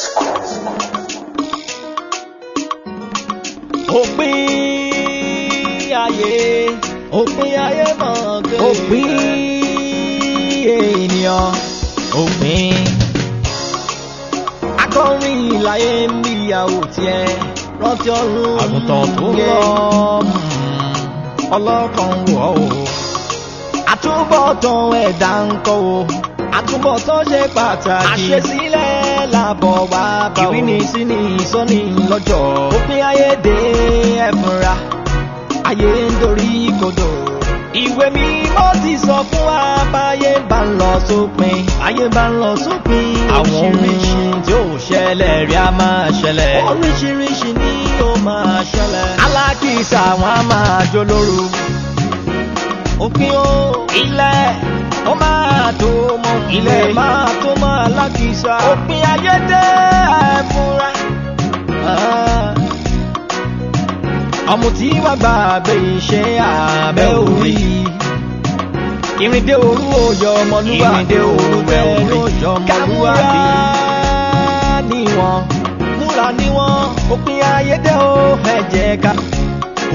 School. Òpin ayé, òpin ayé mọ̀ dé. Òpin ènìyàn, òpin. Akọrin ìlàyé ń bí ìyàwó tiẹ̀ rántí ọ̀run. Àgùntàn tó lọ ọlọ́kan wọ̀ o. Àtúbọ̀tán ẹ̀dá ń kọ́ o. Àtúbọ̀tán ṣe pàtàkì. Àṣesílẹ̀ làbọ̀ wá bá o. Ìrínisí ni ìsọ́ni lọ́jọ́. Òpin ayé dé ẹ̀fúnra. Ayé ń dorí kodò. Ìwé mímọ́ ti sọ fún wa báyé bá ń lọ sópin. Ayé bá ń lọ sópin. Àwọn ohun tí ó ṣẹlẹ̀ rí a máa ṣẹlẹ̀. Oríṣiríṣi ni ó máa ṣẹlẹ̀. Alákìísà wọn a máa jó lóru. Òpin o, ilẹ̀ ó máa tó mọ́. Ilẹ̀ máa tó mọ́ alákìísà. Òpin ayé dé ẹ̀fúnra. Ọmọ tí wàá gbàgbé iṣẹ́ abẹ́ orí. Ìrìndé òru òyò ọmọlúwàbí. Ìrìndé òru òyò ọmọlúwàbí. Kámúra níwọ̀n, múra níwọ̀n. Òpin ayé dé o, ẹ jẹ́ ká.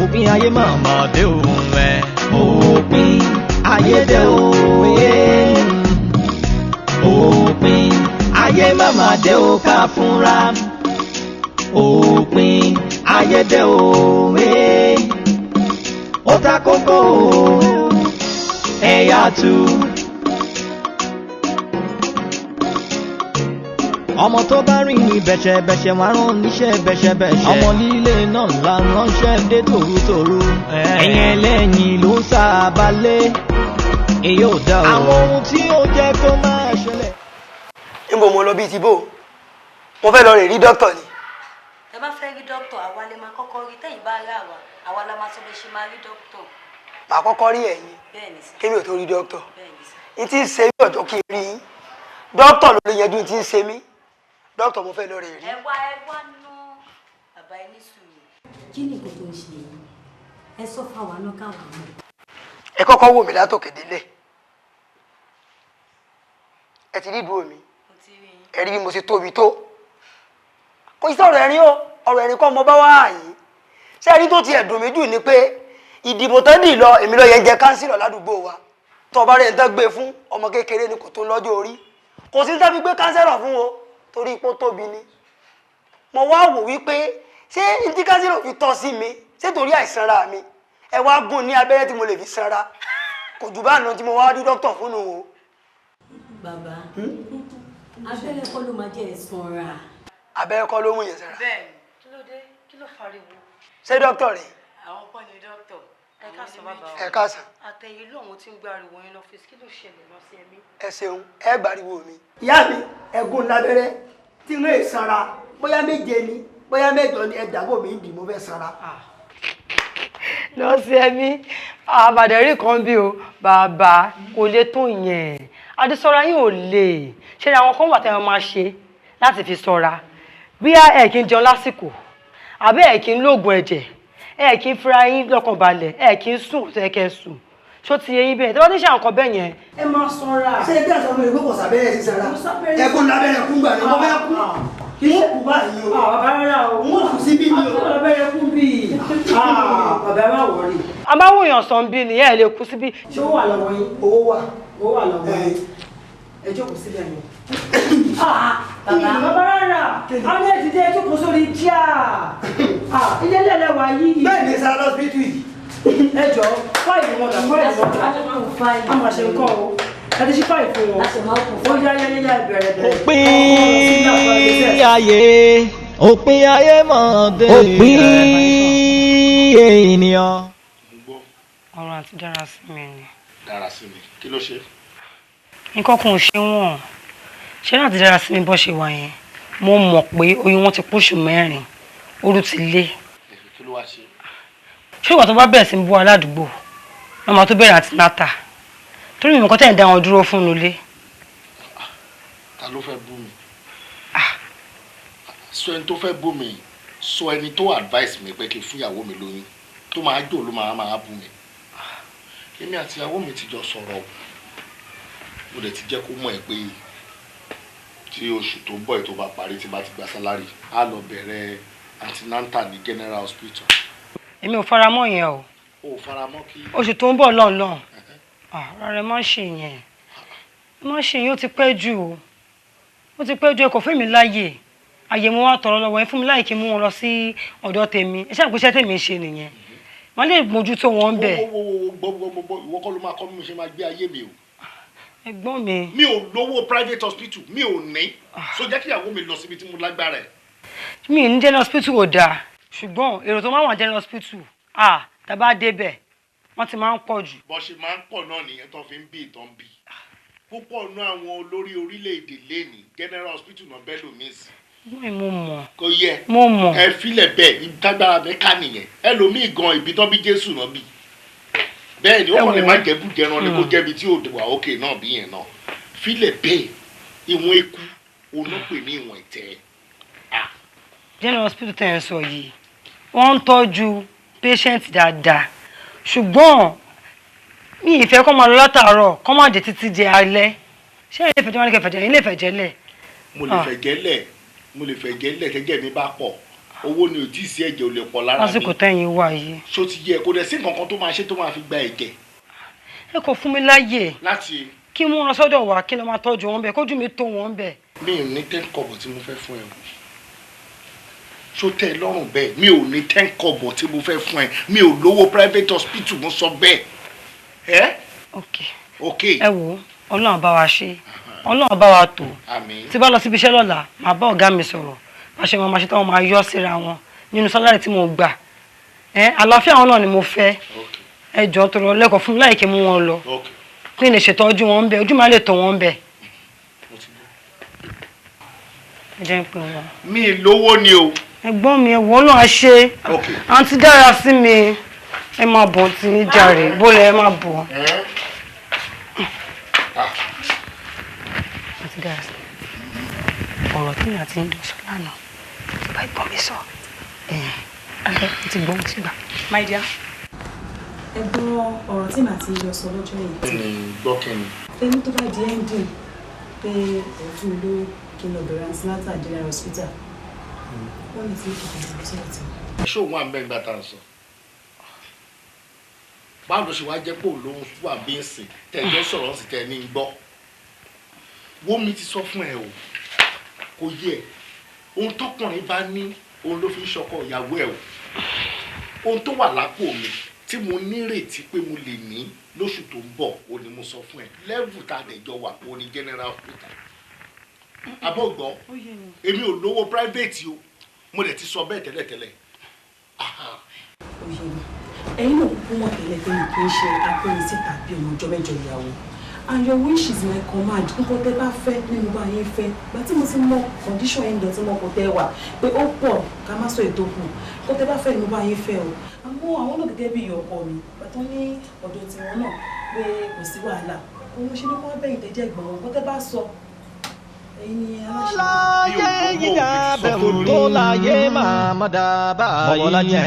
Òpin ayé màmá dé òun ẹ̀. Òpin ayé dé o, ẹ̀. Òpin ayé màmá dé o ká fúnra. Òpin ayé dé o, ẹ̀. Ó ta kókó o, ẹ̀yà tu. Ọmọ tó bá rìn ní bẹ̀ṣẹ̀bẹ̀ṣẹ̀ wọn rán níṣẹ́ bẹ̀ṣẹ̀bẹ̀ṣẹ̀. Ọmọ líle náà la ránṣẹ́ dé tòrútòrú. Ẹ̀yìn ẹlẹ́yìn ló ń sábàlẹ̀. Èyí ò dá o. Àwọn ohun tí ó jẹ́ kó máa ṣẹlẹ̀. Níbo mo lọ bíi ti bò? Mo fẹ́ lọ rè rí dókítà ni. Tẹ bá fẹ́ rí dókítà, àwa lè máa kọ́kọ́ rí. Tẹ́yìn bá rà wá, àwa la máa sọ bí ṣe máa rí dókítà. Màá kọ́kọ́ rí ẹ̀yin. Bẹ́ẹ̀ni sà. Kémi ò tó rí dókítà. Bẹ́ẹ̀ni sà. N tí ń ṣe mí ọ̀jọ́ kí n rí yín. Dókítà ló lè yanjú n tí ń ṣe mí. Dókítà mo fẹ́ lọ rè rí. Ẹ wá ná bàbá ẹ ní sùúrù. Kí ni nǹkan tó ń ṣe yìí? Ẹ sọ fáwa náà káwa mọ̀. Ẹ kọ́kọ́ wò mí látòkè délẹ̀. Ẹ ti rí ìdúró mi. Mo ti rí yín. Ẹ rí bí mo ṣe tóbi tó. Kò sí ọ̀rọ̀ ẹ̀rín o, ọ̀rọ̀ ẹ̀rín kọ́ mo bá wá yín. Ṣé ẹ̀rí tó ti ẹ̀dùn mí jù ni pé ìdìbò tán dì lọ èmi ló yẹ jẹ kánsìlọ̀ ládùúgbò wa. Tó bá rẹ̀ ń tán gbé fún ọmọ kékeré ni kò tó lọ́jọ́ orí. Kò sí ní tá fi gbé kánsìlọ̀ fún o torí ipò tóbi ni. Mo wá wò wípé ṣé ntí kánsìlọ̀ fi tọ́ sí mi ṣé torí àìsanra mi ẹ wá gún ní abẹ́rẹ́ tí mo lè fi sanra kò jù bá lọ tí mo wá rí dókítà fún un o. Bàbá, abẹ́rẹ́ kọ́ ló máa jẹ́ ẹ sanra. Abẹ́rẹ́ kọ́ ló mú yẹn sanra. Bẹ́ẹ̀ni. Kí ló dé? Kí ló fariwo? Ṣé dókítà rèé? Àwọn kọ́ ni dókítà. Ẹ káàsán bàbá Ẹ káàsán. Àtẹ̀yìn lóhun tí ń gbariwo yín lọ́fíìsì, kí ló ṣẹlẹ̀ lọ sí ẹ̀mí? Ẹ ṣeun, ẹ gbariwo mi. Ìyá mi, ẹ̀gún lábẹ́rẹ́ tí ń lè sanra bóyá méje ni bóyá mẹ́jọ ni ẹ dàbò mi ń dì mo fẹ́ sanra. Nọ́ọ̀sì ẹ̀mí, àbàdẹ̀rí kan bí o, bàbá kò lè tó yẹn. Adésọ́ra yín ò lè. Ṣé ni àwọn kan wà tẹ́ wọn máa ṣe láti fi sọ́ra? Bí ẹ kì í jẹun lásìkò, àbí ẹ kì í lóògùn ẹ̀jẹ̀, ẹ kì í fira yín lọ́kàn balẹ̀, ẹ kì í sùn tó yẹ kẹ́ sùn. Ṣó ti yé yín bẹ́ẹ̀? Tí wọ́n ti ṣe àwọn nǹkan bẹ́ẹ̀ yẹn. Ẹ máa sanra. Ṣé ẹgbẹ́ àti ọmọ ìgbókò sábẹ́rẹ́ sí sanra? Ẹ̀gún lábẹ́rẹ́ kún gbà ní mo fẹ́ kú. N ó kú báyìí o. Bàbá rárá o. N ó kú síbí ni o. Abẹ́rẹ́ kú bí. Bàbá má wọrí. A máa wòyàn sàn bí ni ẹ lè kú síbí. Ṣé ó wà lọ́wọ́ yín? Owó wà. Owó wà lọ́wọ́ yín. Ẹ jókòó síbẹ̀ ni. Bàbá rárá, àwọn ẹ̀ ti dé ẹ jókòó sórí jíà. Ilé ẹlẹ́wà yìí. Bẹ́ẹ̀ ni sara lọ́sibítù yìí. Ẹ jọ fáìlì wọn dà, fáìlì wọn dà. A máa ṣe nǹkan o. Ẹ ti ṣí fáìlì fún wọn. Ó yá yá yá bẹ̀rẹ̀ bẹ̀rẹ̀. Òpin ayé, òpin ayé mọ̀ dé. Òpin ènìyàn. Ọ̀rọ̀ àti dára sí mi ni. Dára sí mi, kí ló ṣe? Nǹkan kan ò ṣe wọ́n. Ṣé láti dára sí mi bọ́ ṣe wà yẹn? Mo mọ̀ pé oyún wọn ti póṣù mẹ́rin, orú ti lé. Kí ló wá ṣe? Ṣé ìwà tó bá bẹ̀rẹ̀ sí ń bú aládùúgbò, wọ́n máa tó bẹ̀rẹ̀ àti náta. Torí mi nǹkan tẹ̀ ń dá wọn dúró fún nulẹ̀. Ta ló fẹ́ bú mi? Sọ ẹni tó fẹ́ bú mi, sọ ẹni tó advice mi pé kí n fún ìyàwó mi lóyún, tó máa jò ló máa bú mi. Èmi àti ìyàwó mi ti jọ sọ̀rọ̀ o. Mo dẹ̀ ti jẹ́ kó mọ̀ ẹ́ pé Tí oṣù tó ń bọ̀ ètò bá parí, tí bá ti gba salary, á lọ bẹ̀rẹ̀ antenatal ní general hospital. Èmi ò fara mọ́ yẹn o. O ò fara mọ́ kí? Oṣù tó ń bọ̀ lọ́nlọ́n. Rárá, ẹ má ṣe yẹn, ẹ má ṣe yẹn, ó ti pẹ́ jù o, ó ti pẹ́ jù. Ẹ kò fún mi láàyè, àyè mo wá tọrọ lọ́wọ́ ẹ, fún mi láàyè kí n mú wọn lọ sí ọ̀dọ̀ tèmi. Ẹ ṣáà pé tèmi ṣe nìyẹn, wọ́n lè mójútó wọn bẹ̀. Wo wo wo, gbọ́ gbọ́ gbọ́, ìwọ kọ́ ló máa kọ́ bí mo ṣe máa gbé ayé mi o. Ẹ̀gbọ́n mi. Mi ò lówó private hospital, mi ò ní, so jẹ́ kí ìyàwó mi lọ síbi tí mo lágbára ẹ̀. Mi ní general hospital ò dáa, ṣùgbọ́n èrò tó máa wà general hospital, ah, tàbá débẹ̀, wọ́n ti máa ń pọ̀ jù. Bó ṣe máa ń pọ̀ náà nìyẹn tó fi ń bí ìtàn bí púpọ̀ náà. Àwọn olórí orílẹ̀-èdè lẹ́ni, general hospital náà bẹ́ẹ̀ lómi sí. Mi mo mọ̀. Kò yẹ. Mo mọ̀. Ẹ filẹ̀ bẹ́ẹ̀, ìtagbára bẹ́ẹ̀ ká nìyẹn. Ẹlòmíì gan, ibi tán bí Jésù náà bí bẹ́ẹ̀ ni ó kàn lè má jẹ́ bújẹran ni, kó jẹ́bi tí ò wà òkè náà bí yẹn náà. Filẹ̀ bẹ́ẹ̀, ìwọ̀n eku òun náà pè ní ìwọ̀n ìtẹ́. General hospital tẹ̀ ń sọ yìí, wọ́n ń tọ́jú patient dáadáa, ṣùgbọ́n mi ì fẹ́ kọ́ máa lọ látàárọ̀ kọ́ máa dé títí di alẹ́. Ṣé ilé ìfẹ̀jẹ̀ wọn ní kẹfẹ̀jẹ̀ ilé ìfẹ̀jẹ̀ lẹ̀? Mo lè fẹ̀jẹ̀ lẹ̀, mo lè fẹ̀jẹ̀ lẹ̀ tẹ́jẹ̀ mi bá pọ̀. Owó ni ò tí ì sí, ẹ̀jẹ̀ ò lè pọ̀ lára mi. Lásìkò tẹ́yìn wà yìí. Ṣó ti yẹ? Kó dẹ̀ sí nǹkan kan tó máa ṣe tó máa fi gba ẹ̀jẹ̀. Ẹ kò fún mi láyè láti kí mú wọn sọ́dọ̀ wá, kí ló máa tọ́jú wọn bẹ́ẹ̀, kójú mi tó wọn bẹ́ẹ̀. Mi ò ní 10 kọ́bọ̀ tí mo fẹ́ fún ẹ o. Ṣó tẹ́ ẹ lọ́rùn bẹ́ẹ̀? Mi ò ní 10 kọ́bọ̀ tí mo fẹ́ fún ẹ. Mi ò lówó private hospital, mo sọ bẹ́ẹ̀ ẹ́. Ok. Ok. Ẹ wo, Ọlọ́run bá wa ṣe, Ọlọ́run bá wa tò. Àmín. Tí bá lọ síbi iṣẹ́ lọ́la, màá bá ọ̀gá mi sọ̀rọ̀, bá ṣe máa ṣe táwọn máa yọ síra wọn nínú salary tí mo gbà. Ẹ àlàáfíà wọn náà ni mo fẹ́. Ẹ jọ̀ọ́, tó lọ lẹ́kọ̀ọ́, fún mi láì kí n mú wọn lọ, kí n lè ṣètọ́jú wọn bẹ́ẹ̀, ojú máa lè tọ̀ wọn bẹ́ẹ̀. Ẹ jẹ́ ń pè wọ́n. Mi lówó ni o. Ẹ̀gbọ́n mi, ẹ wò ó, náà ṣe àǹtí dára sí mi. Ẹ máa bọ̀ tí ní jàre bólẹ̀, ẹ máa bọ̀. Àǹtí dára sí mi, ọ̀rọ̀ tí mi àti ń jọ sọ lánàá ti bá ẹ̀gbọ́n mi sọ, ẹ̀ ti gbọ́n ti gbà. My dear, ẹ gbọ́ ọ̀rọ̀ tí màá ti yọ sọ lọ́jọ́ yìí. Kí ni gbọ́, kí ni? Ẹni tó bá di ending pé òun fún mi lówó kí n lọ bẹ̀rẹ̀ antenatal general hospital, wọ́n ní tí kò fi lọ sọ́dọ̀ tí. Ṣé òun wà mẹ́gbà tá à ń sọ? Báwo ló ṣe wá jẹ́ pé òun ló ń wà bí ń sìn tẹ̀jọ́ sọ̀rọ̀ ń sì tẹ̀ ní ń gbọ́? Wọ́n mi ti sọ fún ẹ o, kò yẹ. Ohun tọkùnrin bá ní, òun ló fi ń ṣọkọ ìyàwó ẹ o. Ohun tó wà lápò mi tí mo nírètí pé mo lè ní lóṣù tó ń bọ̀, ó ní mo sọ fún ẹ. Level tá a dẹ̀ jọ wà, ó ní general hospital. Abọ́gbọ́, èmi ò lówó private o, mo dẹ̀ ti sọ bẹ́ẹ̀ tẹ́lẹ̀tẹ́lẹ̀. Oyè mi, ẹ̀yin náà kúkú mọ̀ tẹ́lẹ̀ pé mi kì í ṣe akóyin síta bí ọmọ ọjọ́ mẹ́jọ ìyàwó, and your wish is my command. Nǹkan tẹ́ bá fẹ́ ní mo bá yín fẹ́. Gba tí mo ti mọ condition yín lọ, tí mo kò tẹ́ wà pé ó pọ̀, ká má sọ ètò kù, nǹkan tẹ́ bá fẹ́ ní mo bá yín fẹ́ o. Àmọ́ àwọn náà, gẹ́gẹ́ bí ọkọ mi, bàtọ́ ní ọ̀dọ̀ tiwọn náà pé kò sí wàhálà, òun ṣe ní kó wá bẹ́yìn tẹ́jẹ́ gbọ̀n wọn. Nǹkan tẹ́ bá sọ, ẹ̀yin ni aláṣẹ. Láyé yíyá bẹ̀rù tó láyé máa má dábàá yìí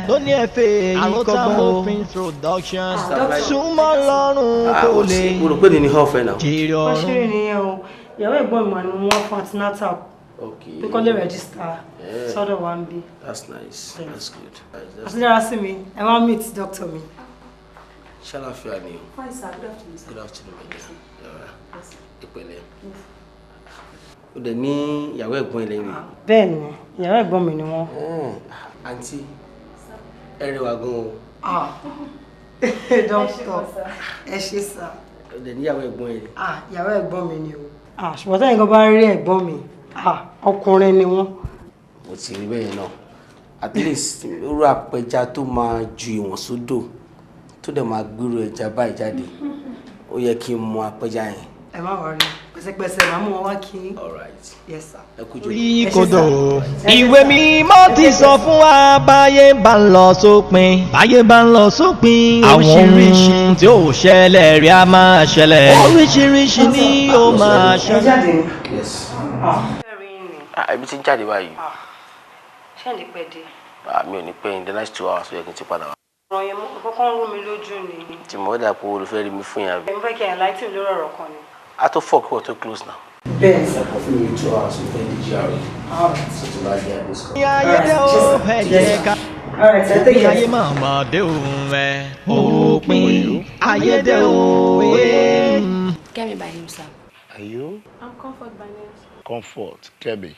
lóní ẹ̀fẹ̀ yìí kọ́gbọ́n o. Production súnmọ́ lọ́rùn kò lè Mo rò pé ní hall fẹ́ náà. jèrè Wọ́n ọ̀run. ṣeré nìyẹn o. Ìyàwó ẹ̀gbọ́n mi wà ní mo wọ́n fún antenatal pé kọ́ lè register sọ́dọ̀ wa ń bí. That's nice. That's good. That's Àti dára sí mi, ẹ wá meet doctor mi. Ṣàlàfíà ni o? Fine, sir. Good afternoon, sir. Good afternoon, my dear. Ìpẹ̀lẹ́. O dẹ̀ ní ìyàwó ẹ̀gbọ́n ẹ lẹ́yìn. Bẹ́ẹ̀ ni, ìyàwó ẹ̀gbọ́n mi ni wọ́n. Àǹtí, ẹ rẹwà gan o. Ah, doctor, ẹ ṣé sir. O dẹ̀ níyàwó ẹ̀gbọ́n ẹ. Ah, ìyàwó ẹ̀gbọ́n mi ni o. Ah, ṣùgbọ́n tẹ́yìn kan bá rí ẹ̀gbọ́n mi, ah, ọkùnrin ni wọ́n. Mo ti rí bẹ́ẹ̀ náà. At least, irú apẹja tó máa ju ìwọ̀n sódò, tó dẹ̀ máa gbúrò ẹja báyìí jáde, ó yẹ kí n mọ apẹja yẹn. Ẹ má worry, pẹ̀sẹ̀pẹ̀sẹ̀ màá mú wọn wá kí. All right. Yes, sir. Ẹ kú jù. Orí kodò, ìwé mímọ́ ti sọ fún wa, báyé bá ń lọ sópin, báyé bá ń lọ sópin, àwọn ohun tí ó ṣẹlẹ̀ rí a máa ṣẹlẹ̀, oríṣiríṣi ni ó máa ṣẹlẹ̀. Jáde. Yes. Ah, ibi tí ń jáde báyìí. Ṣé ẹ̀ ní pẹ́ dé? Ah, mi ò ní pẹ́. In the next 2 hours, ó yẹ kí n ti padà wá. Ọ̀rọ̀ yẹn mo kọ́kọ́ ń rú mi lójú ni. Tí mo dà pé olùfẹ́ rí mi fún yàrá. Mo fẹ́ kí ẹ̀ enlighten lórí ọ̀rọ̀ kan ni. A tó fọ́ kí wọ́n tó close now. Bẹ́ẹ̀ sà. Ẹ kọ fún mi 2 hours, mo fẹ́ dé GRA. So tó bá dé àdé sọ. Ayé dé o, ẹ jẹ́ ká. All right, sir. Take Òpin care. ayé màmá dé òun ẹ̀. Òpin ayé dé o. Kemi by name, sir. Are you? I'm Comfort by name. Comfort, Kemi.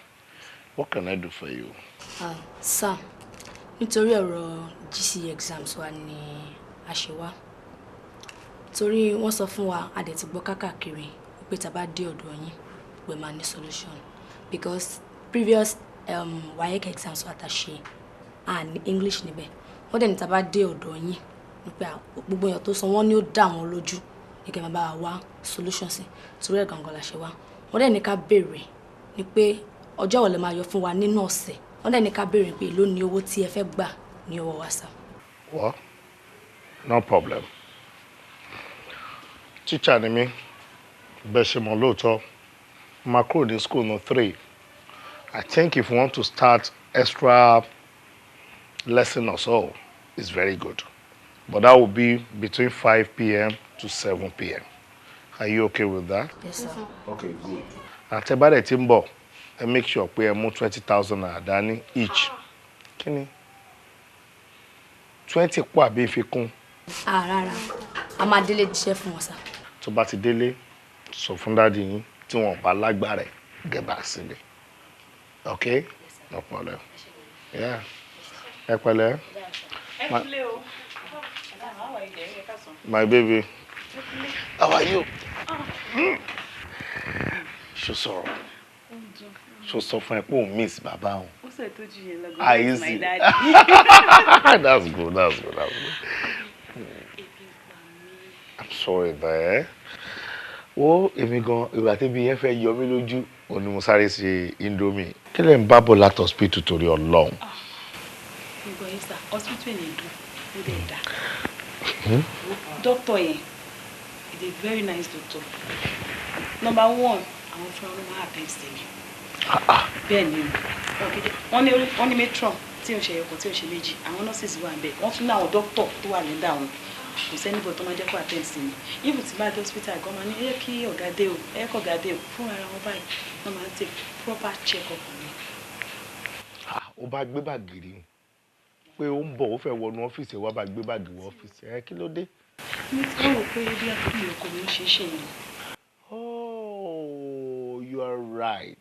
What can I do for you? Sir, nítorí ọ̀rọ̀ GCE exams wa ni a ṣe wá. Torí wọ́n sọ fún wa, a dẹ̀ ti gbọ́ kákàkiri pé tá a bá dé ọ̀dọ̀ yín, we máa ní solution. Because previous WAEC exams wa ta ṣe, a ní English níbẹ̀. Wọ́n dẹ̀ ní tá a bá dé ọ̀dọ̀ yín, wípé gbogbo èèyàn tó sọ wọ́n ní ó dá wọn lójú ní kẹ́ máa bá wa wá solution sí. Torí ẹ̀ gangan la ṣe wá. Wọ́n dẹ̀ ní ká béèrè ní pé ọjọ́ wo lẹ máa yọ fún wa nínú ọ̀sẹ̀. Wọ́n dẹ̀ ní ká béèrè pé èló ni owó tí ẹ fẹ́ gbà ní ọwọ́ wa, sir. Well, no problem. Teacher ni mí, bẹ́ẹ̀ ṣe mọ̀ lóòótọ́, máa kúrò ní school no 3. I think if you want to start extra lesson or so, it's very good. But that will be between 5 p.m. to 7 p.m. Are you okay with that? Yes, sir. Okay, good. Àtẹ̀bádẹ̀ tí ń bọ̀, ẹ make sure pé ẹ mú ₦20,000 dání each. Kí ni? 20 pọ̀ àbí ìfikún? Ah, rárá, a máa délé jíṣẹ́ fún wọn, sir. Tó bá ti délé, sọ fún daddy yín, tí wọn bá lágbára ẹ̀, get back sílé. Okay? No problem. Yeah. Ẹ pẹ̀lẹ́. My baby. How are you? Ṣo sọ̀rọ̀? Ṣo sọ fún ẹ pé òun miss bàbá òun? Ó sọ ètò jù yẹn lọ. Ah, easy. That's good, that's good, that's good. I'm sorry there. Wo èmi gan, ìgbà tí bí yẹn fẹ́ yọ mí lójú, òun ni mo sáré ṣe Indomie. Kí lè ń bá bọ̀ láti hospital torí Ọlọ́run? Ìgbọ̀ yìí sà, hospital yẹn dùn, ó dẹ̀ dá. Doctor yẹn is a very nice doctor. Number one, àwọn fúnra wọn máa attend sí mi. Bẹ́ẹ̀ ni o, wọ́n ní matron tí ò ń ṣe ẹyọkan, tí ò ń ṣe méjì, àwọn nurses wà ń bẹ̀, wọ́n tún ní àwọn doctor tó wà nígbà wọn. Kò sẹ́ni bọ̀ tó máa jẹ́ kó attend sí mi. Even tí bá dé hospital gan, máa ní ẹ kí ọ̀gá dé o, ẹ kí ọ̀gá dé o. Fúnra ara wọn báyìí wọ́n máa ń take proper check up on mi. Ó bá gbé báàgì rí pé ó ń bọ̀, ó fẹ́ wọnú ọ́fíìsì, ẹ̀ wá bá gbé báàgì wọ ọ́fíìsì ẹ, kí ló dé? Mi ti wọ́n rò pé bí akóyè ọkọ mi ń ṣe é ṣe yẹn. Oh, you are right.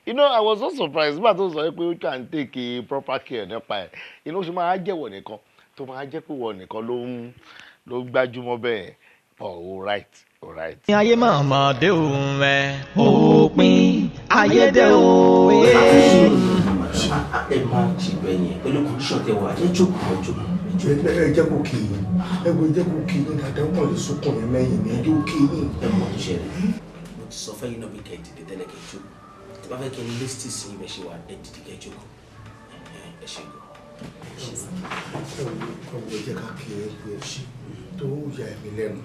I was so surprised nígbà tó sọ pé ó kàn take a proper care nípa ẹ̀. Ó ṣe máa jẹ́wọ̀ nìkan tó máa jẹ́ pé wọ́n nìkan ló ń gbájúmọ́ bẹ́ẹ̀. Oh, all right, all right. Ayé màmá dé òun ẹ̀. Òpin ayé dé o. Ẹ má ṣe bẹ́ẹ̀ yẹn pẹ̀lú condition tẹ wà. Ẹ jókòó, ẹ jókòó. Ẹ jẹ́ kó kí yín, ẹ wo, ẹ jẹ́ kó kí yín dáadáa. Ó kàn lè sunkún yẹn mẹ́yìn ní, ẹ jẹ́ kó kí yín. Ẹ mọ̀ tó ṣẹlẹ̀, mo ti sọ fẹ́yìn náà bí kẹ́ ẹ dìde tẹ́lẹ̀, kẹ́ ẹ jókòó. Tí bá fẹ́ kí n listen sí ibẹ̀ ṣe wà, ẹ dìde kẹ́ ẹ jókòó. Ẹ ṣe gan. Ẹ wo, ẹ jẹ́ ká kí ẹ pé ẹ ṣe tó yà ẹ̀mí lẹ́nu.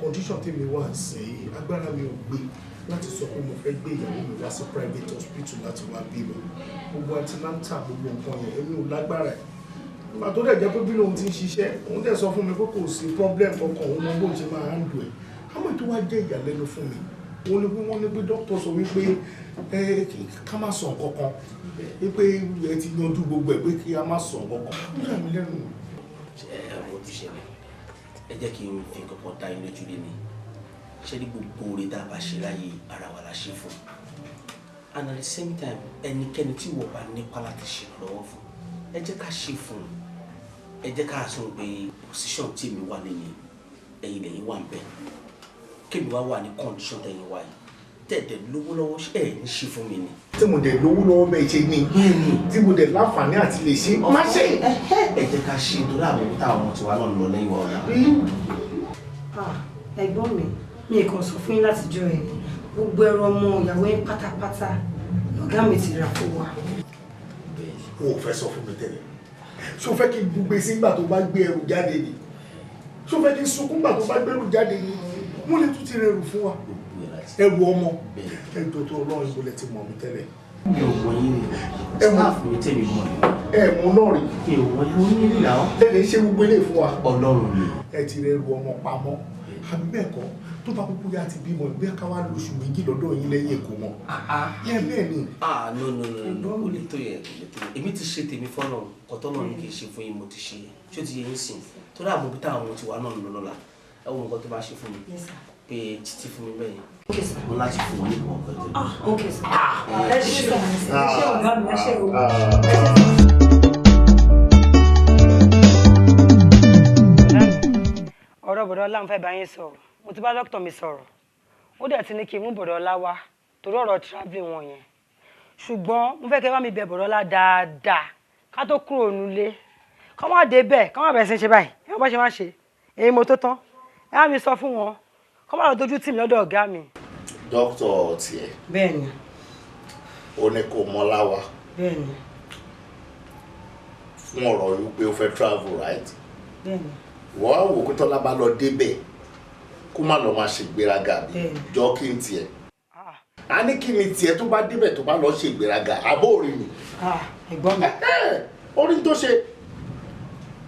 Condition tí mi wà sí, agbára mi ò gbé láti sọ pé mo fẹ́ gbé ìyàwó mi wá sí private hospital láti wá bímọ. Gbogbo antenatal, gbogbo nǹkan yẹn, èmi ò lágbára ẹ̀. Nígbà tó dẹ̀ jẹ́ pé bí lòun ti ń ṣiṣẹ́, òun dẹ̀ sọ fún mi pé kò sí problem kankan, òun mọ bóun ṣe máa handle ẹ̀. Àmọ́ ètò wa jẹ́ ìyàlẹ́nu fún mi, òun ni pé wọ́n ní pé dókítà sọ wípé ẹ ká má sọ nǹkan kan, wípé ẹ ti yanjú gbogbo ẹ̀, pé kí a má sọ nǹkan kan. Ó yà mí lẹ́nu. Ẹ ẹ mo ti ṣẹlẹ̀, ẹ jẹ́ kí n fi nǹkan kan dá yín lójú lé ní ṣé ní gbogbo oore tá a bá ṣe láyé ara wa la ṣe fún. And at the same time, ẹnikẹ́ni tí wọ́n bá nípa láti ṣe ìrànlọ́wọ́ fún, ẹ jẹ́ ká ṣe fún un. Ẹ jẹ́ ká sọ pé position tí èmi wà lẹ́yìn ẹ̀yin lẹ́yìn wà ń bẹ̀, kémi wá wà ní condition tẹ̀yìn wá yìí, tẹ̀dẹ̀ lówó lọ́wọ́, ẹ̀ ní ṣe fún mi ni. Tí mo dẹ̀ lówó lọ́wọ́ bẹ́ẹ̀ ṣe ní, tí mo dẹ̀ láǹfààní àti lè ṣe, má ṣe. Ẹ jẹ́ ká ṣe nítorí àwọn owó táwọn ọmọ tiwa náà ń lọ lẹ́yìn wa ọ̀la. Ẹ̀gbọ́n mi, mi kàn sọ fún yín látijọ́ ẹ̀, gbogbo ẹrù ọmọ ìyàwó yín pátápátá lọ̀gá mi ti rà fún wa. O ò fẹ́ sọ fún mi tẹ́lẹ̀? Ṣé o fẹ́ kí n gbé sígbà tó bá gbé ẹrù jáde ni? Ṣé o fẹ́ kí n sunkún gbà tó bá gbé ẹrù jáde ni? Wọ́n lè tún ti rẹrù fún wa, ẹrù ọmọ. Ẹjọ́ tó Ọlọ́run, ìbò lẹ ti mọ̀ mí tẹ́lẹ̀? Mi ò mọ yín rí, staff mi tẹ̀mí mọ̀ ni. Ẹ mú náà rí? Mi ò mọ yín, mo ní ìlà ọ́. Ẹ lè ṣe gbogbo eléyìí fún wa? Ọlọ́run ni. Ẹ ti rẹrù ọmọ pamọ́, àbí bẹ́ẹ̀ kọ́? Tó bá kúkú yá ti bímọ, ìgbé ká wá lóṣù 2 lọ́dọ̀ yín lẹ́yìn èkó mọ́. Yẹ bẹ́ẹ̀ ni. Ah, no no no no, kò lè tó yẹ, kò lè tó yẹ. Èmi ti ṣe tèmi fọ́nà, kọ́tọ́ náà ni kì í ṣe fún yín, mo ti ṣe. Ṣé o ti yẹ yín sìn? Torí àmọ́ bí táwọn ọmọ ti wà náà lọ lọ́la. Ẹ wo nǹkan tó bá ṣe fún mi. Pé títí fún mi bẹ́ẹ̀ yẹn. Mo láti fún wọn ní kọ̀ọ̀kan tó. Ok sir. Ẹ ṣe sir. Ẹ ṣe ọ̀gá mi, ẹ ṣe o. Ọ̀rọ̀ bọ̀dọ̀ ọlá ń fẹ́ bá yín sọ̀rọ̀. Mo ti bá dókítà mi sọ̀rọ̀. Ó dẹ̀ ti ní kí n mú bọ̀dọ̀ ọlá wá torí ọ̀rọ̀ travelling wọn yẹn. Ṣùgbọ́n mo fẹ́ kẹ́ bá mi bẹ̀ bọ̀dọ̀ ọlá dáadáa ká tó kúrò nílé. Kọ́ má dé bẹ́ẹ̀, kọ́ má bẹ̀rẹ̀ sí ṣe báyìí. Ẹ bá ṣe má ṣe. Èyí mo tó tán. Ẹ bá mi sọ fún wọn. Kọ́ má lọ dojú tì mí lọ́dọ̀ ọ̀gá mi. Dókítà tiẹ̀. Bẹ́ẹ̀ni. Ó ní kó mọ́lá wá. Bẹ́ẹ̀ni. Fún ọ̀rọ̀ wípé ó fẹ́ travel, right? Bẹ́ẹ̀ni. Wọ́n á wò kó Tọ́lá bá lọ débẹ̀ kó má lọ máa ṣègbéraga bí jọ kí n tiẹ̀. A ní kí ni tiẹ̀ tó bá débẹ̀ tó bá lọ ṣègbéraga àbó orí mi. Ẹ̀gbọ́n mi. Orí tó ṣe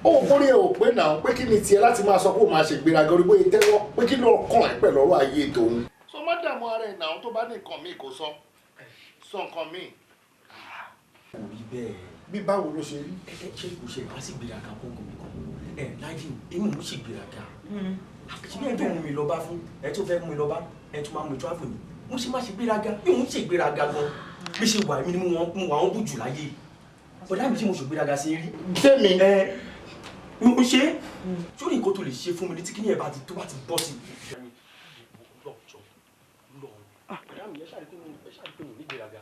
ó kórè ò pé náà pé kí ni tiẹ̀ láti máa sọ pé ó máa ṣègbéraga orí bóyá tẹ́wọ́ pé kí ló kàn ẹ́ pẹ̀lú ọ̀rọ̀ ayé tòun. Sọ má dààmú ara ẹ̀ náà tó bá ní nǹkan míì kó sọ sọ nǹkan míì. Kò rí bẹ́ẹ̀. Bí báwo ló ṣe rí? Ẹ ṣe kò ṣe ìwá sí ìgbéraga kó gòmìnira. Ẹ láyé o, èmi ò ṣe ìgbéraga. Ṣé bí ẹ tó mú mi lọ bá fún ẹ tó fẹ́ mú mi lọ bá ẹ tó máa mú mi travel ni? Mo ṣe má ṣe gbéraga, bí òun ṣe gbéraga gan. Bí ṣe wà èmi ni mo wà wọn bù jù láyé. Bọ̀dá mi ṣe mo ṣe gbéraga sí rí. Tèmi. Ẹ mo ṣe sórí nǹkan tó lè ṣe fún mi ní tí kíní ẹ̀ bá ti tó bá ti bọ́ sí. Bọ̀dá mi ẹ ṣáà rí pé mo ní gbéraga.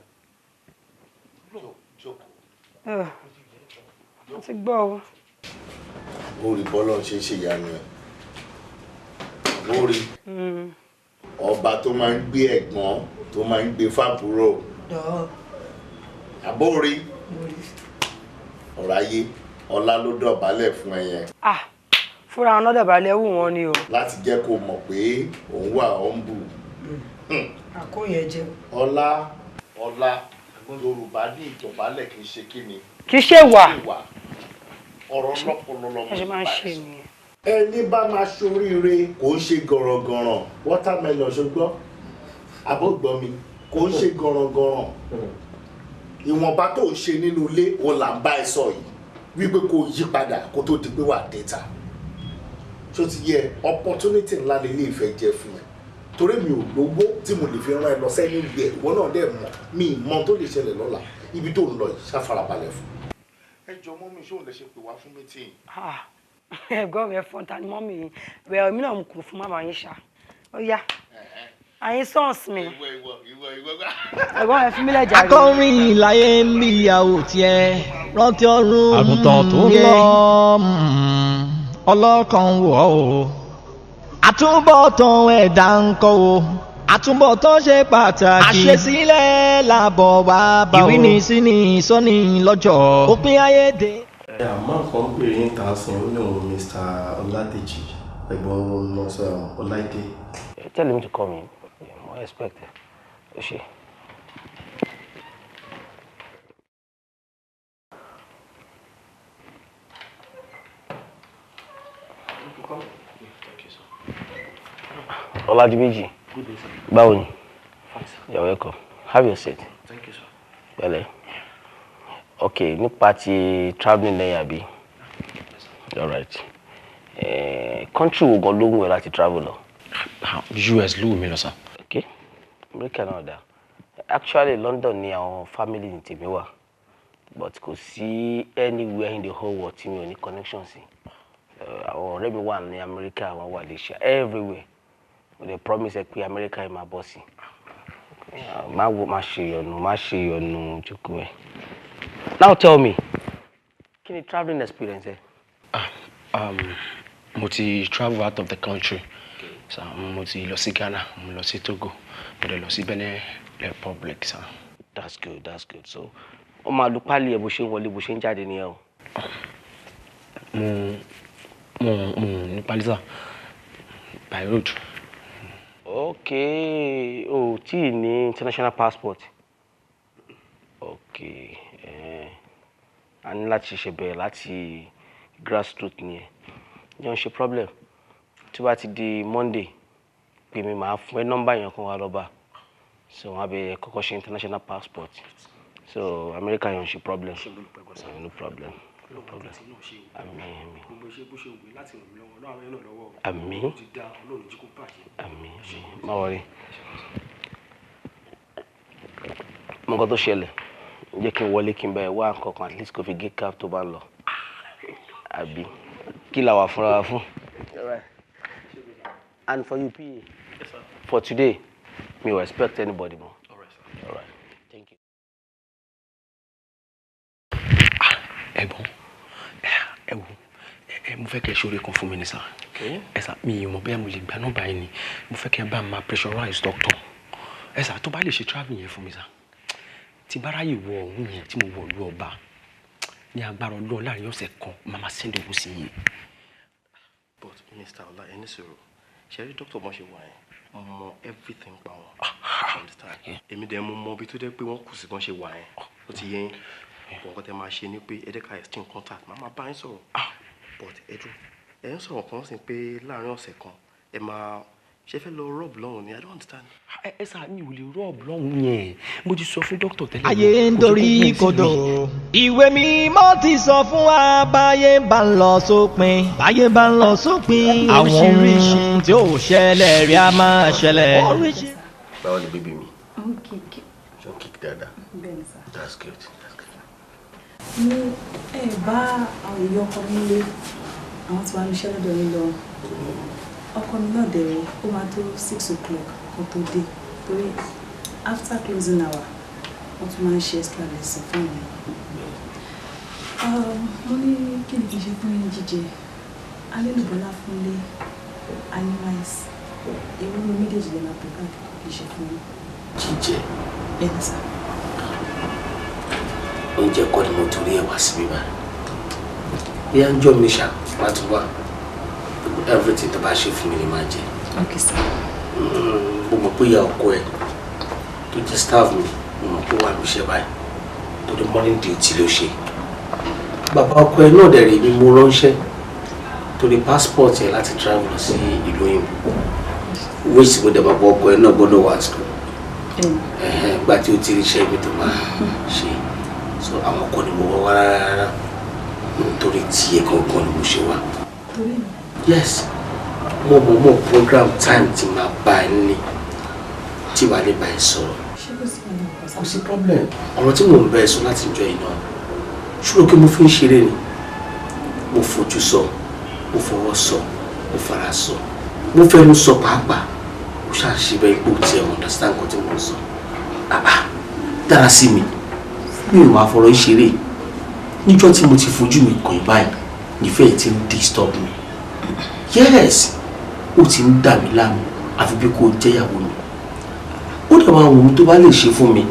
Mo ti gbọ́ o. Ó rí bọ́lá ṣe ṣe ìyanu ẹ̀. Ó rí ọba tó máa ń gbé ẹ̀gbọ́n tó máa ń gbé fábúrò. Àbó rí ọ̀rọ̀ ayé ọlá ló dọ̀bálẹ̀ fún ẹ yẹn. Fúnra wọn dọ̀bálẹ̀ wù wọ́n ni o. Láti jẹ́ kó mọ̀ pé òun wà humble. Àkóyẹ jẹ. Ọlá ọlá Yorùbá ní ìdọ̀bálẹ̀ kì í ṣe kí ni. Kì í ṣe wà. Ọ̀rọ̀ lọ́pọ̀lọpọ̀ lọ́mọ ẹ ṣe máa ń ṣe nìyẹn. Ẹni bá máa ṣoríire kò ń ṣe gọ̀rọ̀gọ̀rọ̀ watermelon ṣùgbọ́n àbọ̀gbọ́n mi kò ń ṣe gọ̀rọ̀gọ̀rọ̀. Ìwọ̀nba tó ń ṣe nínú ilé òun là ń bá ẹ sọ yìí wípé kó yí padà kó tó di pé wà déta. Ṣó ti yẹ opportunity ńlá lè lè fẹ́ jẹ fún ẹ torí mi ò lówó tí mo lè fi rán ẹ lọ sẹ́ni ìgbẹ́ ìwọ náà dẹ̀ mọ̀ mi mọ̀ tó lè ṣẹlẹ̀ lọ́la ibi tó ń lọ yìí ṣàfarabalẹ̀ fún. Ẹ jọ mọ́ mi ṣé òun lè ṣe pè wá fún meeting. Ẹ̀gbọ́n mi fún ta ni mọ́mì yìí bẹ́ẹ̀ èmi náà kò fún màmá yín ṣá ó yá àyín sọ́ọ̀sì mi ẹ̀gbọ́n mi fi mí lẹ̀ jàre. Akọrin láyé ń bí ìyàwó tiẹ̀ rántí ọ̀run àgùntàn tó ń lọ ọlọ́kàn wọ̀ ọ́ àtúbọ̀tán ẹ̀dá ń kọ́ o àtúbọ̀tán ṣe pàtàkì àṣesílẹ̀ làbọ̀ wá bá o ìrínisí ni ìsọ́ni lọ́jọ́ òpin ayé dé. Àmọ́ nǹkan ń pè ní tàǹsán ó ní òun Mr. Ọládèjì ẹ̀gbọ́n nọ́ọ̀sì Ọláìdé. Tell him to come in. I expect it. Ó ṣe. Ọládìméjì. Báwo ni? You're welcome. Have your seat. Thank you, sir. Pẹ̀lẹ́. Okay, nípa ti travelling lẹ́yìn àbí? All right. Country wo gan ló wù ẹ́ láti travel lọ? US ló wù mí lọ, sir. Okay, America náà dá. Actually, London ni àwọn family ní tèmi wà. But kò sí anywhere in the whole world tí mi ò ní connection sí. Àwọn ọ̀rẹ́ mi wà ní America, àwọn wà ní Asia, everywhere. Mo dey promise ẹ pé America yìí máa bọ́ sí. Má wo má ṣe yọnu, má ṣe yọnu jókòó ẹ. Now tell me, kí ni travelling experience ẹ? Mo ti travel out of the country. Okay. So, mo ti lọ sí Ghana, mo lọ sí Togo, mo dẹ̀ lọ sí Benin Republic, sir. That's good, that's good. So, ó máa lu pálí ẹ bó ṣe ń wọlé bó ṣe ń jáde nìyẹn o. Mo ní pálí, sir. By road. Okay, o tí ì ní international passport. Okay, a ní láti ṣe bẹ̀rẹ̀ láti grassroots nìyẹn. Yẹn ń ṣe problem. Tí ó bá ti di Monday, Pè mí, màá fún ẹ nọ́mbà yẹn kan wá lọ́ba. So wọ́n á bẹ kọ́kọ́ ṣe international passport. So America yẹn ò ṣe problem. No problem. No problem. Àmín, àmín. Gbogbo iṣẹ́ bó ṣe wù mí láti ràn mí lọ́wọ́, Ọlọ́run ràn lọ́wọ́. Àmín. Ó ti dá Ọlọ́run jí kó bàjẹ́. Àmín, àmín. Má worry. Mo nǹkan tó ṣẹlẹ̀, jẹ́ kí n wọlé kí n bá ẹ wá nǹkan kan, at least kò fi gé cap tó bá ń lọ. Àbí kí la wà fúnra wa fún? And for you, PA. Yes, sir. For today, mi ò expect anybody more. All right, sir. All right. Thank you. Ẹ̀gbọ́n, ẹ wo, ẹ mo fẹ́ kẹ́ ẹ ṣoore kan fún mi ni sir. Ẹ sir, mi ò mọ̀ bóyá mo lè gba nọ́mbà yín ni. Mo fẹ́ kẹ́ ẹ bá mi máa pressurize doctor. Ẹ sir, tó bá lè ṣe travel yẹn fún mi sir. Tí bá ráyè wọ ọ̀hún yẹn tí mo wọ̀ ìlú ọba, ní agbára Ọlọ́run, láàrin ọ̀sẹ̀ kan, màá máa send owó sí yín. But Mr. Ọlá, ẹni sọ̀rọ̀, ṣe rí doctor bọ́n ṣe wà yẹn, mo mọ everything pa wọn. You understand? Èmi dẹ̀ mo mọ ibi tó jẹ́ pé wọ́n kù sí bọ́n ṣe wà yẹn. Ó ti yé yín. But nǹkan tẹ́ máa ṣe ni pé ẹ jẹ́ ká exchange contact, màá máa bá yín sọ̀rọ̀. But ẹ dúró, ẹ ń sọ̀rọ̀ kan sí pé láàrin ọ̀sẹ̀ kan, ẹ máa ṣe fẹ́ lọ rob lọ́hùn ni, I don't understand. Ẹ sir, mi ò lè rob lọ́hùn yẹn. Mo ti sọ fún doctor tẹ́lẹ̀. Ayé ń dorí kodò. Ìwé mímọ́ ti sọ fún wa, báyé bá ń lọ sópin, báyé bá ń lọ sópin, àwọn ohun tí ò ṣẹlẹ̀ rí a máa ṣẹlẹ̀. Báwo ni baby mi? Ń kick. Ṣé ń kick dáadáa? Bẹ́ẹ̀ni sir. That's good. That's good. Ní ẹ bá àwọn èèyàn ọkọ mi lé, àwọn tí wàá mi ṣẹ́ lọ́dọ̀ yín lọ. Ọkọ mi náà dẹ̀rẹ̀, ó máa tó 6 o'clock kó tó dé, torí after closing hour wọ́n tún máa ń ṣe extra lesson fún mi. Mo ní kí ni kí n ṣe fún yín jíjẹ? Alélùbọ́lá fúnlé, a ní rice. Èwo ni méjèèjì lè máa prepare kí n ṣe fún yín? Jíjẹ? Bẹ́ẹ̀ni sir. Oúnjẹ kọ́ ni mo torí ẹ̀ wá síbí báyìí. Bóyá ń jọ mi ṣá, wá tún wá. Everything tó bá ṣe fún mi ni màá jẹ. Okay sir. Mo mọ̀ pé ìyá ọkọ ẹ̀ tó jẹ́ staff mi, mo mọ̀ pé wà ní iṣẹ́ báyìí torí morning duty ló ṣe. Bàbá ọkọ ẹ̀ náà dẹ̀ rèé mi, mo ránṣẹ́ torí passport ẹ̀ láti travel lọ sí ìlú òyìnbó, which mo dẹ̀ bàbá ọkọ ẹ̀ náà gbọ́dọ̀ wà school gbà tí ó ti ríṣẹ́ ibi tó máa ṣe. So àwọn ọkọ ni mo wá wá rárá, nítorí tiẹ̀ gangan ni mo ṣe wá. Torí mi? Yes, mo mọ̀ mọ̀ program time tí máa bá ẹ nílé, tí wàá lè bá ẹ sọ̀rọ̀. Ṣé kò sí ọ̀nà ọ̀kan? Kò sí problem. Ọ̀rọ̀ tí mò ń bá ẹ sọ láti jọ iná, ṣùgbọ́n kí mo fi ń ṣeré ni? Mo fojú sọ, mo fọwọ́ sọ, mo fara sọ, mo fẹnu sọ pàápàá. Mo ṣàṣì bẹ́ẹ̀ ipò tí ẹ understand nǹkan tí mo ń sọ. Ah ah, dára sí mi, mi ò máa fọ̀rọ̀ ìṣeré. Níjọ́ tí mo ti fojú mi kàn yín báyìí, nífẹ̀ẹ́ ti ń disturb mi. Yes, ó ti ń dà mí láàmú, àfi bí kò jẹ́yàwó mi. Ó dẹ̀ máa wù mí tó bá lè ṣe fún mi.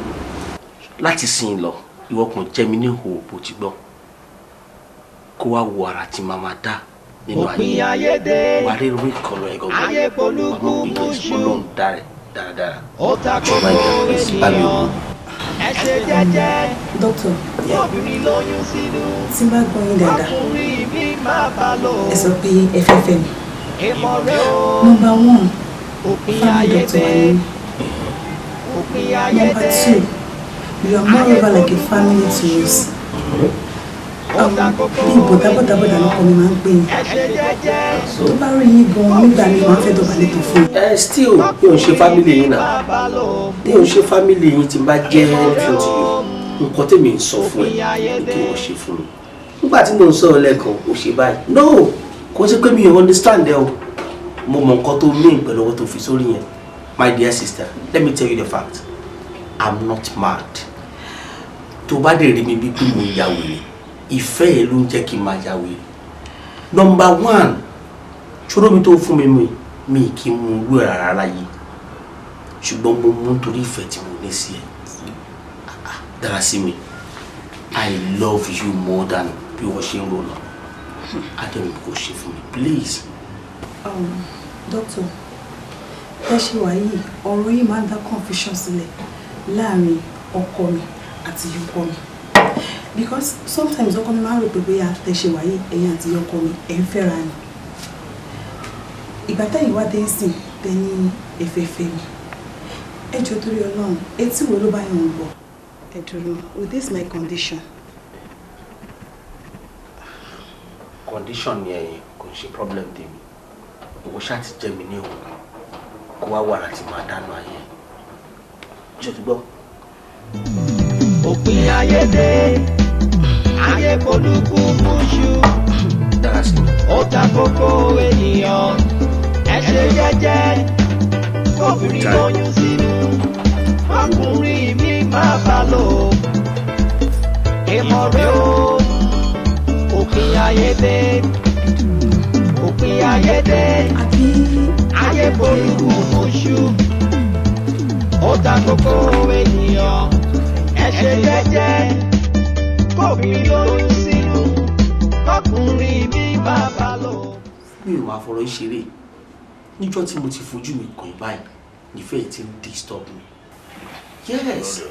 Láti sìn lọ, ìwọ kan jẹ́ mi ní ìhòòhò ti gbọ́, kó wá wo ara tí màá máa dá nínú Òpin ayé. Ayé dé. Wà á rí orí ìkọlọ ẹ̀ gangan. Ayé polúkú Wà á mọ̀ pé yes, múṣú. Ọlọ́run dá rẹ̀ dáradára. Ó ta Ṣùgbọ́n kókó ìgbà please, bá mi wò. ènìyàn. Ẹ ṣe jẹ́jẹ́. Doctor. Obìnrin lóyún sínú. Tí n bá gbọ́ yín dáadáa, Ọkùnrin mi máa bá lò. ẹ sọ pé ẹ fẹ́ fẹ́ mi. Ìmọ̀ rẹ̀ o. Number one, Òpin family ayé doctor dé. wa ni. Òpin ayé Number dé. two, you are moreover like a family to us. Bí bọ̀dábọ̀dábọ̀dá lọ́kọ mi máa ń pè yín. Ẹ ṣe jẹ́jẹ́. Tó bá rí yín gan-an nígbà míì, máa ń fẹ́ dọ̀bálẹ̀ tán fún yín. Ẹ still mi ò ń ṣe family yín náà, mi ò ń ṣe family yín. Tí n bá jẹ́ anything to you, nǹkan tèmi ń sọ fún ẹ ní kí wọ́n ṣe fún mi. Nígbà tí mò ń sọ̀rọ̀ lẹ́ẹ̀kan, ò ṣe báyìí. No, kò sí pé mi ò understand ẹ o. Mo mọ nǹkan tó mean pẹ̀lú owó tó fi sórí yẹn. My dear sister, let me tell you the fact, I'm not mad. Tó bá dẹ̀ rí mi bí pé mo ń ya wèrè, ìfẹ́ ẹ ló ń jẹ́ kí n máa ya wèrè. Number one, ṣòro mi tó fún mi mu, mi kì í mu irú ẹ̀ rárá yìí, ṣùgbọ́n mo mú nítorí ìfẹ́ tí mo ní sí ẹ. Dára sí mi, I love you more than bí wọ́n ṣe ń rò lọ. Adéhùn kò ṣe fún mi, please. Doctor, ẹ ṣe wà yìí, ọ̀rọ̀ yìí máa ń dá confusion sílẹ̀ láàrin ọkọ mi àti ọkọ mi, because sometimes ọkọ mi máa ń rò pé bóyá tẹ ṣe wà yìí, ẹ̀yin àti ọkọ mi ẹ̀ ń fẹ́ra ni. Ìgbà tẹ́yìn wá dé ń sìn Tẹ ní efefe mi. Ẹ jọ̀ọ́, torí Ọlọ́run, etí wo ló bá yàn ń gbọ́? Ẹ dúró, with this my condition. Condition yẹn kò ń ṣe problem tèmi. Ìwọ ṣáà ti jẹ́ mi ní òun kó wá wà láti máa dáná ayé. Ṣé o ti gbọ́? Òpin ayé dé, ayé polúkú múṣú. Dára sí mi. Ó ta kókó ènìyàn, ẹ ṣe jẹ́jẹ́. Obìnrin lóyún sínú, ọkùnrin mi máa bá lò. Èmọ̀ rẹ o, òpin ayé dé, òpin ayé dé, ayé polúkú múṣú. Ó ta kókó ènìyàn, ẹ ṣe jẹ́jẹ́. Kóbìnrin lóyún sínú, ọkùnrin mi máa bá lò. Mi ò máa fọ̀rọ̀ yìí ṣeré. Níjọ́ tí mo ti fojú mi kàn yín báyìí, nífẹ̀ẹ́ ti ń disturb mi. Yes,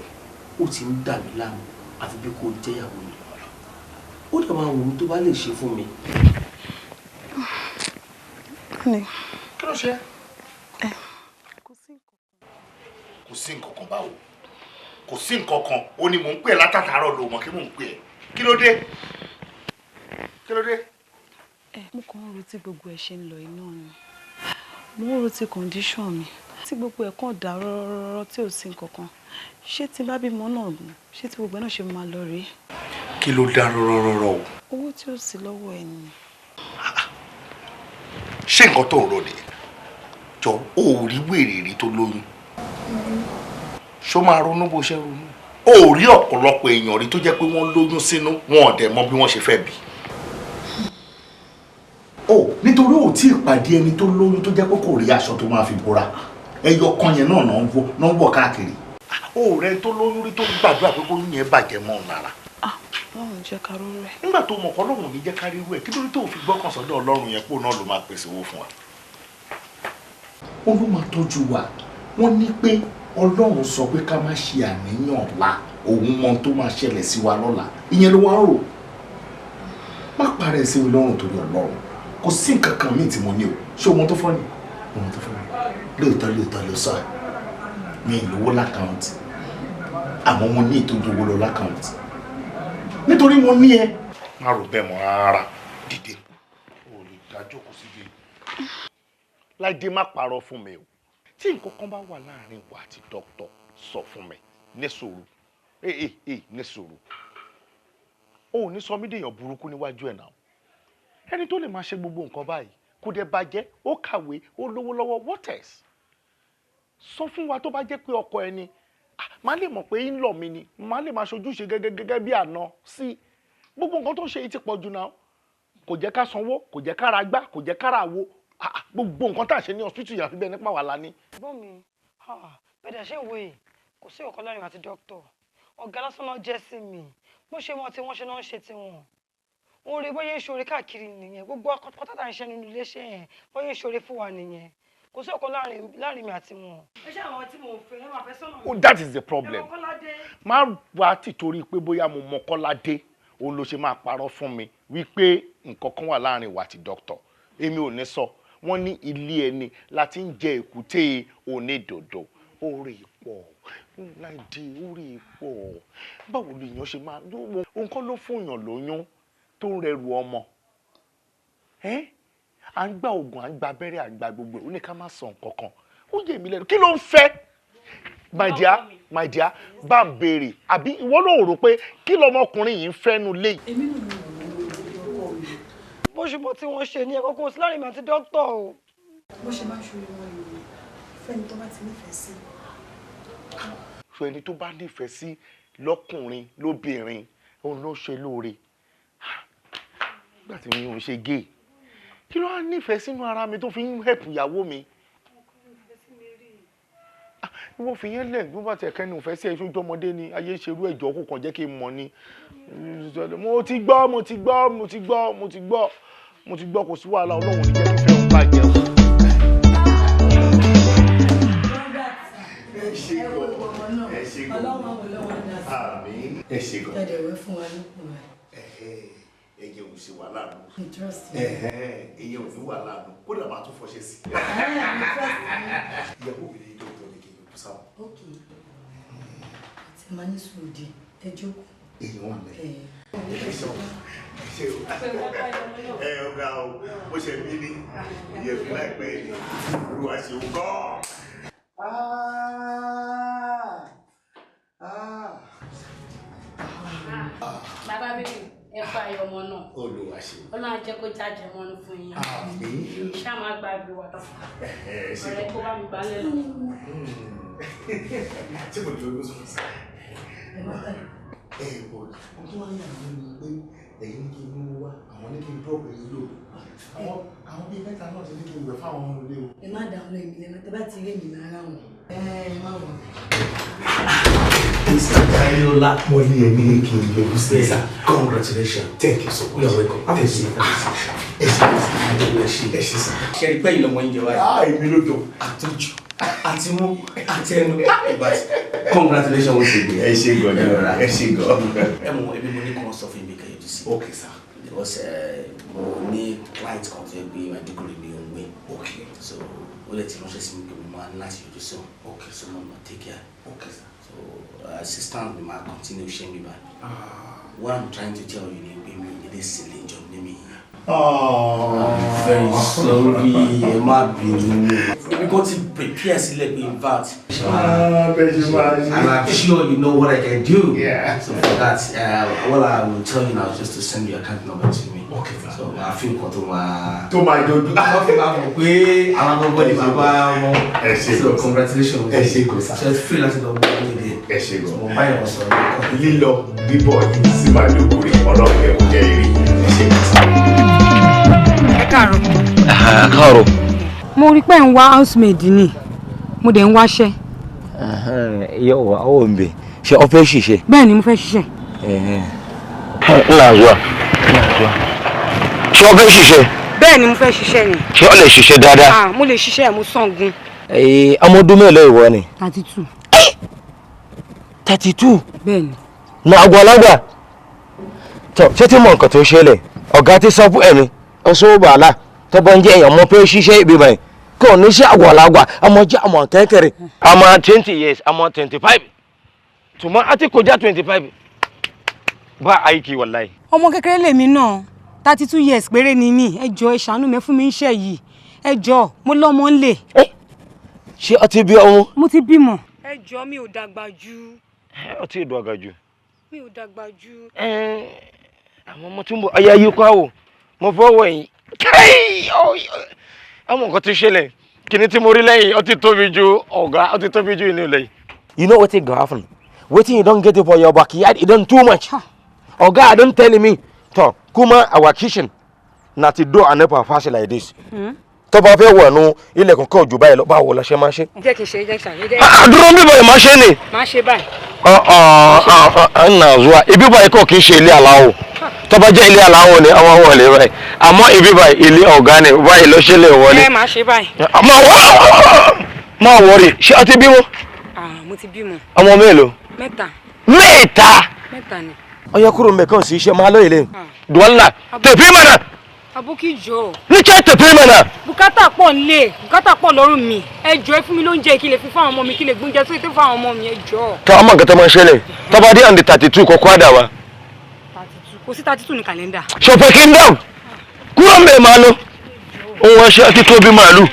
ó ti ń dà mí láàmú, àfi bí kò jẹ́yàwó mi. Ó dẹ̀ máa wù mí tó bá lè ṣe fún mi. Kí ló ṣe? Kò sí nǹkan kan báwo? Kò sí nǹkan kan. Ó ní mò ń pè ẹ́ látàtàárọ̀, ló mọ̀ kí mò ń pè ẹ́. Kí ló dé? Kí ló dé? Ẹ mo kàn ń ro tí gbogbo ẹ ṣe ń lọ iná ni. Mo ń ro ti condition mi tí gbogbo ẹ kàn dá rọ́rọ́rọ́ tí ò sí nǹkan kan. Ṣé tí bá bímọ náà, ṣé tí gbogbo ẹ náà ṣe máa lọ rèé? Kí ló dá rọ́rọ́rọ́ o? Owó tí ò sí lọ́wọ́ ẹ ni. Ṣé nǹkan tó ń rò nìyẹn? Jọ, o ò rí wèrè rí tó lóyún? Ṣó máa ronú bó ṣe ronú? O ò rí ọ̀pọ̀lọpọ̀ èèyàn rí tó jẹ́ pé wọ́n lóyún sínú, wọn ò dẹ̀ mọ bí wọ́n ṣe fẹ́ bí? O nítorí ò tí ì pàdé ẹni tó lóyún tó jẹ́ pé kò rí aṣọ tó máa fi bora. Ẹyọ kan yẹn náà náà ń wọ̀ káàkiri. O rẹ tó lóyún rí tó gbàdúrà pé kóyún yẹn bàjẹ́ mọ́ òun lára? Ọlọ́run jẹ́ ká rú rẹ̀. Nígbà tó mọ̀ kọ́ Ọlọ́run ní jẹ́ ká rí rú ẹ̀, kí ló dé tó fi gbọ́kàn sọ́dọ̀ Ọlọ́run yẹn pò náà ló máa pèsè owó fún wa? Ó ló máa tọ́jú wa. Wọ́n ní pé Ọlọ́run sọ pé ká má ṣe àníyàn ọ̀la, òun mọ tó máa ṣẹlẹ̀ sí wa lọ́la. Ìyẹn ló wá ń rò. Má parẹ́ sí mi lọ́rùn torí Ọlọ́run. Kò sí nǹkan kan míì tí mo ní o. Ṣé o mọ tó fọ́ ni? Mo mọ tó fọ́ ni. Lóòótọ́ lóòótọ́ ló sọ ẹ̀. Mi ì lówó l'account. Àmọ́ mo ní ìtọ́jú owó lọ l'account. Nítorí mo ní ẹ. Má rò bẹ́ẹ̀ mọ́ rárá. Dìde. O lè dá jókòó síbi. Láìdé, má parọ́ fún mi o. Tí nǹkan kan bá wà láàrin wa àti dókítà, sọ fún mi. Ní sùúrù. Ee ee, ní sùúrù. O ò ní sọ mí dèèyàn burúkú níwájú ẹ̀ náà. Ẹni tó lè máa ṣe gbogbo nǹkan báyìí, kò dẹ̀ bàjẹ́, ó kàwé, ó lówó lọ́wọ́, what else? Sọ fún wa tó bá jẹ́ pé ọkọ ẹni, má lè mọ̀ pé ń lọ mi ni, má lè máa ṣojúṣe gẹ́gẹ́ gẹ́gẹ́ bí àná sí. Gbogbo nǹkan tó ń ṣe yìí ti pọ̀ jù náà. Kò jẹ́ ká sanwó, kò jẹ́ ká ra gbá, kò jẹ́ ká ra wo. Gbogbo nǹkan tá à ṣe ní hospital yàfi bẹ́ẹ̀ nípa wà lání. Ẹ̀gbọ́n mi, bẹ́ẹ̀ ṣe ń wo yìí, kò sí ọ̀kan láàrin àti dókítà. Ọ̀gá lásán náà jẹ́ sí mi. Bó ṣe wọn tí wọ́n ṣe náà ń ṣe tiwọn. Oore bóyá ń ṣoore káàkiri nìyẹn. Gbogbo ọkọ̀ tá à ń ṣe nínú ilé ṣe yẹn, bóyá ń ṣoore fún wa nìyẹn. Kò sí ọ̀kan láàrin mi àti wọn. Ẹ ṣe àwọn tí mo fẹ́, ẹ máa fẹ́ sọ́nà mi. Oh, that is the problem. Ẹ mọ Kọ́ládé. Má wá tìtorí pé bóyá mo mọ Kọ́ládé, òun ló ṣe máa parọ́ fún mi wípé nǹkan kan wà láàrin wa àti dókítà. Èmi ò ní sọ. Wọ́n ní ilé ẹni láti ń jẹ èkúté onídòdó. Oore pọ̀, Láìdé, oore pọ̀. Báwo lèèyàn ṣe máa òun kọ́ ló fún èèyàn lóyún tó ń rẹrù ọmọ? Ẹ́ à ń gba oògùn, à ń gba abẹ́rẹ́, à ń gba gbogbo ẹ̀, ó ní ká má sọ nǹkan kan. Ó yé mi lẹ́nu. Kí ló ń fẹ́? My dear, my dear, bá ń béèrè. Àbí ìwọ náà rò pé kí lọmọkùnrin yìí ń fẹ́nu lé? Èmi náà ni òun ọkọ mi. Bó ṣe mọ tí wọ́n ṣe ní ẹ̀kọ́ kò sí láàrin mi àti dókítà o. Bó ṣe máa ń ṣoore wọn nìyẹn. Fẹ́ni tó bá ti nífẹ̀ẹ́ sí. So ẹni tó bá nífẹ̀ẹ́ sí lọ́kùnrin lóbìnrin, òun ló ṣe lóore. Nígbà tí mi ò ṣe gay, kí ló wá nífẹ̀ẹ́ sínú ara mi tó fi ń help ìyàwó mi? Ìwọ fi yẹn lẹ̀, bí wọ́n bá tẹ̀ kẹ́nu ìfẹ́ sí ẹ, sójú ọmọdé ni ayé ṣerú ẹ̀jọ́, kò kàn jẹ́ kí n mọ̀ ni. Mo ti gbọ́, mo ti gbọ́, mo ti gbọ́, mo ti gbọ́, mo ti gbọ́, kò sí wàhálà. Ọlọ́run ní jẹ́ kí ìfẹ́ òun bàjẹ́ o. Ẹ ṣe gan, ẹ ṣe gan. Àmín, ẹ ṣe gan. Ẹ dẹ̀ wẹ́ fún wa nípò rẹ̀. Ẹ̀yẹ ò ṣe wàhálà nù. I trust you. Ẹ̀yẹ ò ní wàhálà nù. Kódà máa tún fọṣẹ sí. I trust you. Ìyàwó mi ní dókítà ní kí n yọjú sáwọn. Ok. Àti màá ní sùúrù di ẹ jókòó. Èèyàn wà mẹ́. Ẹ ṣe o. Ẹ ṣe o. Ẹ ọ̀gá o, mo ṣe mí ní ìyẹ̀fun láìpẹ́ yìí. Olúwa ṣe o gan. Bàbá mi, ẹ kú ayọ̀ ọmọ náà. Olúwa ṣe. Ọlọ́run á jẹ́ kó jáde mọ́nú fún yín. Àmín. Ṣá máa gbàgbé wa. Ẹ ṣe Ọ̀rẹ́ kó bá mi gbálẹ̀ lọ. Ṣé mo lè lọ sọ́kùn sí? Ẹ bọ̀, ohun tó wá ń yà mí ni pé ẹ̀yin ní kí n mú wá, àwọn ní kí n drop ẹ̀yin lò. Àwọn bíi mẹ́ta náà ti ní kí n wẹ̀ fáwọn ọmọ ilé o. Ẹ má dààmú èmi lẹ́nu, tẹ bá ti rí èmi máa ráwọn. Ẹ má wọ̀. Mr. Dayola. Mo ní ẹ̀mí ní kí n yọjú sí ẹ. Congratulations. Thank you so much. You are welcome. Thank you. Ẹ ṣe ẹ ṣe sir. Ṣé rí pé ìlọmọ yín jẹ wáyé? Ah, èmi ló jọ. Àtọ́jú, àtimú, àtẹnu. But congratulations once again. Ẹ ṣe gan ni, ẹ ṣe gan. Ẹ mọ̀, ebi mo ní kàn sọ fún mi kẹ́ yọjú sí. Okay sir. Because mo ní client kan tó yẹ pé Maiduguri ni ó ń gbé. Okay. So ó lè ti ránṣẹ́ sí mi pé mo máa ní láti yọjú sí wọn. Okay. So mo máa take care. Okay sir. So assistant mi máa continue iṣẹ́ mi báyìí. What I'm trying to tell you ni pé mi ò ní lè sílé ìjọ ní mi. I'm very sorry, ẹ má bínú. Èmi kan ti prepare sílẹ̀ pé in fact. Bẹ́ẹ̀ ṣe máa ṣe. And I'm sure you know what I can do. Yeah. So for that, what I will tell you now is just to send your account number to me. Okay, sir. So I feel nǹkan tó máa. Tó máa jọjú. Wọ́n fi máa mọ̀ pé àwọn agbọ́gbọ́ ni bàbá wọn. Ẹ ṣe So congratulations. Ẹ ṣe gan sir. So ẹ free láti lọ mú owó ìdí. Ẹ ṣe gan. Mo bá ìwọ̀n sọ̀rọ̀ lọ́kàn. Lílọ bíbọ̀ yìí sí Maiduguri ọlọ́run ẹ̀ kò jẹ́ eré. Ẹ ṣe gan sir. Ẹ káàárọ̀. Káàárọ̀. Mo rí pé ń wá housemaid ni, mo dẹ̀ ń wáṣẹ́. Yóò wá ó ń bè ṣe ọ fẹ́ ṣiṣẹ́. Bẹ́ẹ̀ ni mo fẹ́ ṣiṣẹ́. Ńlá zuwa ńlá zuwa. Ṣé ọ fẹ́ ṣiṣẹ́? Bẹ́ẹ̀ ni mo fẹ́ ṣiṣẹ́ ni. Ṣé ọ lè ṣiṣẹ́ dáadáa? Ah, mo lè ṣiṣẹ́, mo sàngun. Ọmọ ọdún mélòó ìwọ ni? 32. 32? Bẹ́ẹ̀ ni. Na àgbàlagbà. Tọ́ ṣé tí mo nǹkan tó ṣẹlẹ̀? Ọ̀gá ti sọ fún ẹ̀mí, ọ̀ṣọ́ wàhálà tọ́bọ̀ ń jẹ́ èèyàn mọ́ pé ṣiṣẹ́ ibi báyìí. Kò ní ṣe àgbàlagbà, ọmọ jẹ́ ọmọ kékeré. Ọmọ 20 years, ọmọ 25. Tùmọ̀ á ti kọjá 25. Bá àìkí wàláì. Ọmọ kékeré lèmi náà, 32 years péré ni mí. Ẹ jọ̀ọ́ ẹ ṣàánú mi, ẹ fún mi iṣẹ́ yìí. Ẹ jọ̀ọ́, mo lọ́mọ ń lè. Ṣé ọ ti bí ọmọ? Mo ti bímọ. Ẹ jọ̀ọ́ mi ò dàgbà jù. Ọ ti dàgbà jù. Mi ò dàgbà jù. Àwọn ọmọ tí ń bọ̀ ọyá yìí kọ́ àwò mo fọwọ́ yìí àwọn nǹkan tó ṣẹlẹ̀ kìíní tí mo rí lẹ́yìn ó ti tóbi ju ọ̀gá ó ti tóbi ju inú ilẹ̀ yìí. You know wetin go happen? Wetin you don get for your backyard, e don too much. Oga don tell me to kuma our kitchen na ti door and nepa pass like this. Tó bá fẹ́ wọ̀ nu ilẹ̀kùn kan jù báyìí lọ, báwo la ṣe máa ṣe? Jẹ́ kí n ṣe, jẹ́ kí n ṣe. Dúró ń bíbọ̀ yìí máa ṣe ni. Máa ṣe báyìí. Nna zuwa ibi báyìí kò kí ń ṣe ilé aláwọ̀. Tó bá jẹ́ ilé aláwọ̀ ni àwọn wọlé báyìí. Àmọ́ ibi báyìí ilé ọ̀gá ni báyìí ló ṣe lè wọlé. Ẹ máa ṣe báyìí. Máa wọrí, ṣé o ti bímọ? Mo ti bímọ. Ọmọ mélòó? Mẹ́ta. Mẹ́ta? Mẹ́ta ni. Ọyọ kúrò mẹ́kàn sí iṣẹ́ máa lóye lẹ́yìn. Dùwọ́lá tẹ̀fí mọ̀nà. Àbókí jọ. Níṣẹ́ tẹ̀fí mọ̀nà. Bùkátà pọ̀ nílé, bùkátà pọ̀ lọ́rùn mi. Ẹ jọ̀ọ́ ẹ fún mi lóúnjẹ kí lè fi fáwọn ọmọ mi, kí lè gbóúnjẹ sórí tó fáwọn ọmọ mi, ẹ jọ̀ọ́. Tọ́ ọmọ nǹkan tó máa ń ṣẹlẹ̀, tó bá dé on the 32 kọ́kọ́ àdá wa. 32 kò sí 32 ní kàlẹ́ndà. Ṣọ̀pẹ́ kingdom kúrò ń bẹ̀ máa lọ. Òun ọṣẹ ti tóbi màálù.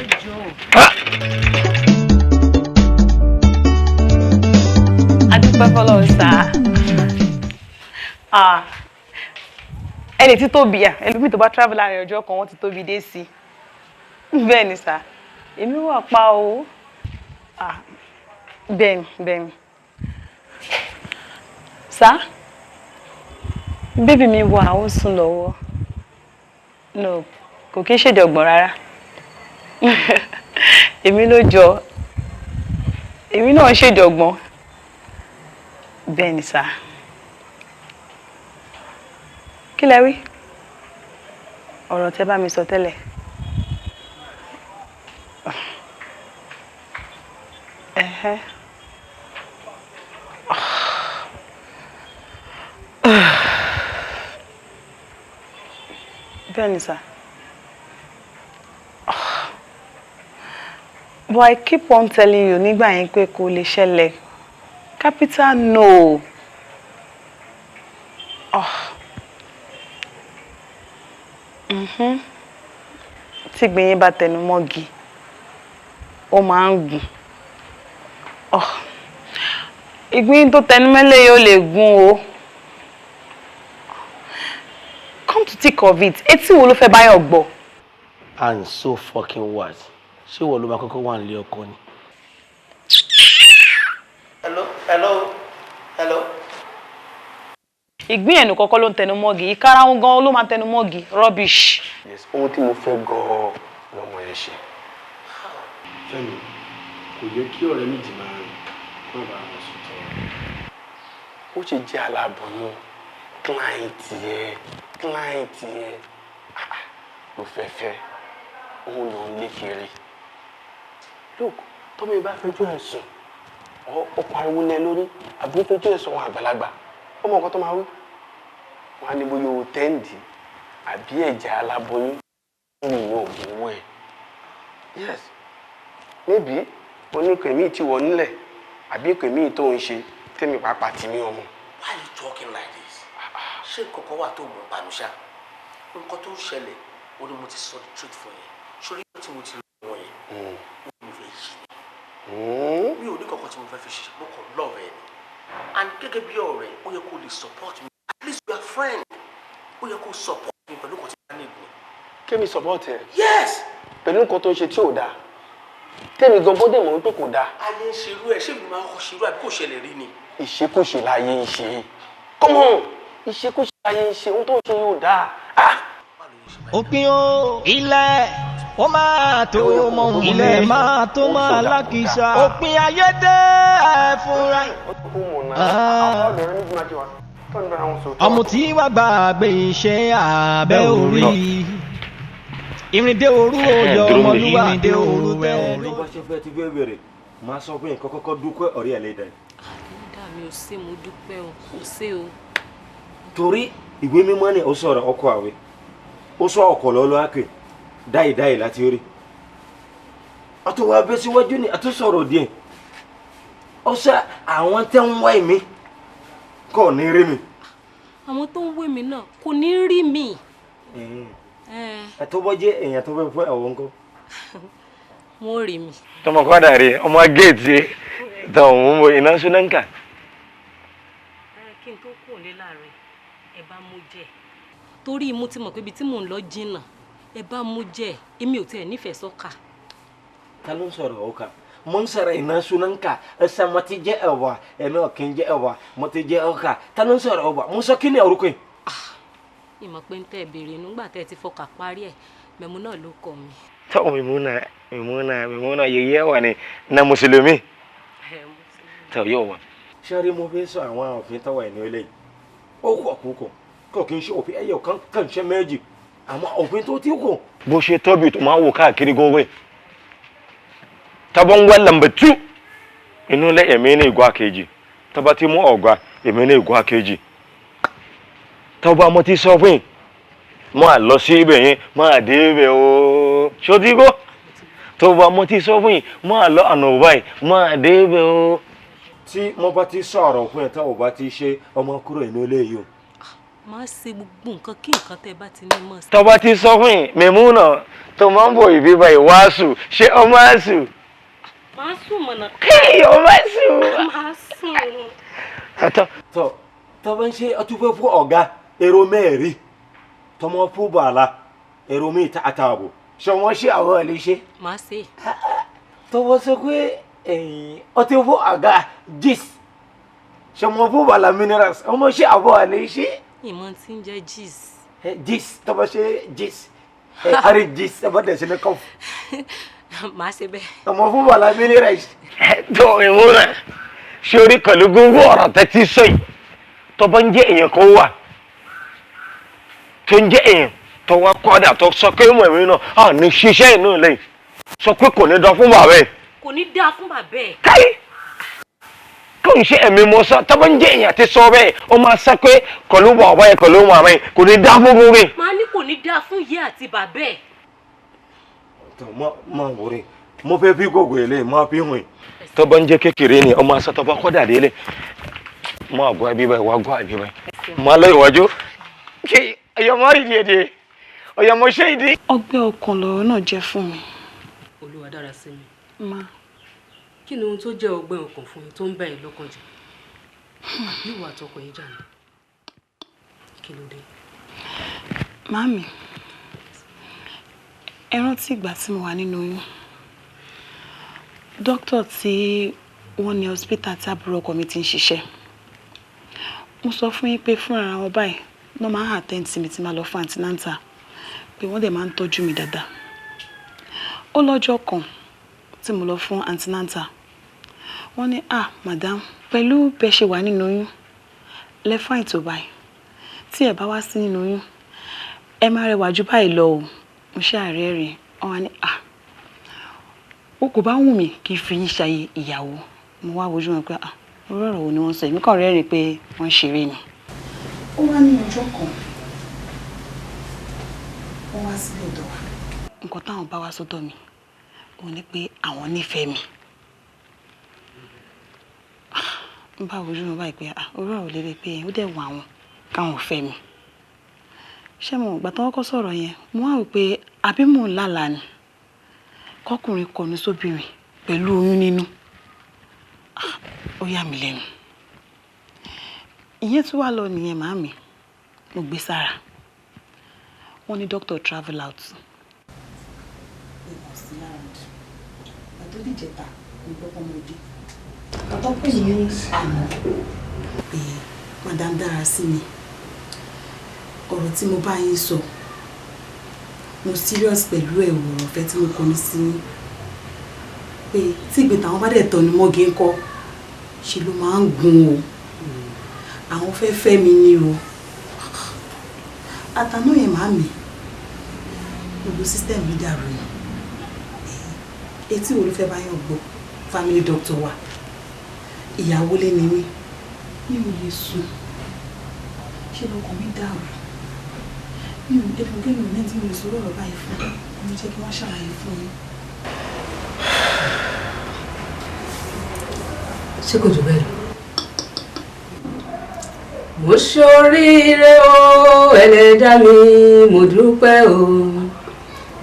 Adúpẹ́ fọlọ́run sá. Ẹni tí tóbi à, ẹlòmíì tó bá travel láàrin ọjọ́ kan wọ́n ti tóbi dé sí i. Bẹ́ẹ̀ ni sá, èmi wà pa o. Bẹ́ẹ̀ ni, bẹ́ẹ̀ ni. Sá, bébì mi wà, ó ń sùn lọ́wọ́. No, kò kí ń ṣèdè ọ̀gbọ̀n rárá. Èmi ló jọ, èmi náà ń ṣèdè ọ̀gbọ̀n. Bẹ́ẹ̀ ni sá. Kí lẹ wí? Ọ̀rọ̀ tẹ́ bá mi sọ tẹ́lẹ̀. Ẹ̀hẹ́. Bẹ́ẹ̀ ni sir. But I keep on telling you nígbà yẹn pé kò lè ṣẹlẹ̀. Capital no. Oh. Mm-hmm. Tí ìgbín bá tẹnu mọ́gi, ó máa ń gùn. Oh. Ìgbín tó tẹnu mẹ́lẹ̀ yóò lè gùn o. Come to think of it, etí wo ló fẹ́ báyọ̀ gbọ́? And so fucking what? Ṣé ìwọ ló máa kọ́kọ́ wà nílé ọkọ ni? Hello, hello, hello. Ìgbín ẹnu kọ́kọ́ ló ń tẹnu mọ́gi, ìkarahun gan ló máa tẹnu mọ́gi, rubbish. Yes, ohun tí mo fẹ́ gan-an lọmọ yẹn ṣe. Fẹ́mi, kò yẹ kí ọ̀rẹ́ méjì máa rìn kó bá wọn sùn tọrọ. Ó ṣe jẹ́ aláboyún, client yẹn, client yẹn ló fẹ́ fẹ́, òun ló ń lé kiri. Look, tọ́mọ yìí bá fẹjọ́ ẹ̀ sùn, ó pariwo lé lórí, àbí ó fẹjọ́ ẹ̀ sùn àwọn àgbàlagbà, ó mọ nǹkan tó máa wí. Wọ́n á ní bóyá o tẹ́ǹdì àbí ẹ̀jẹ̀ aláboyún ní ìyẹn òògùn owó ẹ̀. Yes, maybe oníkèmí míì tí wọ́n nílẹ̀ àbí ìkèmí tó ń ṣe tẹ́mi pàápàá tì mí ọmọ. Why are you talking like this? Ṣé nǹkan kan wà tó mọ̀ pàmò ṣá? Nǹkan tó ń ṣẹlẹ̀, ó ní mo ti sọ the truth fún yẹn. Ṣorí tí mo ti rí wọn yẹn, ó ní mo fẹ́ yí ni. Mi ò ní kankan tí mo fẹ́ fi ṣe, mo kàn love ẹ ni. And gẹ́gẹ́ bí ọ̀rẹ́, ó yẹ kó lè support me. At least we are friends. Ó yẹ kó support mi pẹ̀lú nǹkan tí mo need ni. Kémi support ẹ? Yes! Pẹ̀lú nǹkan tó ń ṣe tí ò dáa. Tẹ́mi gan bọ́dẹ̀ mọ̀ wípé kò dáa. Ayé ń ṣerú ẹ̀, ṣé mi máa ń kọ́ ṣerú àbí kò ṣẹlẹ̀ rí ni? Ìṣekúṣe láyé ń ṣe. Come on! Ìṣekúṣe láyé ń ṣe, ohun tó ń ṣe yóò dáa. Òpin o, ilẹ̀ ó máa tó mọ, ilẹ̀ máa tó máa lákìsà. Òpin ayé dé ẹ̀ fúnra. Ọmọ tí wàá gbàgbé iṣẹ́ abẹ́ orí. Ìrìndé òru òyò ọmọlúwa ìrìndé òru tẹ́. Tó bá ṣe fẹ́ ti fẹ́ bẹ̀rẹ̀, máa sọ fún yín kọ́kọ́ dúpẹ́ ọ̀rẹ́ ẹ̀ lẹ́dàá. Ẹlẹ́dàá mi ò ṣe, mo dúpẹ́ o, ò ṣe o. Torí ìwé mímọ́ ni ó sọ̀rọ̀ ọkọ̀ àwẹ̀, ó sọ ọkọ̀ lọ́lọ́ àkè dáìdáì láti rí. Ọtún wa bẹ́ síwájú ni àtún sọ̀rọ̀ díẹ̀. Ó sọ àwọn tẹ́ ń wá èmi kò ní rí mi. Àwọn tó ń wé mi náà kò ní rí mi. Ẹ tó bọ́ jẹ́ èèyàn tó fẹ́ fún ẹ̀wọ̀n ńkọ́. Wọ́n rí mi. Tọmọ kọ́ dàrí ọmọ géètì tó ń wo iná súnáǹkà. Kí n tó kúrò nílé láàárọ̀ ẹ bá mú jẹ. Torí mo ti mọ̀ pé ibi tí mò ń lọ jìnnà, ẹ bá mú jẹ, èmi ò tiẹ̀ nífẹ̀ẹ́ sọ́kà. Ta ló ń sọ̀rọ̀ ọkà? Mo ń sọ̀rọ̀ iná súnáǹkà, ẹsẹ̀ mo ti jẹ́ ẹ̀wà, èmi ò kí ń jẹ́ ẹ̀wà, mo ti jẹ́ ọkà. Ta ló ń sọ̀rọ̀ ọba? Mo sọ kí ni orúkọ yìí? Ìmọ̀ pé ń tẹ́ béèrè nígbà tẹ́ ti fọkà parí ẹ̀, Mẹ̀mú náà ló kọ mi. Tọ́ Mẹ̀múnà, Mẹ̀múnà, Mẹ̀múnà yẹyẹ wà ní na Mùsùlùmí. Tọ́ yóò wà. Ṣé rí mo fẹ́ sọ àwọn òfin tọ́wọ̀ ẹ̀ ní ilé yìí? Ó kọ̀ kúkọ̀, kò kí n ṣe òfin ẹyọ kan kàn ṣe méjì, àmọ́ òfin tó ti kù. Bó ṣe tóbi tó máa wò káàkiri gógó. Tọ́bọ̀ ń wá lambatu. Inú ilé èmi ní ìgò àkejì. Tọ́ba ti mú ọ̀gbà, èmi ní ìgò àkejì. Tọ́ba mo ti sọ fún yín, máa lọ sí ibẹ̀ yẹn, máa dé ibẹ̀ o. Ṣó ti gbọ́? Tọ́ba mo ti sọ fún yín, máa lọ àná báyìí, máa dé ibẹ̀ o. Tí mo bá ti sọ̀rọ̀ fún ẹ, tá ò bá ti ṣe, ọmọ kúrò inú ilé yìí o. Má ṣe gbogbo nǹkan kí nǹkan tẹ́ bá ti ní mọ̀ sí. Tọ́ba ti sọ fún yín, Mẹ̀múnà tó máa ń bọ̀ ìbí báyìí wá sùn, ṣé ọmọ á sùn? Má sùn mọ̀nà. Kí ọmọ sùn? Má sùn. Tọ́ tọ́ba ń ṣe ọtún fẹ́ fún ọ̀gá èrò mẹ́rin tọmọ fún bàálà èrò mi ta àtààbò ṣé wọ́n ṣe àwọn ẹ̀ lè ṣe. Má ṣe. Tọ́wọ́ sọ pé ọtí fún ọ̀gá gis ṣé wọ́n fún bàálà minerals ọmọ ṣe àwọn ẹ̀ lè ṣe. Ìmọ̀ tí ń jẹ́ gis. Gis tọ́wọ́ ṣe gis àrí gis tọ́wọ́ dẹ̀ ṣe ní kọ́fù. Má ṣe bẹ́ẹ̀. Ọmọ fún bàálà minerals. Tó ìmúra ṣé orí pẹ̀lú gbogbo ọ̀rọ̀ tẹ́tí sọ yìí tọ́ba ń jẹ́ èèyàn kan wà tó ń jẹ́ èèyàn tó wá kọ́dà tó sọ pé mọ̀ èmi náà à ní ṣiṣẹ́ inú ilé sọ pé kò ní dán fún bàbá ẹ̀. Kò ní dá fún bàbá ẹ̀. Káyé kò ń ṣe ẹ̀mí mọ́ sọ tọ́ba ń jẹ́ èèyàn ti sọ bẹ́ẹ̀ ó máa sọ pé pẹ̀lú bàbá ẹ̀ pẹ̀lú màmá ẹ̀ kò ní dá fún gbogbo ẹ̀. Màá ní kò ní ní dáa fún ìyá àti bàbá ẹ̀. Má wọrí, mo fẹ́ fi gbogbo ilé má fi hàn tó bá ń jẹ́ kékeré ni ọmọ aṣọ tó bá kọ́ dàdé lẹ̀ má gbọ́ àbí báyìí wá gbọ́ àbí báyìí má lọ ìwájú kí ọyọ mọ́ rí díẹ̀ díẹ̀ ọyọ mọ́ ṣé ìdí. Ọgbẹ́ ọkàn lọ̀rọ̀ náà jẹ́ fún mi. Olúwa dára sí mi. Ma. Kí ni ohun tó jẹ́ ọgbẹ́ ọkàn fún yín tó ń bá ẹ lọ́kàn jẹ́? Àbí ìwà àtọkọ yín jà ní? Kí ló dé? Màámi, ẹ rántí ìgbà tí mo wà nínú oyún. Dókítà tí wọ́n ní hospital tí àbúrò ọkọ mi ti ń ṣiṣẹ́. Mo sọ fún yín pé fúnra wọn báyìí wọ́n máa ń attend sí mi tí máa lọ fún antinanta, pé wọ́n dẹ̀ máa ń tọ́jú mi dáadáa. Ó lọ́jọ́ kan tí mo lọ fún antinanta, wọ́n ní ah madam, pẹ̀lú bẹ́ ṣe wà nínú oyún lẹ fine tó báyìí, tí ẹ bá wá sí nínú oyún ẹ máa rẹwà jù báyìí lọ o. Mo ṣe àárẹ̀ rẹ̀, wọ́n wá ní ah o kò bá wù mí kí n fi yín ṣayé ìyàwó. Mo wá wojú wọn pé ah orí ọ̀rọ̀ wo ni wọ́n sọ, èmi kàn rẹ́rìn pé wọ́n ń ṣeré ni. Ó wá ní ọjọ́ kan wọ́n wá sílé ọ̀dọ̀ wa. Nǹkan táwọn bá wá sọ́dọ̀ mi òun ni pé àwọn nífẹ̀ẹ́ mi. N bá wojú wọn báyìí pé ah orí ọ̀rọ̀ lélẹ̀ pé ó dẹ̀ wọ àwọn káwọn fẹ́ mi. Ṣé mo ìgbà tí wọ́n kọ́ sọ̀rọ̀ yẹn, mo wá rò pé àbí mò ń lálàá ni, kọkùnrin kọnu sóbìnrin pẹ̀lú oyún nínú. Ó yà mí lẹ́nu. Ìyẹn tún wá lọ nìyẹn màámi, mo gbé sára. Wọ́n ní doctor travel out. Pé madam dára sí mi, ọ̀rọ̀ tí mo bá yín sọ, mo serious pẹ̀lú ẹ̀ ọ̀rọ̀ ọ̀fẹ́ tí mo kọnu sí yín. Pé tí ìgbé tàwọn bá dẹ̀ tọ́nu mọ́gi ńkọ́, ṣe ló máa ń gun o. Àwọn fẹ́ fẹ́ mi ni o. Àtànú yẹn màámi, gbogbo system mi dàrú ni. Etí wo ló fẹ́ bá yàn gbọ́? Family doctor wa, ìyàwó lé ni mí, mi ò lè sùn. Ṣé lọkàn mi dàrú? Mi ò lè fún kémi ní tí mo lè sọ̀rọ̀ ọ̀rọ̀ báyìí fún. Mo jẹ́ kí wọ́n ṣàlàyé fún yín. Ṣé kò jù bẹ́ẹ̀ lọ? Mo ṣoríire o, ẹlẹ́dàá mi, mo dúpẹ́ o.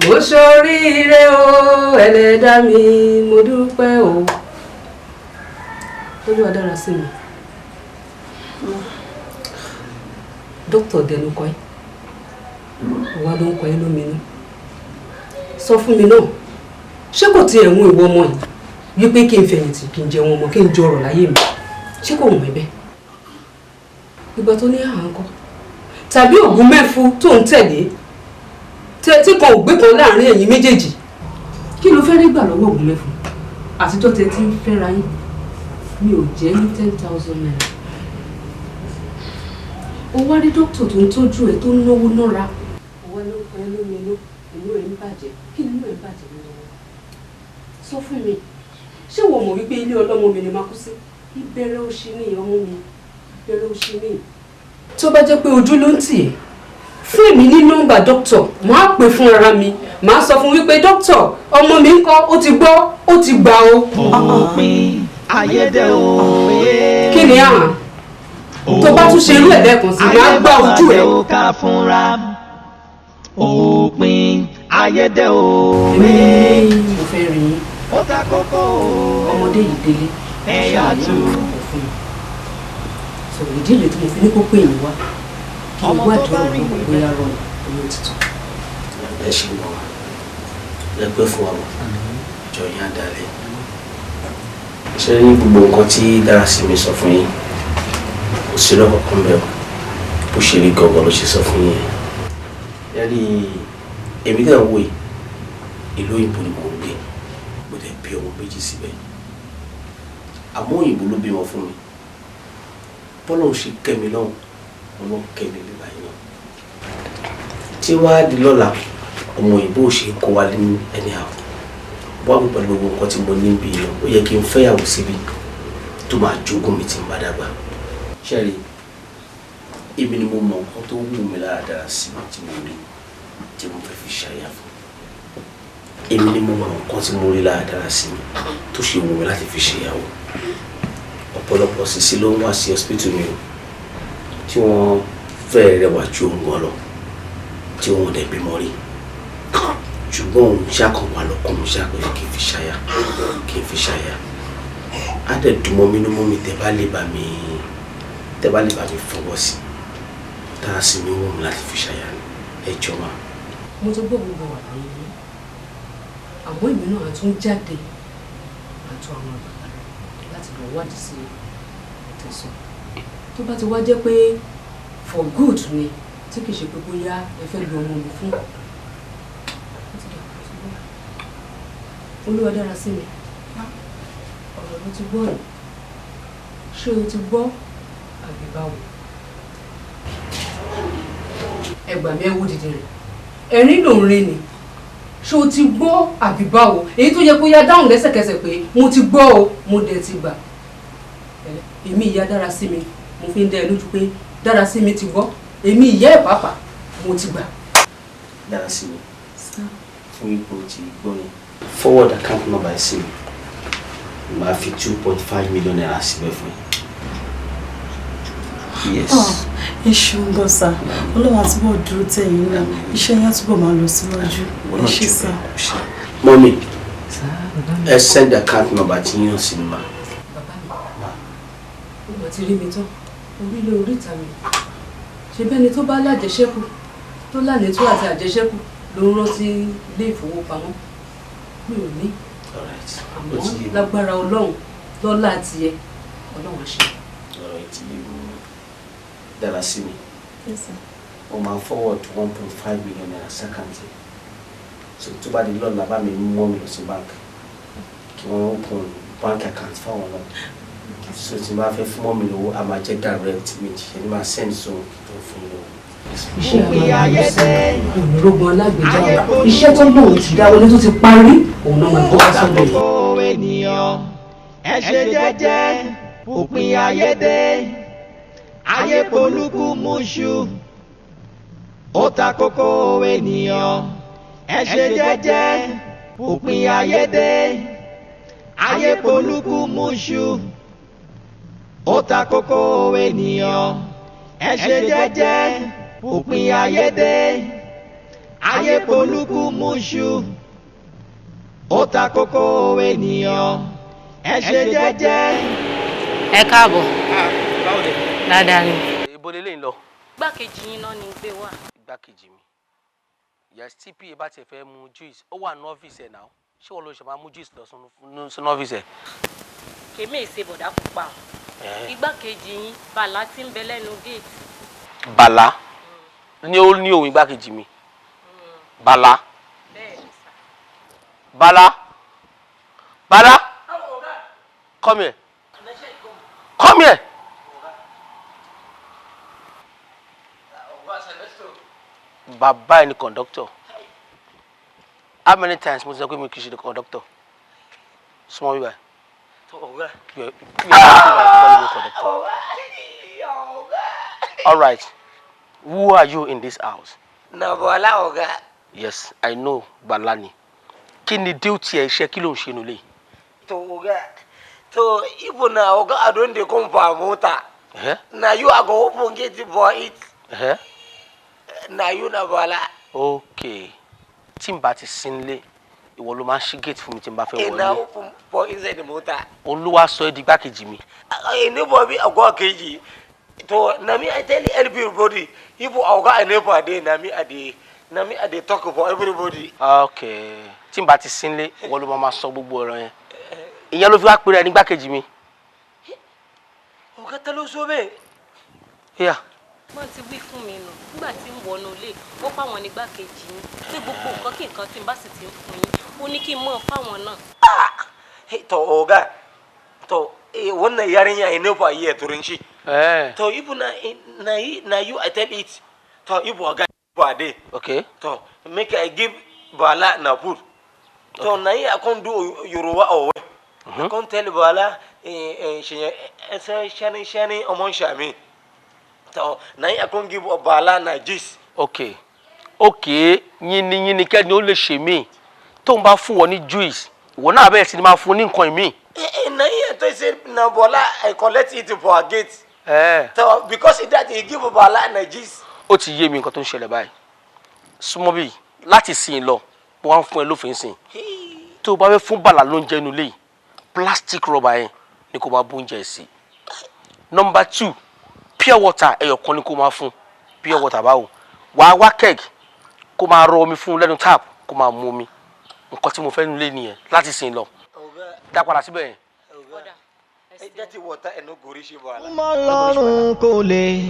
Mo ṣoríire o, ẹlẹ́dàá mi, mo dúpẹ́ o. Olúwa dára sí mi. Dókítà dẹnu kọ ẹ́, ọ̀wá ló ń kọ ẹ́ lóminú. Sọ fún mi náà, ṣé kò tiẹ̀ mú ìwọ ọmọ yìí wípé kí n fẹ̀yìntì, kí n jẹun ọmọ, kí n jọrọ̀ láyé mi? Ṣé kò wùn ẹ́ bẹ́ẹ̀? Ìgbà tó ní àhán kọ tàbí ògùn mẹ́fu tó ń tẹ̀lé tí kan ò gbé kan láàrin ẹ̀yin méjèèjì, kí ló fẹ́ rí gbà lọ́wọ́ ògùn mẹ́fu? Àtijọ́ tẹ ti ń fẹ́ra yín, mi ò jẹ́ ní 10,000 naira. Ó wá rí dókítà tó ń tọ́jú ẹ tó ń náwó nára. Ọwọ́ ló kọ ẹ lómi inú, inú ẹ ń bàjẹ́. Kí ni inú ẹ ń bàjẹ́ nínú wọn? Sọ fún mi, ṣé wo mọ̀ wípé ilé ọlọ́mọ mi ni máa kú sí? Ìbẹ̀rẹ̀ òṣì ni ọmọ mi, ìbẹ̀rẹ̀ òṣì ni. Tó bá jẹ́ pé ojú ló ń tì ẹ́, fún èmi ní nọ́mbà dókítà, màá pè fún ara mi, màá sọ fún wípé dókítà ọmọ mi ń kọ́, ó ti gbọ́, ó ti gbà o. Òpin ayédè òwe. Kí ni àrùn? Tó bá tún ṣe irú ẹ̀ lẹ́ẹ̀kan sí, màá gbá ojú ẹ̀. Òpin ayédè òwe. Mo fẹ́ rí yín. Ó ta kókó o. Ọmọdé yìí délé. Ẹ̀yà tù. Sọ̀rọ̀ ìdílé tí mo fi ní kó pè yín wá. Kí n wádìí ọ̀rọ̀ náà bóyá rọrùn oyún òtítọ́. Ẹ ṣe mọ wa, ẹ pẹ́ fún wa mọ, jọ yín àdálẹ́. Ṣé ní gbogbo nǹkan tí Dárasími sọ fún yín, kò sí lọ́kọ̀ọ̀kan bẹ́ẹ̀ o, bó ṣe rí gangan ló ṣe sọ fún yín. Ẹ rí èmi náà wò yìí, ìlú òyìnbó ni mò ń gbé, mo dẹ̀ bí ọmọ méjì síbẹ̀. Àmọ́ òyìnbó ló bímọ fún mi. Bọ́lá ò ṣe kẹ́ mi lọ́hùn, ọlọ́run kẹ́ mi bíbá yìí náà. Tí wàá di lọ́la, ọmọ òyìnbó ò ṣe kó wa ní anyhow. Wá wí pẹ̀lú gbogbo nǹkan tí mo ní bí iná, ó yẹ kí n fẹ́yàwó síbi tó máa jogún mi tí n bá dàgbà. Ṣẹ́rí, èmi ni mo mọ nǹkan tó wù mí lára Dárasími tí mo rí. tí mo fẹ́ fi ṣàyà fún. Èmi ni mo mọ nǹkan tí mo rí lára Dárasími tó ṣe wù mí láti fi ṣèyàwó. Ọ̀pọ̀lọpọ̀ sisi ló ń wá sí hospital mi o, tí wọ́n fẹ́ rẹwà ju òun gan lọ, tí wọ́n dẹ̀ bímọ rí. Ṣùgbọ́n òun ṣàkàn wà lọ́kàn mi ṣáà pé kí n fi ṣàyà, kí n fi ṣàyà. Á dẹ̀ dùn mọ́ mi nínú mọ́ mi tẹ́ bá lè bá mi, tẹ́ bá lè bá mi fọwọ́ sí. Dárasími wù mí láti fi ṣàyà ni. Ẹ jọ̀ọ́ ma. Mo ti gbọ́ gbogbo àlàyé yìí, àmọ́ èmi náà tún jáde àtọ àwọn àgbàgbà láti lọ wádìí sí ìtẹ̀sán. Tó bá ti wá jẹ́ pé for good ni, tí kì í ṣe pé bóyá ẹ fẹ́ lu ọmọ mi fún. Olúwa Dárasími, ọ̀rọ̀ ló ti gbọ́ yìí. Ṣé o ti gbọ́ àbí báwo? Ẹ gbà mí, ẹ wò dìde rẹ̀. Ẹ̀rín ló ń rin ni. Ṣé o ti gbọ́ àbí báwo? Èyí tó yẹ kó yá dáhùn lẹ́sẹ̀kẹsẹ̀ pé mo ti gbọ́ o, mo dẹ̀ ti gbà. Èmi ìyá Dárasími, mo fi ń dá ẹ lójú pé Dárasími ti gbọ́. Èmi ìyá ẹ̀ pàápàá, mo ti gbà. Dárasími, fún ipò tí gbọ́ ni. Forward account number ẹ sí mi. Màá fi ₦2.5 million síbẹ̀ fún ẹ. Yes. Ẹ ṣeun gan sir. Ọlọ́run àtúbọ̀ dúró tẹ̀yìn náà. Iṣẹ́ yẹn túbọ̀ máa lọ síwájú. Ẹ ṣé sir. Mummy, ẹ send account number tí yín sí mi ma. Ó mà ti rí mi tán, orílẹ̀ oríta mi. Ṣé bẹ́ni tó bá lájẹṣẹ́kù, tó lánìtó àti àjẹṣẹ́kù ló ń rántí ilé ìfowópamọ́? Mi ò ní. Àmọ́ lágbára Ọlọ́run, lọ́lá tiẹ̀, Ọlọ́run á ṣe. Ọ̀rọ̀ yìí ti yé mi. Dárasími, ó máa forward ₦1.5 million s'account. So tó bá di lọ́la, bá mi mú mummy lọ sí bank kí wọ́n open bank account fáwọn náà. So tí n bá fẹ́ fún mummy lówó, a máa jẹ́ direct mi ṣe ni máa send, so kí tó fún mi lówó. Iṣẹ́ ònírógun alágbèjà wa, iṣẹ́ tó lóun ti dáwọlé tó ti parí, òun náà máa gbọ́ wá sọ́dọ̀ yìí. Gbogbo ènìyàn, ẹ ṣe jẹ́jẹ́, òpin ayé dé. Ayé polúkú muṣu, ó ta kókó. Ènìyàn, ẹ ṣe jẹ́jẹ́, òpin ayé dé. Ayé polúkú muṣu, ó ta kókó. Ènìyàn, ẹ ṣe jẹ́jẹ́, òpin ayé dé. Ayé polúkú muṣu, ó ta kókó. Ènìyàn, ẹ ṣe jẹ́jẹ́. Ẹ káàbọ̀. Báwo ni? Dáadáa ni. Ibo lélẹ́yìn lọ? Igbákejì yín náà ni gbé wá. Igbákejì mi? Yes, tí PA bá tiẹ̀ fẹ́ mu juice, ó wà ní ọ́fíìsì ẹ̀ náà. Ṣé wọ́n ló ṣe máa mú juice lọ sínú ọ́fíìsì ẹ̀? Kèmí èsè bọ̀dá pupa o. Igbákejì yín Bàlá tí ń bẹ lẹ́nu géètì. Bàlá ní ó ní òun igbákejì mi. Bàlá. Bàlá. Bàlá. Come here. Come here. Bàbá ẹ ni conductor. How many times mo ti sọ pé mi kì í ṣe the conductor? Súnmọ́ bíbá ẹ̀. You are the conductor. All right. Who are you in this house? Na Bọ́lá, ọ̀gá. Yes, I know Bala ni. Kí ni duty ẹ, iṣẹ́ kí ló ń ṣe nílé? To oga, to if na oga I don dey come for motor. Eh? Na you I go open gate for it. Eh? Na you na Bọ́lá. Okay. Tí n bá ti sí nílé, ìwọ ló máa ń ṣí gate fún mi tí n bá fẹ́ E na wọlé. open for inside the motor. Olúwa sọ ẹ́ di igbákejì mi. E no be oga kejì. To na me I tell everybody, if oga I never dey, na me I dey talk for everybody. Okay. Tí n bá ti sí nílé, ìwọ ló máa máa sọ gbogbo ọ̀rọ̀ yẹn. Ìyẹn ló fi wá pèrè ní igbákejì mi. Ọ̀gá, ta ló sọ bẹ́ẹ̀? Yeah. Wọ́n ti wí fún mi nù nígbà tí ń wọnú ilé, ó fáwọn nígbàkejì yín pé gbogbo nǹkan kí nǹkan tí n bá sì ti ń fún yín, ó ní kí n mọ̀ fáwọn náà. To oga, to wannan yarinya e never hear turanci. Eh. To if na you I tell it. To if oga for dey. Okay. To make I give Bala na food. To na I come do Yoruba owe. I come tell Bala eh eh shani shani ọmọ shami. To na I come give Bala na juice. Okay. Òkè yínníyínní kẹ́ni ó lè ṣe míì tóun bá fún wọn ní juice, ìwọ náà bẹ̀rẹ̀ sí ni máa fún ní nǹkan míì. Na him talk say na Bola I collect it for her gate. Ẹ. So because of that he give Bola na juice. Ó ti yé mi nǹkan tó ń ṣẹlẹ̀ báyìí. Súnmọ́ bíi láti sìn lọ, mo wá ń fún ẹ lófin sìn. Tó o bá fẹ́ fún Bàlá lóúnjẹ inú ilé yìí, plastic rubber yẹn ni kó máa bó oúnjẹ sí. Number two, pure water ẹyọ kan ni kó máa fún. Pure water báwo? Wàá wá keg kó máa rọ omi fún un lẹ́nu tap, kó máa mu omi. Nǹkan tí mo fẹ́ nulẹ̀ nìyẹn láti sìn lọ. Dá padà síbẹ̀ yẹn. That water ẹ no go reach Bola. Súnmọ́ lọ́rùn kò lè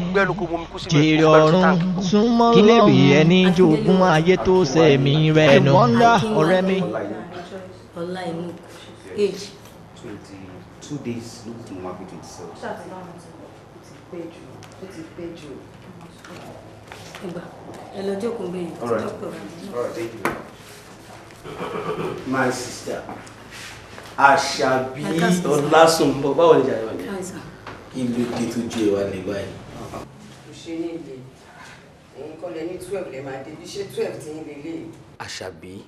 jèrè ọ̀run, súnmọ́ kí lè rí ẹni jogún ayé tó sẹ̀mí rẹ̀ nù. Wọ́ndà ọ̀rẹ́ mi. Ọlá inú age. 22 days ló kù mo máa fi 27. Ó ti pẹ́ jù. Ẹgbà, ẹ lọ jókòó bẹ́ẹ̀. All right. All right, thank you. My sister Àṣàbí Ọlásùnbọ̀, báwo ni jàre wà ní? Kí ló dé tó ju ìwà lè báyìí? Kò ṣe ní ilé ẹ̀yin kọ́ lẹ ní 12 lè máa dé bí ṣé 12 tí ń lélẹ̀. Àṣàbí,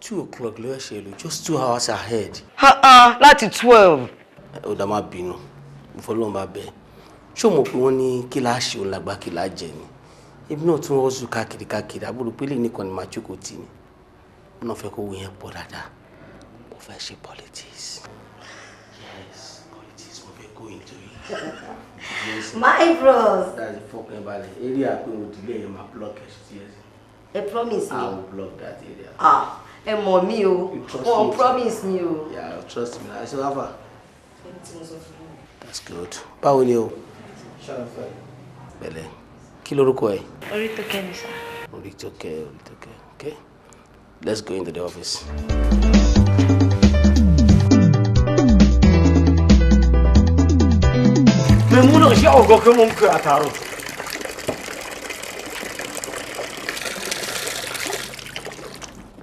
2 o'clock ló ṣe lò, just 2 hours ahead. Láti 12. Ó dá, má bínú, mo fọlọ́run bá bẹ́ẹ̀. Ṣé o mọ̀ pé wọ́n ní kí láá ṣe òun làgbà kí láá jẹ ni? Ebi náà tún rọ́ọ̀sù káàkiri káàkiri, àbúrò pélé nìkan ni màá jókòó tì ní. Mo náà fẹ́ kó owó yẹn pọ̀ dáadáa. Mo fẹ́ ṣe politics. Yes, politics, mo fẹ́ go into it. Yes. My bros. That's the fọkàn balẹ̀. Area pé mo dìlé yẹn, máa block ẹ̀ sí ẹ̀. Ẹ promise I me. will block that area. Ah, ẹ mọ̀ mí o. You trust Wọ́n me. promise mi o. Yeah, trust me. I still have her. That's good. Báwo ni o? Pẹ̀lẹ́. Kí lorúkọ ẹ? Orí tó kẹ́ ni sá. Orítókẹ́, Orítókẹ́. Okay. Let's go into the office. Mẹ́múnà ṣé ọ̀gọ́ kí mo ń pè àtàrọ̀.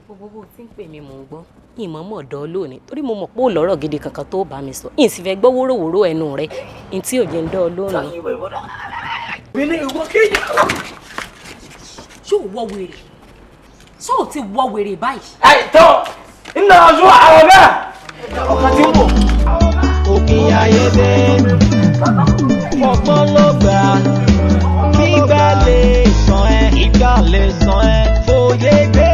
Gbogbo bó ti ń pè mí, mò ń gbọ́. Ìmọ̀ mọ̀ dán lónìí torí mo mọ̀ pé ó lọ́rọ̀ gidi kankan tó bá mi sọ, ìyìn sì fẹ́ gbọ́ wóróworó ẹnu rẹ ní tí òjò ń dán ọ lónìí. Mi ní ìwọ kéjì. Ṣé ò wọ wèrè? Ṣé ò ti wọ wèrè báyìí? Ẹ tọ́ iná aṣọ àwọn bẹ́ẹ̀ ọkàn tí ń bọ̀. Òpin ayé dé, ọgbọ́n ló gbà, kígbà lè sàn ẹ́, kígbà lè sàn ẹ́, fòye gbé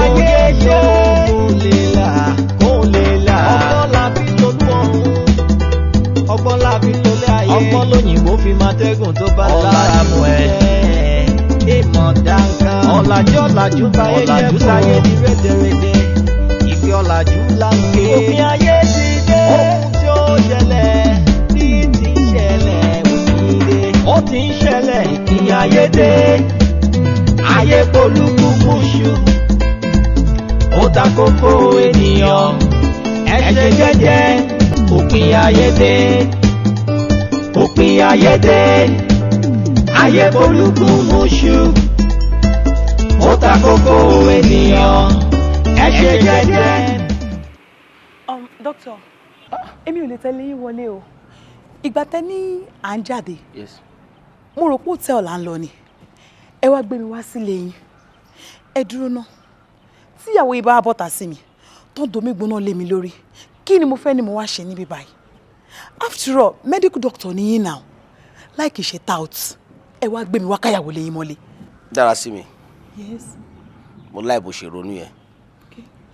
ayé yóò, kó lè là, kó lè là. Ọgbọ́n la fi lolú ọ̀run, ọgbọ́n la fi lolé ayé, ọgbọ́n lóyìnbó fi máa tẹ́gùn tó bá lára mu ẹ̀. Èèmọ̀ dáńkà, ọ̀làjú ọ̀làjú báyé jẹ́ ọ̀làjú sáyé di rédèrèdè, ìfẹ́ ọ̀làjú là ń ké. Òpin ayé ti dé, ohun tí ó ṣẹlẹ̀ ní ti ń ṣẹlẹ̀ òsì dé. Ó ti ń ṣẹlẹ̀, ìpín ayé dé, ayé polúkúkú ṣu. Ó ta kókó ènìyàn, ẹ ṣe jẹ́jẹ́, òpin ayé dé, òpin ayé dé, ayé polúkúkú ṣu. Ó ta kókó ènìyàn, ẹ ṣe jẹ́jẹ́. Doctor, èmi ò lè tẹ̀lé yín wọlé o. Ìgbà tẹ́ ní à ń jáde, Yes. mo rò pé hotel là ń lọ ni. Ẹ wá gbé mi wá sílé yín. Ẹ dúró ná. Tíyàwó yìí bá bọ́ta sí mi, tó ń domi gbóná lé mi lórí, kí ni mo fẹ́ ni mo wá ṣe níbí báyìí? After all, medical doctor ni yín now. Láì kìí ṣe tout. Ẹ wá gbé mi wá káyàwó lé yín mọ́lé. Dára sí mi. Yes. Mo láì bó ṣe ronú yẹn.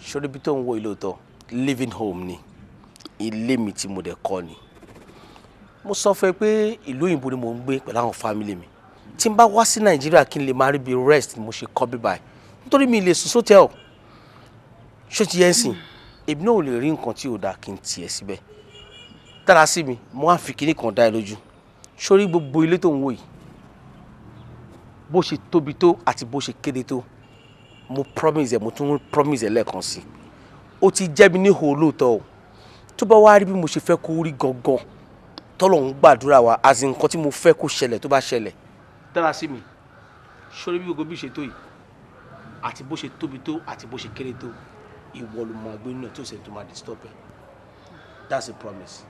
Ṣorí bí tó ń wo ilé òótọ́, living home ni. Ilé mi tí mo dẹ̀ kọ́ ni. Mo sọ fún ẹ pé ìlú òyìnbó ni mò ń gbé pẹ̀lú àwọn family mi. Tí n bá wá sí Nàìjíríà, kí n lè máa rí bí rest ni mo ṣe kọ́ bí báyìí. Nítorí mi lè sùn sótẹ́ẹ̀lì. Ṣé ti yẹn sìn? Èmi náà ò lè rí nǹkan tí ò dáa kí n tiẹ̀ síbẹ̀. Dára sí mi, mo á fi kinní kan dá ẹ lójú. Sórí gbogbo ilé tó ń wò yìí, bó ṣe tóbi tó àti bó ṣe kéde tó, mo promise ẹ, mo tún promise ẹ lẹ́ẹ̀kan sí i, ó ti jẹ́ mi níhò lóòótọ́ o. Tó bá wá rí bí mo ṣe fẹ́ kó rí gangan, tọ́lọ́run gbàdúrà wa, as in nǹkan tí mo fẹ́ kó ṣẹlẹ̀ tó bá ṣẹlẹ̀. Dára sí mi, sórí bí gbogbo bí ṣe tó yìí àti bó ṣe tóbi tó àti bó ṣe kéré tó, ìwọ ló máa gbé nínú ẹ̀ tó ṣe tó máa disturb ẹ. That's a promise.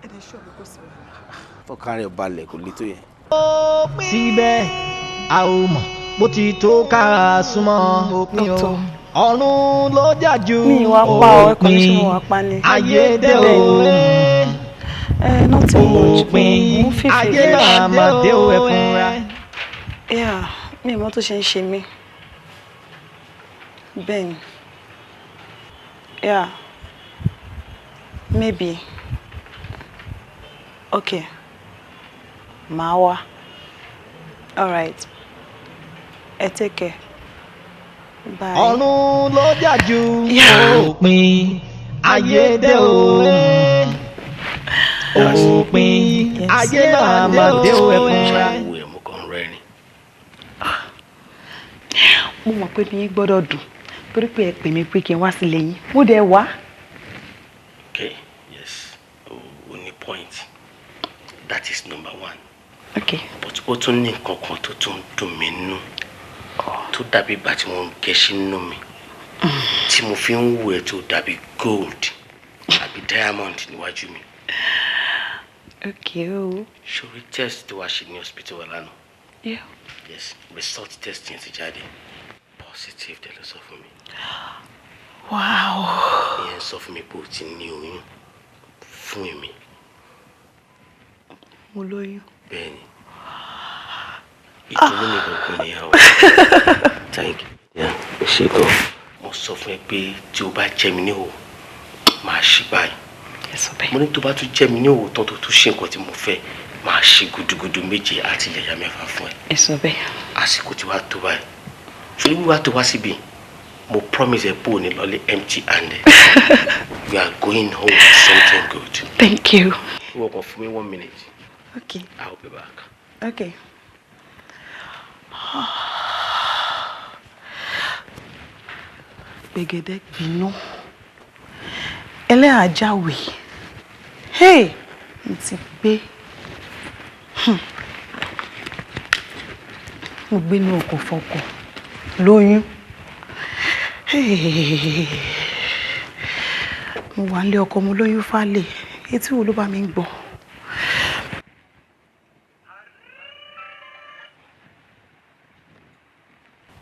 Ẹ dẹ̀ ṣọ́ mi, kò sí wàhálà. Fọkàn rẹ̀ balẹ̀, kò le tó yẹn. Síbẹ̀ a ò mọ̀. Bó ti tó ká súnmọ́ òpin o, ọ̀run ló jà jù. Mi ìwà pa ọ, ẹ̀kọ́ ní ṣe mo wà pa ni. Ayé dé o, Nothing much. òpin Mo ń fìfì ayé máa ma dé o, ẹ fúnra. Yeah, mi ì mọ̀ tó ṣe ń ṣe mí. Bẹ́ẹ̀ ni. Yeah. Maybe. Okay. Màá wá. All right. Ẹ take care. Bye. Ọ̀run ló jà jù, òpin ayé dé o, òpin ayé máa ma dé o, ẹ fúnra. Wo ẹ̀, mo kàn ń rẹ́rìn. Mo mọ̀ pé mi yín gbọ́dọ̀ dùn torí pé ẹ pè mí pé kí n wá sílé yín. Mo dẹ̀ wá. Okay, yes, o ní point. That is number one. Okay. But ó tún ní nǹkan kan tó tún dùn mí nú, tó dàbí ìgbà tí wọ́n ń gẹṣin nínú mi, tí mo fi ń wù ẹ́, tó dàbí gold àbí diamond níwájú mi. Okay o. Ṣó rí test tó wá ṣe ní hospital wa lánàá? Yeah. Yes, result test yẹn ti jáde. Positive dẹ̀ ló sọ fún mi. Wow. Ìyẹn sọ fún mi pé o ti ní oyún fún èmi. Mo lóyún. Bẹ́ẹ̀ni. Ìdùnnú mi gangan nìyẹn o. Thank you. Yeah, ẹ ṣé gan. Mo sọ fún ẹ pé tí o bá jẹ́ mi ní òwò, màá ṣe báyìí. Mo ní tó bá tún jẹ́ mi ní òwò tán, tó tún ṣe nǹkan tí mo fẹ́, màá ṣe gudugudu méje àti yàyà mẹ́fà fún ẹ. Ẹ sọ bẹ́ẹ̀. Àsìkò tí wàá tó báyìí. Ṣé wíwá tó wá síbi? Mo promise ẹ pé ò ní lọlé empty handed. We are going home with something good. Thank you. Ìwọ kàn fún mi one minute. Okay. I'll be back. Okay. Gbẹ̀gẹ̀dẹ̀ gbiná. Ẹlẹ́hàá jáwèé. Hey! Mo ti gbé. Mo gbé ní ọkọ̀ fọkọ̀. Lóyún. Hey! Mo wà nílé ọkọ, mo lóyún fálè. Etí wo ló bá mi ń gbọ́?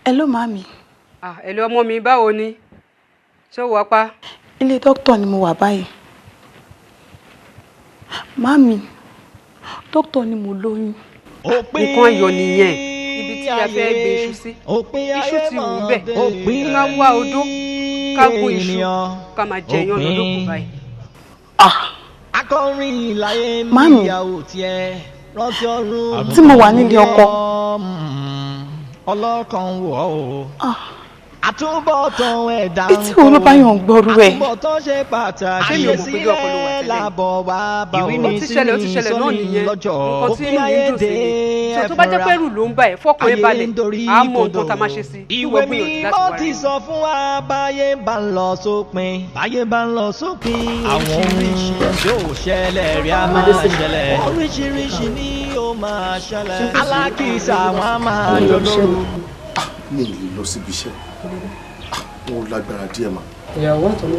Hello, màmí. Ah, hello ọmọ mi, báwo ni? Ṣé o wà pa? Ilé dókítà ni mo wà báyìí. Màmí, dókítà ni mo lóyún. Nǹkan ayọ̀ nìyẹn. Ibi tí a fẹ́ gbin iṣu sí, iṣu ti wù bẹ́ẹ̀. Ká wá odó, ká gún iṣu, ká máa jẹ iyán lọ lókun báyìí. Akọrin ìlàyé mi, Màmí, ìyàwó tiẹ̀ rántí ọ̀run. tí mo wà nílé ọkọ. Ọlọ́kan wọ̀ ọ́. Àtúbọ̀tán ẹ̀dá ń Etí wo ló bá yàn gbọ́rú ẹ̀? Àtúbọ̀tán ṣe pàtàkì. Ṣé mi ò mọ̀ pé ilé ọkọ ló wà tẹ́lẹ̀? Lábọ̀ wá bá Ó ti ṣẹlẹ̀, ó ti ṣẹlẹ̀ náà nìyẹn. Nǹkan tí inú mi ń dùn sí ni. Sọ tó bá jẹ́ pé ẹrù ló ń bà ẹ́, fọkàn ẹ balẹ̀. À á mọ nǹkan tá a máa ṣe sí i. Ìwé Ìwọ gbìyànjú láti mímọ́ wá ti rí. sọ fún wa, báyé bá ń lọ sópin, báyé bá ń lọ sópin, àwọn ohun yóò ṣẹlẹ̀ rí, a máa ṣẹlẹ̀, oríṣiríṣi ni ó máa ṣẹlẹ̀, alákìísà wọn á máa yọ lóru. Mi ì lè lọ síbi iṣẹ́, ó lágbára díẹ̀ mà. Ìyàwó àtọmọ.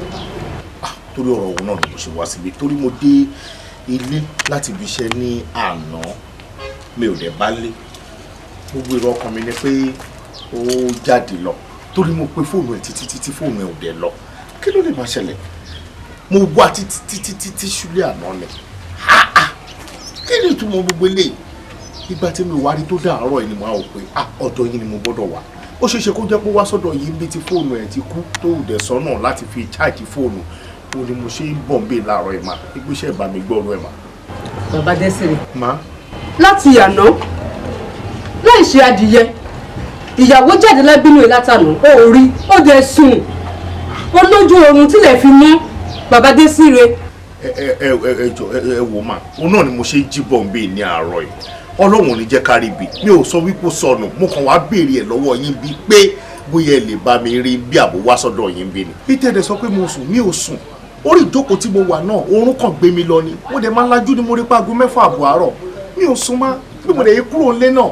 Torí ọ̀rọ̀ òun náà ni mo ṣe wá síbi, torí mo dé ilé láti ibi iṣẹ́ ní àná, mi ò dẹ̀ bá lé. Gbogbo èrò ọkàn mi ni pé ó jáde lọ, torí mo pe fóònù ẹ̀ títí títí, fóònù ẹ̀ ò dẹ̀ lọ. Kí ló lè máa ṣẹlẹ̀? Mo wá títí títí títí ṣúlẹ̀ àná ni. Ah, ah. Kí ni ìtumọ̀ gbogbo eléyìí? Ìgbà tí mi ò wá rí tó dàárọ̀ ẹ̀ ni mo á wò pé, ah, ọ̀dọ̀ yín ni mo gbọ́dọ̀ wà. Ó ṣeé ṣe kó jẹ́ pé wá sọ́dọ̀ yìí níbi tí fóònù ẹ̀ ti kú, tó ò dẹ̀ sọ́nà láti fi cháàjì fóònù. Ó ní mo ṣe ń bọ̀ ń bè láàárọ̀ ẹ̀ mà ìgbésẹ̀ ìbá mi gbọ́rọ̀ ẹ̀ mà. Bàbá Dẹ́sìrì. Má. Láti àná, láì ṣe adìyẹ, ìyàwó jáde lábínú ẹ̀ látànà, ó ò rí, ó dẹ̀ sùn. Ó lójú oorun tílẹ̀ fi mọ́ bàbá Dẹ́sìrì. Ẹ ẹ ẹ ẹ jọ, ẹ wò mà, òun náà ni mo ṣe ń jí bọ̀ ń bè ní àárọ̀ yìí. Ọlọ́run ò ní jẹ́ ká rí ibi. Mi ò sọ wípé ó sọnù, mo kàn wá béèrè ẹ̀ lọ́wọ́ yín bíi pé bóyá ẹ lè bá mi rí bí àbò wá sọ́dọ̀ yín bí ni. Bí tẹ́lẹ̀ sọ pé mo sùn, mi ò sùn. Orí ìjókòó tí mo wà náà, oorun kàn gbé mi lọ ni. Mo dẹ̀ máa ń lajú ni mo rí paago 6:30 àárọ̀. Mi ò sùn má. Bí mo dẹ̀ yé kúrò ńlé náà,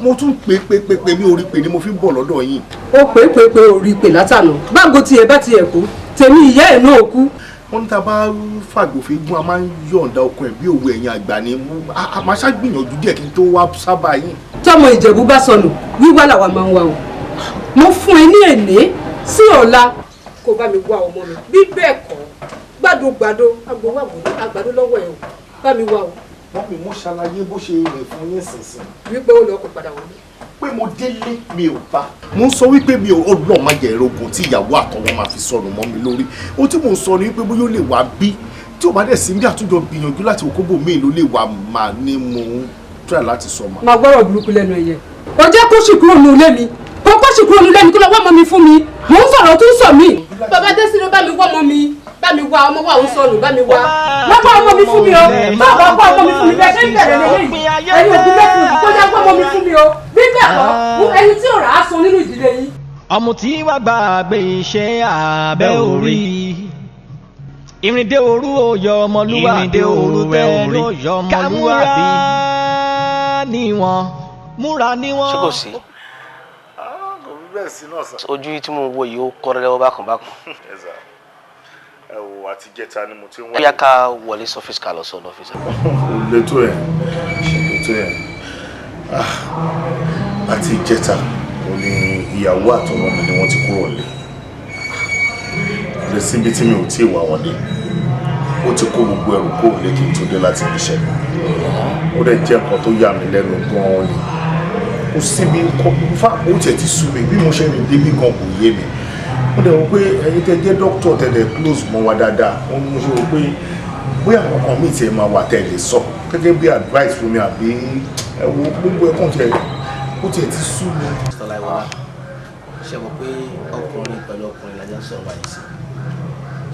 mo tún pè pè pè pè, mi ò rí pè ni mo fi ń bọ̀ lọ́dọ̀ yín. Ó pè pè pé ò rí pè látànà. Báwo tiẹ̀ bá tiẹ̀ kú, tèmi ìyá ẹ̀ náà kú. Wọ́n ní ta bá fàgbòfin gún, a máa ń yọ̀ǹda okun ẹ̀ bí òwe ẹ̀yìn àgbà ni. A máa ṣàgbìyànjú díẹ̀ kí n tó wá sábà yín. Tọmọ Ìjẹ̀bú bá sọnù, wíwá làwa máa ń wá o. Mo fún ẹ ní èní sí ọ̀la kó bá mi wá ọmọ mi, bí bẹ́ẹ̀ kọ́ gbàdógbàdó agbowó àgbàdo lọ́wọ́ ẹ o, bá mi wá o. Wọ́n mi mú ṣàlàyé bó ṣe rìn fún yín sínsìn. Wípé ó lọ kó padà wọlé. Pé mo délé mi ò bá. Mo ń sọ wípé mi ò ọlọ́ọ̀ má jẹ́ erogun tí ìyàwó àtọwọ́ máa fi sọnù mọ́ mi lórí. Ohun tí mò ń sọ ni wípé bóyá ó lè wá bí tí ò bá dẹ̀ sí ní àtúnjọ gbìyànjú láti òkóbò míì ló lè wà máa ní mo ń try láti sọ mà. Màá gbọ́rọ̀ burúkú lẹ́nu ẹ̀yẹ. Ó jẹ́ kó sì kúrò ní ilé mi. Kó sì kúrò ní ilé mi kó lọ wá ọmọ mi fún mi. Mò ń sọ̀rọ̀ tó ń sọ mí. Bàbá Désiré bá mi wá ọmọ mi. Bá mi wá ọmọ wa ò ń sọnù, bá mi wá. Wọ́n bá ọmọ mi fún mi o. Bá bá ọmọ mi fún mi bẹ́ẹ̀ ṣe ń bẹ̀rẹ̀ lélẹ́yìí. Ẹni òkú bẹ́ẹ̀ fún mi kó já gbọ́ ọmọ mi fún mi o. Bí bẹ́ẹ̀ kọ́, ẹni tí ò rà á sun nínú ìdílé yín. Ọmọ tí wàá gbàgbé iṣẹ́ abẹ́ orí. Ìrìndé òru òyọ ọmọlúwàbí. Ìrìndé òru tẹ́ ló yọ ọmọlúwàbí. Kámúra níwọ̀n, múra níwọ̀n. Ṣé kò sí? Kò fi bẹ́ẹ̀ sí náà sà. Ojú tí mo wo yìí ó kọ́rẹ́ lọ́wọ́ bákan bákan. Ẹ sà, ẹ wò àti jẹta ni mo ti ń wá. Bóyá ká wọlé sọ́fíìsì ká lọ sọ lọ́fíìsì. Kò lè tó yẹn, kò tó yẹn. Àti ìjẹta mo ní ìyàwó àtọmọ mi ni wọ́n ti kúrò nílé. Kò lè síbi tí mi ò tí ì wá wọn dé. Ó ti kó gbogbo ẹrù kúrò nílé kí n tó dé láti ibi iṣẹ́. Ó dẹ̀ jẹ́ nǹkan tó yà mí lẹ́nu gan-an ni. Kò síbi fá ó tiẹ̀ ti sú mi bí mo ṣe rìn débí gan kò yé mi. Ó dẹ̀ wò pé ẹ̀yin tẹ́ jẹ́ dókítà tẹ̀lé close mọ́ wa dáadáa. Ó ní mo ṣe wò pé bóyá àwọn kan míì tiẹ̀ máa wà tẹ̀ lè sọ gẹ́gẹ́ bí advice fún mi àbí ẹ wo gbogbo ẹ̀kọ́ tiẹ̀ ó tiẹ̀ ti sú mi. Mr. Laiwola, ṣe mọ̀ pé ọkùnrin pẹ̀lú ọkùnrin la jọ ń sọ̀rọ̀ wáyé sí.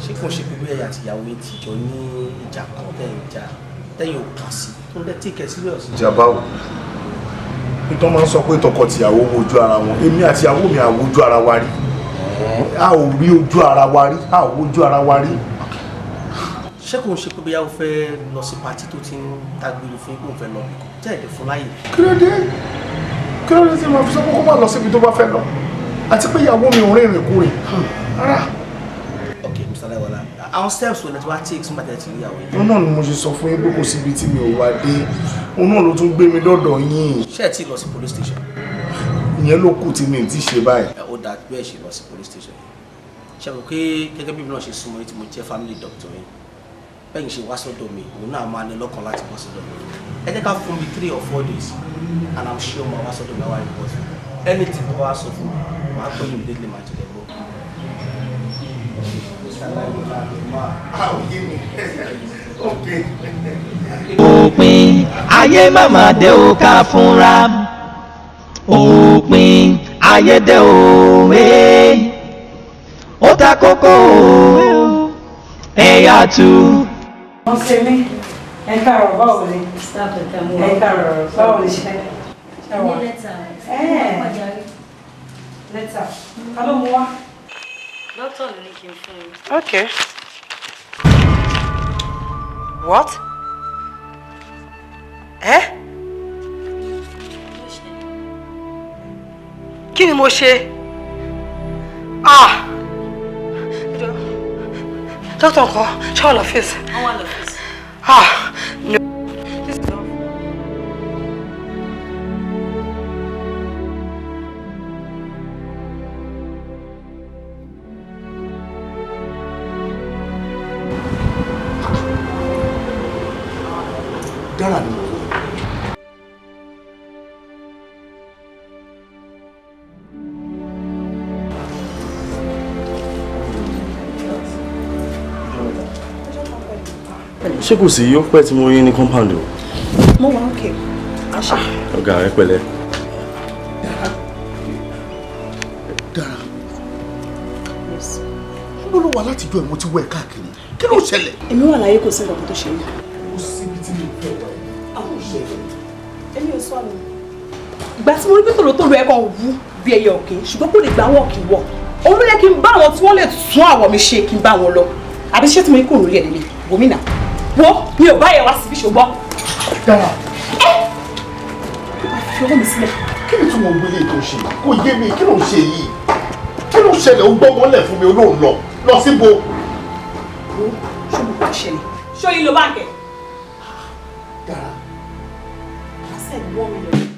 Ṣé kò ṣe pé bí ẹ̀yin àti ìyàwó yín ti jọ ní ìjà kan tẹ̀yìn jà tẹ̀yìn ò kà sí tó ń dẹ́ tí kẹ̀ serious? Ìjàmbá o, ìtàn máa ń sọ pé tọkọtìyàwó wojú ara wọn. Èmi àti ìyàwó mi à wojú ara wa rí. A ò rí ojú ara wa rí, a ò wojú ara wa rí. Ṣé kò ń ṣe pé bóyá o fẹ́ lọ sí patí tó ti ń dágbére fún yín kó ń fẹ́ lọ bìkan tẹ́ ẹ̀ lè fún láyè? Kí ló dé? Kí ló dé tí màá fi sọ pé kó má lọ síbi tó bá fẹ́ lọ? Àti pé ìyàwó mi ò rìnrìn kúrìn. Rárá. Ok, Mr. Laiwola, àwọn steps wo ni tí wàá take sígbà tẹ́ ti rí ìyàwó yìí? Òun náà ni mo ṣe sọ fún yín pé kò síbi tí mi ò wá dé. Òun náà ló tún gbé mi dọ́dọ̀ yín. Ṣé ẹ ti lọ sí police station? Ìyẹn ló kù tí mi ò tí ṣe báyìí. Ẹ ó dáa bí ẹ ṣe lọ sí police station yìí. Ṣé mo pé gẹ́gẹ́ bí mi náà ṣe súnmọ́ yín tí mo jẹ́ family doctor yín, bẹ́ẹ̀ ni ṣe wá sọ́dọ̀ mi, òun náà máa ní lọ́kàn láti wá sọ́dọ̀ mi. Ẹ jẹ́ ká fún mi 3 or 4 days and I'm sure máa wá sọ́dọ̀ mi, wá report anything tó bá wá sọ fún mi, màá pè yín immediately, máa jẹ́ gbọ́. Ah, ó yé mi. Okay. Òpin ayé màmá dé o, ká fúnra. Òpin ayé dé o, ee ó ta kókó o, ẹ̀yà tu. Wọ́n ṣe mí. Ẹ káàárọ̀, báwo ni? Ẹ káàárọ̀, báwo ni ṣe? Ṣé wà? Ní lẹ́tà. Ẹ́ẹ̀. Lẹ́tà. Ta ló mú wá? Dókítà ló ní kí n fún yín. Okay. What? Eh? Kí ni mo ṣe? Ah! Dókítà ńkọ́, ṣé wà lọ́fíìsì? Wọ́n wà lọ́fíìsì. Ah! No. This is awful. Dára ni mo wò. Ṣé kò sí? Yóò pẹ́ tí mo rí ní compound o. Mo wà okay. Ọ̀gá rẹ pẹ̀lẹ́. Dára. Níbo ló wà látijọ́ ẹ̀? Mo ti wẹ̀ káàkiri. Kí ló ṣẹlẹ̀? Èmi wà láyé, kò sí nǹkan tó ṣe mí. Kò síbi tí mi ò fẹ́ wà ẹ̀. Kí ló ṣẹlẹ̀? Èmi ò sọnù. Ìgbà tí mo rí pé tòlótòló ẹ̀ kan wú bí ẹyẹ ọ̀kìn, ṣùgbọ́n kò lè gbà wọ́n kì í wọ̀. Òun ló yẹ kí n bá àwọn tí wọ́n lè tún àwọ̀ mi ṣe kí n bá wọn lọ. Àbí ṣé tí mo kúrò lórí ẹ̀ lélẹ̀? Gómìnà. Wo, mi ò bá yẹ wá síbí ṣùgbọ́n. Dára. Fi ọwọ́ mi sílẹ̀. Kí ni tí mo gbélé tó ṣe? Kò yé mi, kí ló ń ṣe yìí? Kí ló ṣẹlẹ̀? Ó gbọ́ mọ́lẹ̀ fún mi, olóhùn lọ. Lọ síbo? Wo ṣé mo kò ṣẹlẹ̀? Ṣé o yín lo báńkì? Dára. I said 1 million.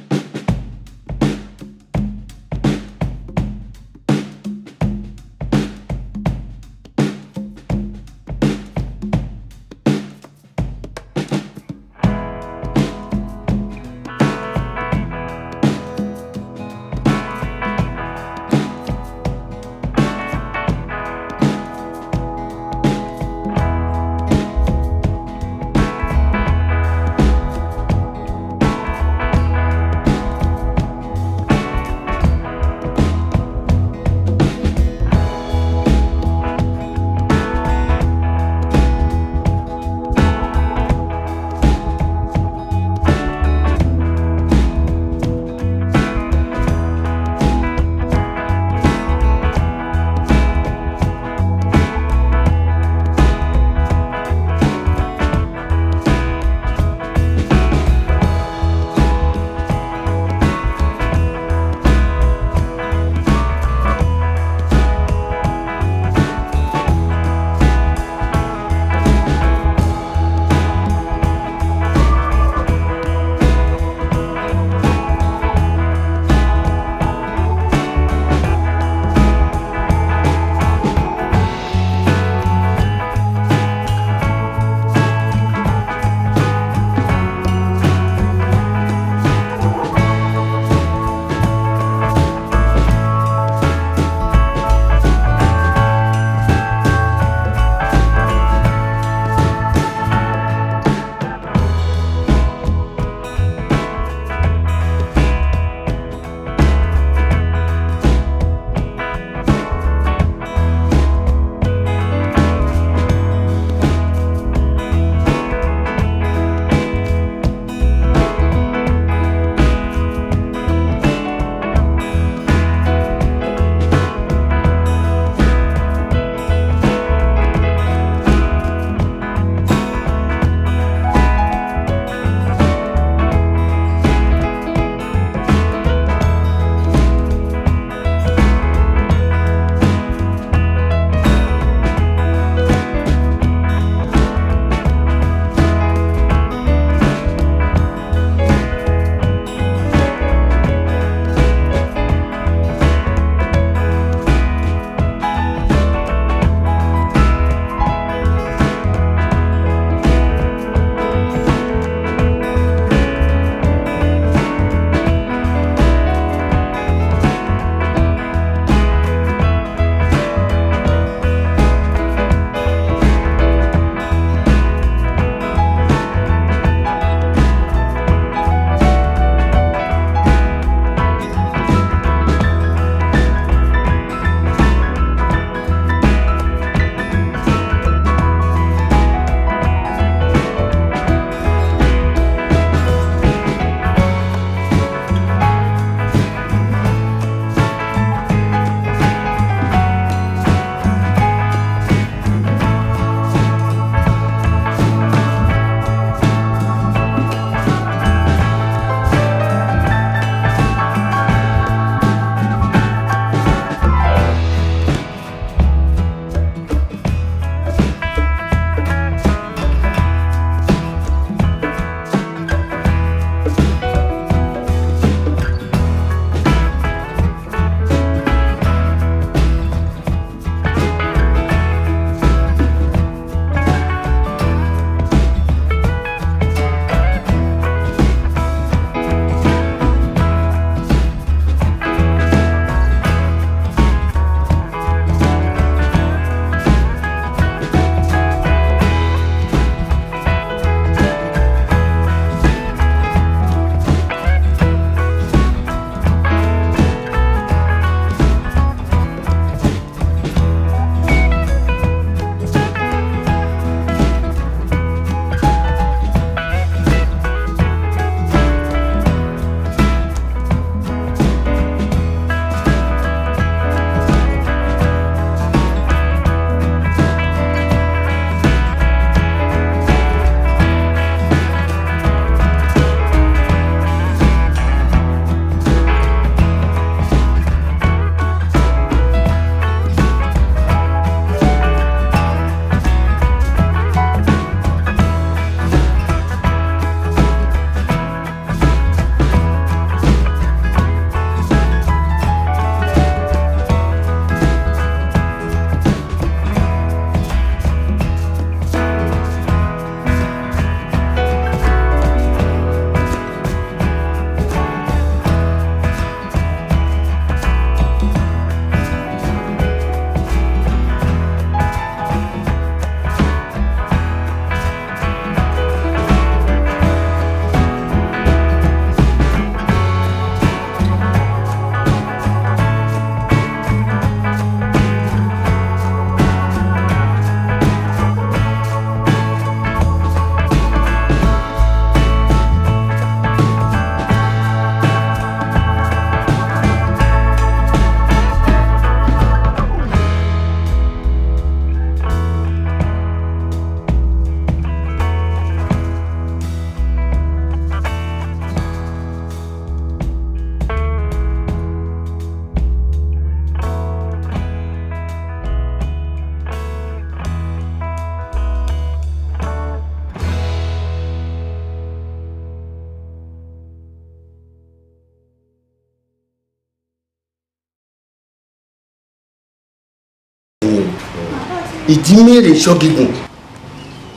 Ìjímèrè ṣọ́gígùn.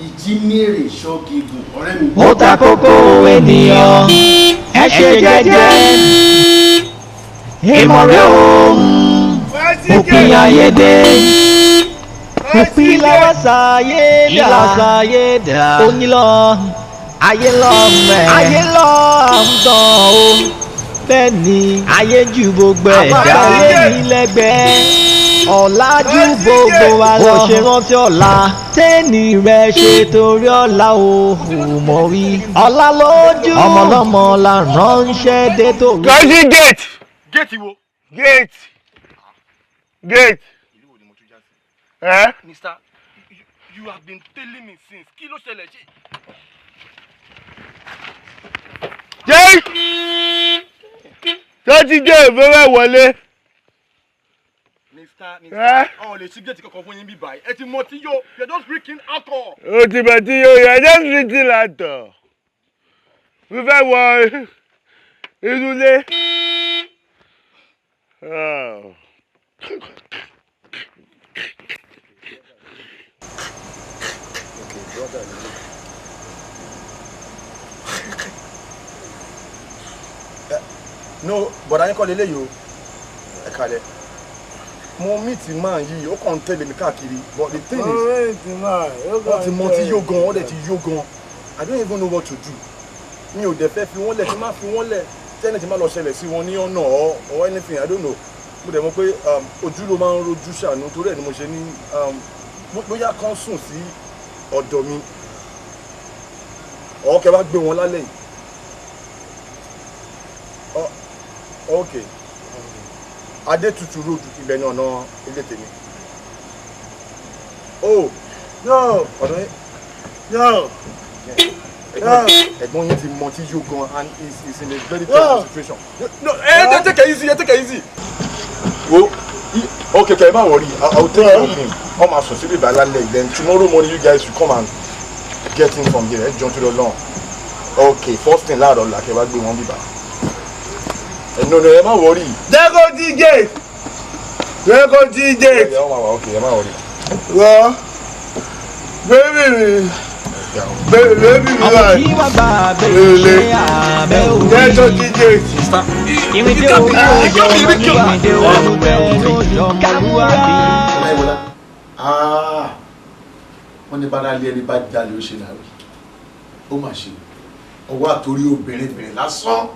Ìjímèrè ṣọ́gígùn ọ̀rẹ́ mi. Ó ta kókó ènìyàn, ẹ ṣe jẹ́jẹ́. Ìmọ̀rẹ́ o, òpin ayé dé. Òpin làwọn ṣàyé dà, ṣàyé dà. Onílọ, ayé lọ mẹ́, ayé lọ ń tàn o. Bẹ́ẹ̀ ni ayé ju gbogbo ẹ̀dá ayé mi lẹ́gbẹ̀ẹ́. Ọ̀làjú gbogbo wa lọ. Bó ṣe rántí ọ̀la, tẹ́ni rẹ̀ ṣe torí ọ̀la o, ò mọ̀ wí. Ọ̀la lójú. Ọmọlọ́mọ la ránṣẹ́ dé torí. Gọ́sí gate. Gate wo? Gate. Gate. Eh? Mister, you have been telling me since. Kí ló ṣẹlẹ̀ ṣe? Jẹ́ tọ́tí gate fẹ́rẹ̀ wọlé. Mister, Mister, ọ̀ lè ṣí gate kankan fún yín bí báyìí. Ẹ ti mọ tí yóò, you are just drinking alcohol. O ti bẹ̀ tí yóò yẹ, just drinking alcohol. Mo fẹ́ wọ inú ilé. Oh. Okay, brother. No, bọ̀dá yín kọ́ leléyìí o. Ẹ kalẹ̀. Mo meet man yìí, ó kàn ń tẹ̀lé mi káàkiri. But the thing is, wọ́n ti mọ tí yó gan, wọ́n dẹ̀ ti yó gan. I don't even know what to do. Mi ò dẹ̀ fẹ́ fi wọ́n lẹ̀, kí n má fi wọ́n lẹ̀. Tẹ́lẹ̀ tí má lọ ṣẹlẹ̀ sí wọn ní ọ̀nà or anything, I don't know. Mo dẹ̀ mọ̀ pé ojú ló máa ń rojú ṣàánú torí ẹ̀ ni mo ṣe ní bóyá kán sùn sí ọ̀dọ̀ mi. Or kẹ́ wá gbé wọn lálẹ́ yìí. Okay. Adétutù road ibẹ̀ ní ọ̀nà ilé tèmi. Oh no ọ̀dọ̀ yín no. Ẹ̀gbọ́n yín ti mọ tí yó gan and he is in a very terrible situation. No, ẹ take it easy, take it easy. Wo okay, okay, ẹ má worry, I will take care of him. Wọ́n máa sùn síbí ìbálẹ̀ lálẹ́, then tomorrow morning you guys will come and get him from here. Ẹ jọ̀ọ́ tó lọ lọ́n. Okay, first thing láàárọ̀ là kẹ́ wá gbé wọn bíbá. No, no, ẹ má worry. Jẹ́ kó tí gate. Jẹ́ kó tí gate. Ẹ má wà okay, ẹ má worry. Wọ́n bébì mi. Bébì mi wà. Lele. Jẹ́ kó tí gate. Ìrìndé owó yọ, ìrìndé owó bẹ́ẹ̀ ló kámúra. Ọláyíwọlá, wọ́n ní bára lé ẹni bá jalè ó ṣe làwí. Ó mà ṣe ọwọ́ àtòrí obìnrin bìnrin lásán,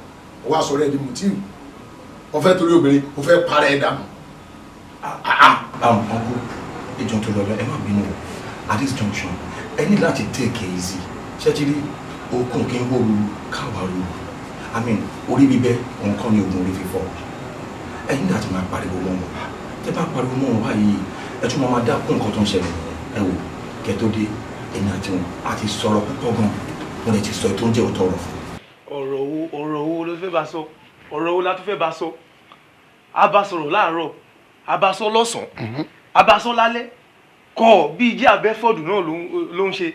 ọwọ́ àsọ̀rọ̀ ẹni mùtíù. Ó fẹ́ torí obìnrin, ó fẹ́ para ẹ̀ dànù. Uncle, ìjọ tó lọ lọ, ẹ má bínú o. At this junction, ẹ ní láti take it easy. Ṣé ti rí okùn kí n wó lu káwa lu? I mean, orí bíbẹ́ òun kọ́ ni oògùn orí fífọ́. Ẹ ní láti máa pariwo mọ́ wọn. Tẹ́ bá pariwo mọ́ wọn báyìí, ẹ tún máa dá kún nǹkan tó ń ṣẹlẹ̀ nìyẹn. Ẹ wò, kẹ́ tó dé, èmi àti wọn a ti sọ̀rọ̀ púpọ̀ gan. Wọ́n lè ti sọ ètò oúnjẹ òótọ́ ọ̀rọ̀ fún. Ọ̀rọ̀ wo ló fẹ́ bá sọ? Ọ̀rọ̀ wo la tún fẹ́ bá sọ? A bá sọ̀rọ̀ láàárọ̀, a bá sọ lọ́sàn-án, a bá sọ lálẹ́. Kọ́ bí ijé abẹ́fọ́dù náà ló ń ṣe.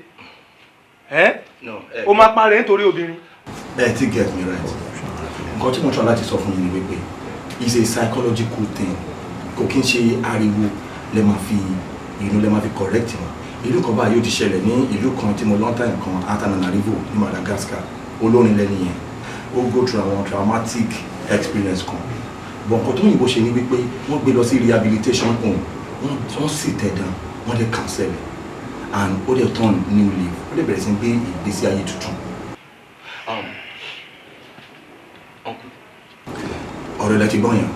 O máa parẹ́ nítorí obìnrin. Ẹ ti get me right. Nǹkan tí mo try láti sọ fún yín ni wípé it's a psychological thing. Kò kí n ṣe ariwo lẹ máa fi inú lẹ máa fi correct wọn. Ìlú kan báyìí ó ti ṣẹlẹ̀ ní ìlú kan tí mo lọ́n time kan, Antananarivo ní Madagascar. Olórin lẹ́ni yẹn. Ó go through àwọn traumatic experience kan. But nǹkan tó yìnbó ṣe ni wípé wọ́n gbé lọ sí rehabilitation home. Wọ́n sì tẹ̀ down, wọ́n dẹ̀ cancel ẹ̀. And ó dẹ̀ turn new leaf. Ó dẹ̀ bẹ̀rẹ̀ sí gbé ìgbésí ayé tuntun. Uncle, ọ̀rọ̀ ilẹ̀ ti gbọ́n yẹn.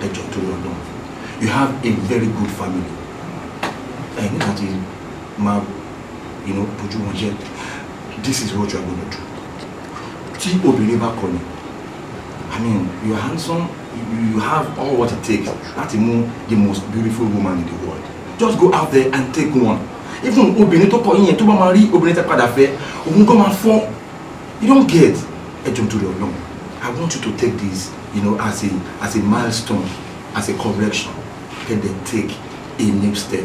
Ẹ jọ̀ọ́ torí Ọlọ́run. You have a very good family. Ẹ ní láti máa bójú wọn jẹ́. This is what you are gonna do. Tí obìnrin bá kọ ni, I mean, you are handsome, you have all what it takes láti mú the most beautiful woman in the world. Just go out there and take one. Even obìnrin tó kọ yín yẹn tó bá máa rí obìnrin tẹ́ padà fẹ́, òun gan máa fọ́. You don't get. Ẹ jọ̀ọ́ torí Ọlọ́run. I want you to take this, as a milestone, as a correction. Get them take a new step.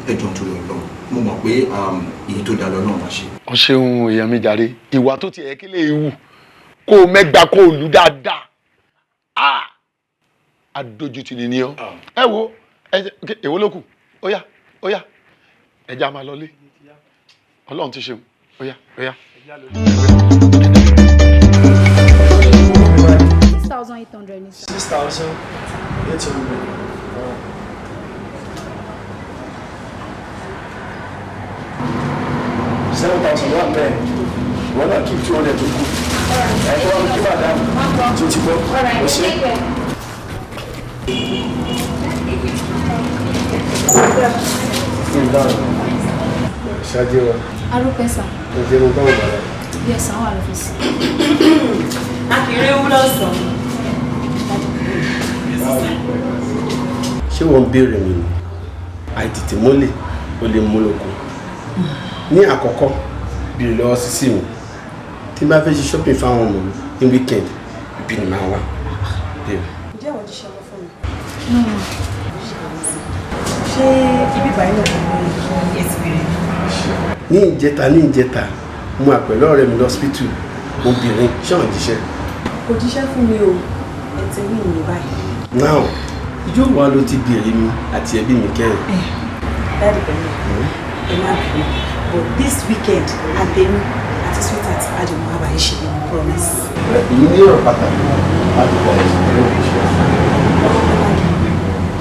Ẹ jọ̀ọ́ torí Ọlọ́run. Mo mọ̀ pé èyí tó dáa lọ́lọ́run máa ṣe. Ọ ṣeun, èèyàn mi jàre. Ìwà tó ti ẹ̀ kí lè wù kó o mẹ́gbàá kó o lù dáadáa. Ah! Adójútì ni ní ọ. Ẹ wo, ẹ èwo ló kù? Ó yá. Ó yá, ẹja máa lọlé. Ọlọ́run ti ṣeun. Ó yá, ó yá. 6,800 ni sir. 6,800. 7,000 wà bẹ́ẹ̀. Wọ́n náà keep 200 tó kù. Ẹ kó wá kí madam tó ti gbọ́. Ó ṣe. Ṣáájú wa. Arúpẹ́ sir. Ẹ jẹ́ mo bá wọn bàrà. Yes sir, wà lọ́fíìsì. A kì í réwú lọ́sàn-án. Ṣé wọ́n ń béèrè mi ni? Àìtètè mọ́lẹ̀ ó lè mú lóko. Ní àkọ́kọ́, béèrè lọ́wọ́ sísì mi. Tí n bá fẹ́ ṣe shopping fáwọn ọmọ mi ní weekend, ibi ni màá wà. Béèrè. Ǹjẹ́ àwọn jíṣẹ́ wọn fún mi? Ṣé ibi ìbàyìí náà kò ní kí ẹ ti béèrè? Ní ìjẹta, mo wà pẹ̀lú ọ̀rẹ́ mi lọ́sípítù, obìnrin ṣé wọ́n jíṣẹ́? Kò jíṣẹ́ fún mi o, ẹ ti wí ìyẹn báyìí. Now, ijó wa ló ti béèrè mi àti ẹbí mi kẹ́yìn? Daddy pẹ̀lú ẹ má bínú, but this weekend, àtẹ̀mí àti sweetheart àjùmọ̀ àbáyé ṣe ni mo promise. Èyí ní ọ̀rọ̀ pàtàkì láti bá ẹ sọ̀rọ̀ lórí iṣẹ́.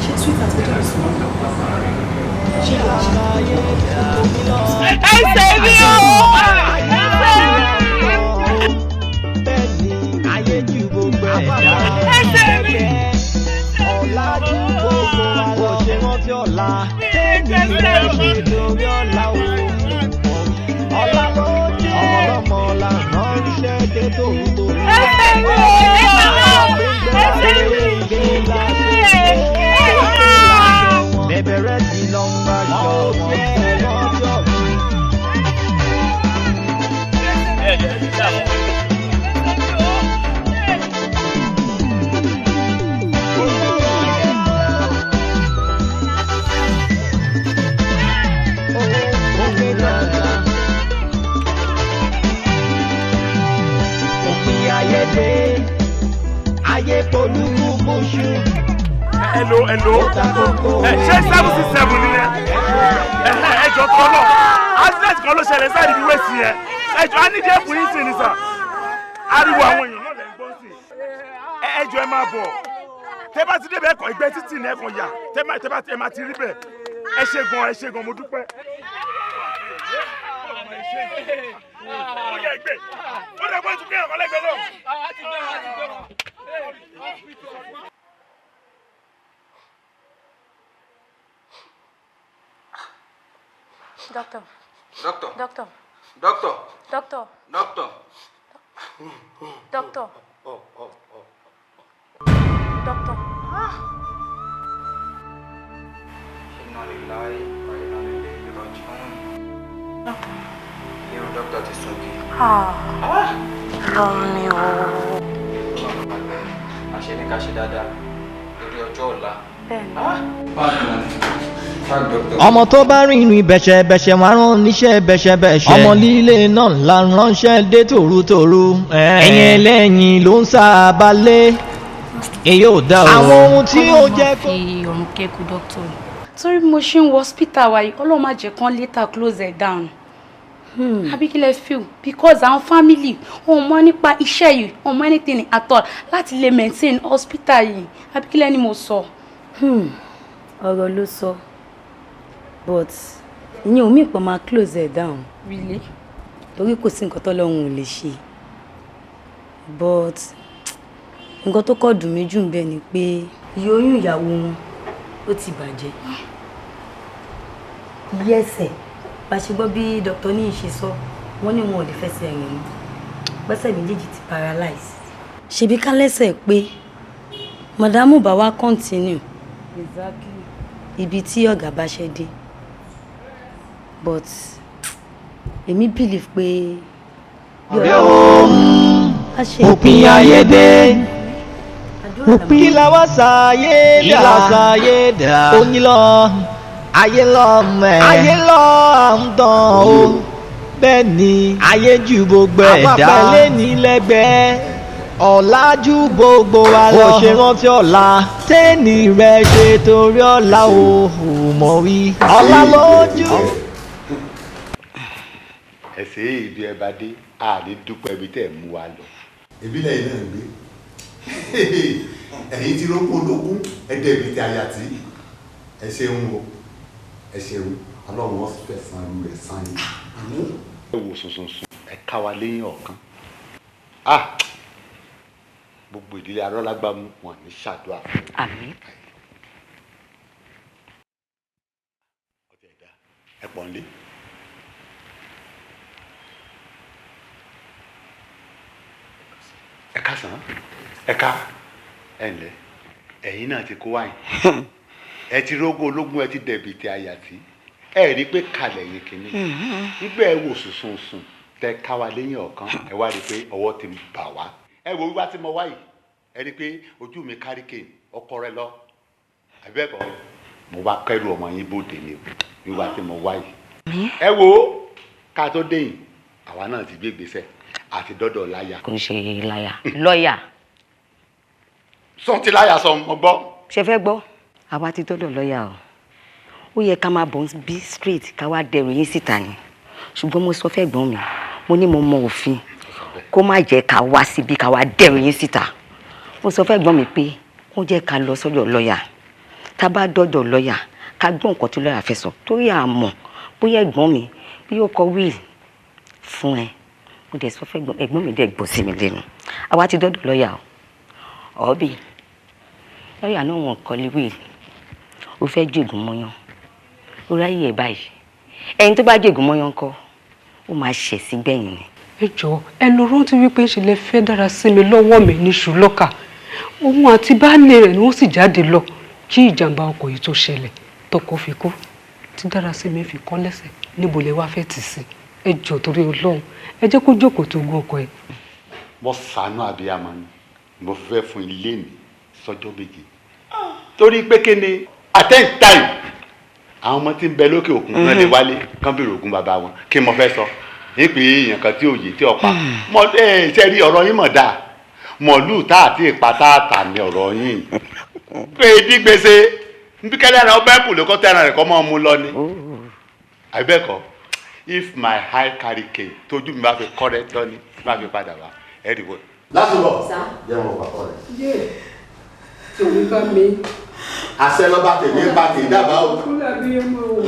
Ṣé sweetheart ó dẹ̀rọ̀ sùn? Ṣé kò ṣe? Ẹsẹ̀ mi o! Ẹsẹ̀ mi! Ayé ju gbogbo ẹ̀dá. Ẹsẹ̀ mi! Ọ̀la ju gbogbo wa lọ. Ṣe rántí ọ̀la. Tẹ́lẹ̀ ṣe torí ọ̀la o. Ọ̀la ló jẹ́. Ọmọlọ́mọ la ránṣẹ́ dé tòru tòru. Ẹsẹ̀ mi! Ẹsẹ̀ mi! Bẹ̀bẹ̀rẹ̀ sí lọ ń bá yọ wọn lọ́jọ́ mi. Òpin ayé dé, ayé polúkú mọ́ṣú. Hello, hello. Ẹ ṣé 767 ni ẹ? Ẹ jọ kọ́ náà. Accident kan ló ṣẹlẹ̀ sáà níbi wẹ́ẹ̀sì yẹn. Ẹ jọ, á nídìí ẹ̀kún yín sí ni sà. Ariwo àwọn èèyàn náà lẹ̀ ń gbọ́ sí. Ẹ jọ, ẹ máa bọ̀. Tẹ́ bá ti débẹ̀, ẹ̀kọ́ ìgbẹ́ títì ní ẹ̀kọ́ yà. Tẹ́ bá ti ẹ máa ti rí bẹ̀. Ẹ ṣé gan, ẹ ṣé gan, mo dúpẹ́. Ó yẹ ìgbẹ́. Ó dẹ̀ bó ti gbé ẹ̀kọ́ lẹ́gbẹ̀ẹ́ náà. Doctor. Doctor. Doctor. Doctor. Doctor. Doctor. Doctor. Doctor. Inna lillahi wa inna ilayhi raji'un. Irun dókítà ti sungi. Lọ́mi o. Àṣẹ ní ká ṣe dáadáa lórí ọjọ́ ọ̀la. Bẹ́ẹ̀ni. Bad doctor. Ọmọ tó bá rìnrìn bẹ̀ṣẹ̀bẹ̀ṣẹ̀ wọn rán níṣẹ́ bẹ̀ṣẹ̀bẹ̀ṣẹ̀. Ọmọ líle náà la ránṣẹ́ dé tòrútòrú. Ẹ̀yìn ẹlẹ́yìn ló ń sábàlẹ̀. Èyí ò dá o. Àwọn ohun tí ó jẹ́ kó. Fi ọ̀run kẹ́kù dókítà. Torí bí mo ṣe ń wọ hospital wa yìí, Ọlọ́run má jẹ́ kán later close it down. Àbí kí lẹ feel? Because àwọn family wọn mọ̀ nípa iṣẹ́ yìí, wọn mọ̀ anything at all láti lè maintain hospital yìí. Àbí kí lẹ ni mo sọ? Ọ̀rọ̀ ló sọ, but ìyẹn ò mí pọ̀ máa close ẹ̀ down. Really? Torí kò sí nǹkan tọ́lọ́run ò lè ṣe, but nǹkan tó kọ́ dùn mí jù ń bẹ ni pé iye oyún ìyàwó wọn ó ti bàjẹ́. Iye ẹsẹ̀ bá ṣe gbọ́ bí Dr. Níyì ṣe sọ, wọ́n ní wọn ò lè fẹsẹ̀ rìn mọ́, gbẹ́sẹ̀ méjèèjì ti paralyze. Ṣebí ká lẹ́sẹ̀ pé màdámù bá wá continue ibi tí ọ̀gá bá ṣe dé, but èmi believe pé bí Ọlọ́run á ṣe. Òpin ayé dé, òpin kí la wá sáyé dà, kí la sáyé dà, oyin lọ ayé lọ mẹ́, ayé lọ à ń tàn o. Bẹ́ẹ̀ ni ayé ju gbogbo ẹ̀dá, àwọn àpẹẹlẹ ní lẹ́gbẹ̀ẹ́. Ọ̀làjú gbogbo wa lọ. Ó ṣe rántí ọ̀la tẹ́ni rẹ̀ ṣe torí ọ̀la ò mọ̀ wí. Ọ̀la lójú. Ẹsẹ̀ ibi ẹ bá dé, a lè dúpẹ́ ibi tẹ́ ẹ mú wa lọ. Ìbílẹ̀ yìí náà ń gbé ẹ̀yin tí ló kó lógún ẹ̀dẹ̀ ibi tí a yà tí ẹ ṣeun o, ẹ ṣeun. Ọlọ́run wọn fẹ́ san irú rẹ̀ san yín. Ẹ wò sùnsùnsùn, ẹ ká wa léyìn ọ̀kan. Ah, gbogbo ìdílé arọ́lágbámú wọn ní ṣàdúrà fún mi. Àmín. Ẹ pọ̀ nílé. Ẹ káàsán, ẹ ká, ẹ ǹlẹ́, ẹ̀yin náà ti kó wáyìn. Ẹ ti rógó ológun, ẹ ti dẹ̀bi tí a yà tí. Ẹ rí i pé kalẹ̀ yín kìíní. Nígbà ẹ wò sùnsùnsùn tẹ ká wa léyìn ọ̀kan, ẹ wá rí i pé ọwọ́ ti bà wá. Ẹ wo wíwá tí mo wá yìí, ẹ rí i pé ojú mi kárí kéènì, ọkọ rẹ lọ. Àbí bẹ́ẹ̀ kọ́, mo wá kẹ́rù ọmọ yín bóde ni o, wíwá tí mo wá yìí. Ẹ wo ká tó déyìn, àwa náà ti gbé ìgbésẹ̀ àti dọ́dọ̀ láyà. Kò ń ṣe láyà, lọ́ọ̀yà. Sọ ti láyà sọ, mo gbọ́. Ṣe fẹ́ gbọ́, àwa ti dọ́dọ̀ lọ́ọ̀yà o. Ó yẹ ká máa bọ̀ bí straight ká wá dẹrù yín síta ni, ṣùgbọ́n mo sọ fẹ́ gbọ́n mi, mo ní mo mọ òfin, kó má jẹ́ ká wá síbi ká wá dẹrù yín síta. Mo sọ fẹ́ gbọ́n mi pé kó jẹ́ ká lọ sọ́dọ̀ lọ́ọ̀yà. Tá a bá dọ́dọ̀ lọ́ọ̀yà, ká gbọ́ nǹkan tí lọ́ọ̀yà fẹ́ sọ, torí àmọ́ bóyá ẹ̀gbọ́n mi bí ó kọ will fún ẹ. Mo dẹ̀ sọ fẹ́ ẹ̀gbọ́n mi, dẹ̀ gbọ́ sí mi lẹ́nu. Àwa ti dọ́dọ̀ lọ́ọ̀yà o. Ọ̀bì lọ́ọ̀yà náà, wọ́n kọ́lé will. Ó fẹ́ jègùn mọ́yán, ó ráyè ẹ̀ báyìí. Ẹni tó bá jègùn mọ́yán kọ́, ó máa ṣẹ̀ sí gbẹ̀yìn ni. Ẹ jọ̀ọ́, ẹ lọ rántí wípé ṣe lè fẹ́ dára sí mi lọ́wọ́ mi ní ṣùlọ́kà. Òun àti baálé rẹ̀ ni wọ́n sì jáde lọ kí ìjàmbá ọkọ̀ yìí tó ṣẹlẹ̀, tọkọ fi kú, tí dára sí mi fi kọ́ lẹ́sẹ̀. Níbo lẹ wá fẹ́ tì sí? Ẹ jọ̀ọ́, torí Ọlọ́run, ẹ jẹ́ kó jókòó tó gún ọkọ ẹ. Mo ṣàánú abiyamọ ni mo fẹ́ fún ilé mi sọ́jọ́ 7, torí pé kí ni, at any time àwọn ọmọ tí ń bẹ lókè òkun náà lè wálé kán bèrè ògùn bàbá wọn. Kí mo fẹ́ sọ nípe èèyàn kan tí òye tí ọ̀pá mọ ẹ ṣe rí ọ̀rọ̀ yín mọ̀ dáa mọ̀lúù tá àti ìpa tá a tà ní ọ̀rọ̀ yín pé dí gbèsè nbí kẹ́lẹ́ ẹran ọbẹ̀ kù ló kọ́ tẹ́ran rẹ̀ kọ́ mọ́ mu lọ ni. Àbí bẹ́ẹ̀ kọ́, if my eye carry cane, tójú mi bá fi kọ́ rẹ tọ́ ni bá fi padà wá, ẹ rí wọ́n. Lásìkò jẹ́ wọn pàpọ̀ rẹ̀. Yé, tèmi bá mi. Àṣẹ lọ́ba tèmi ń bá tèmi dábàá o. Kúlẹ̀ bí ọmọ o.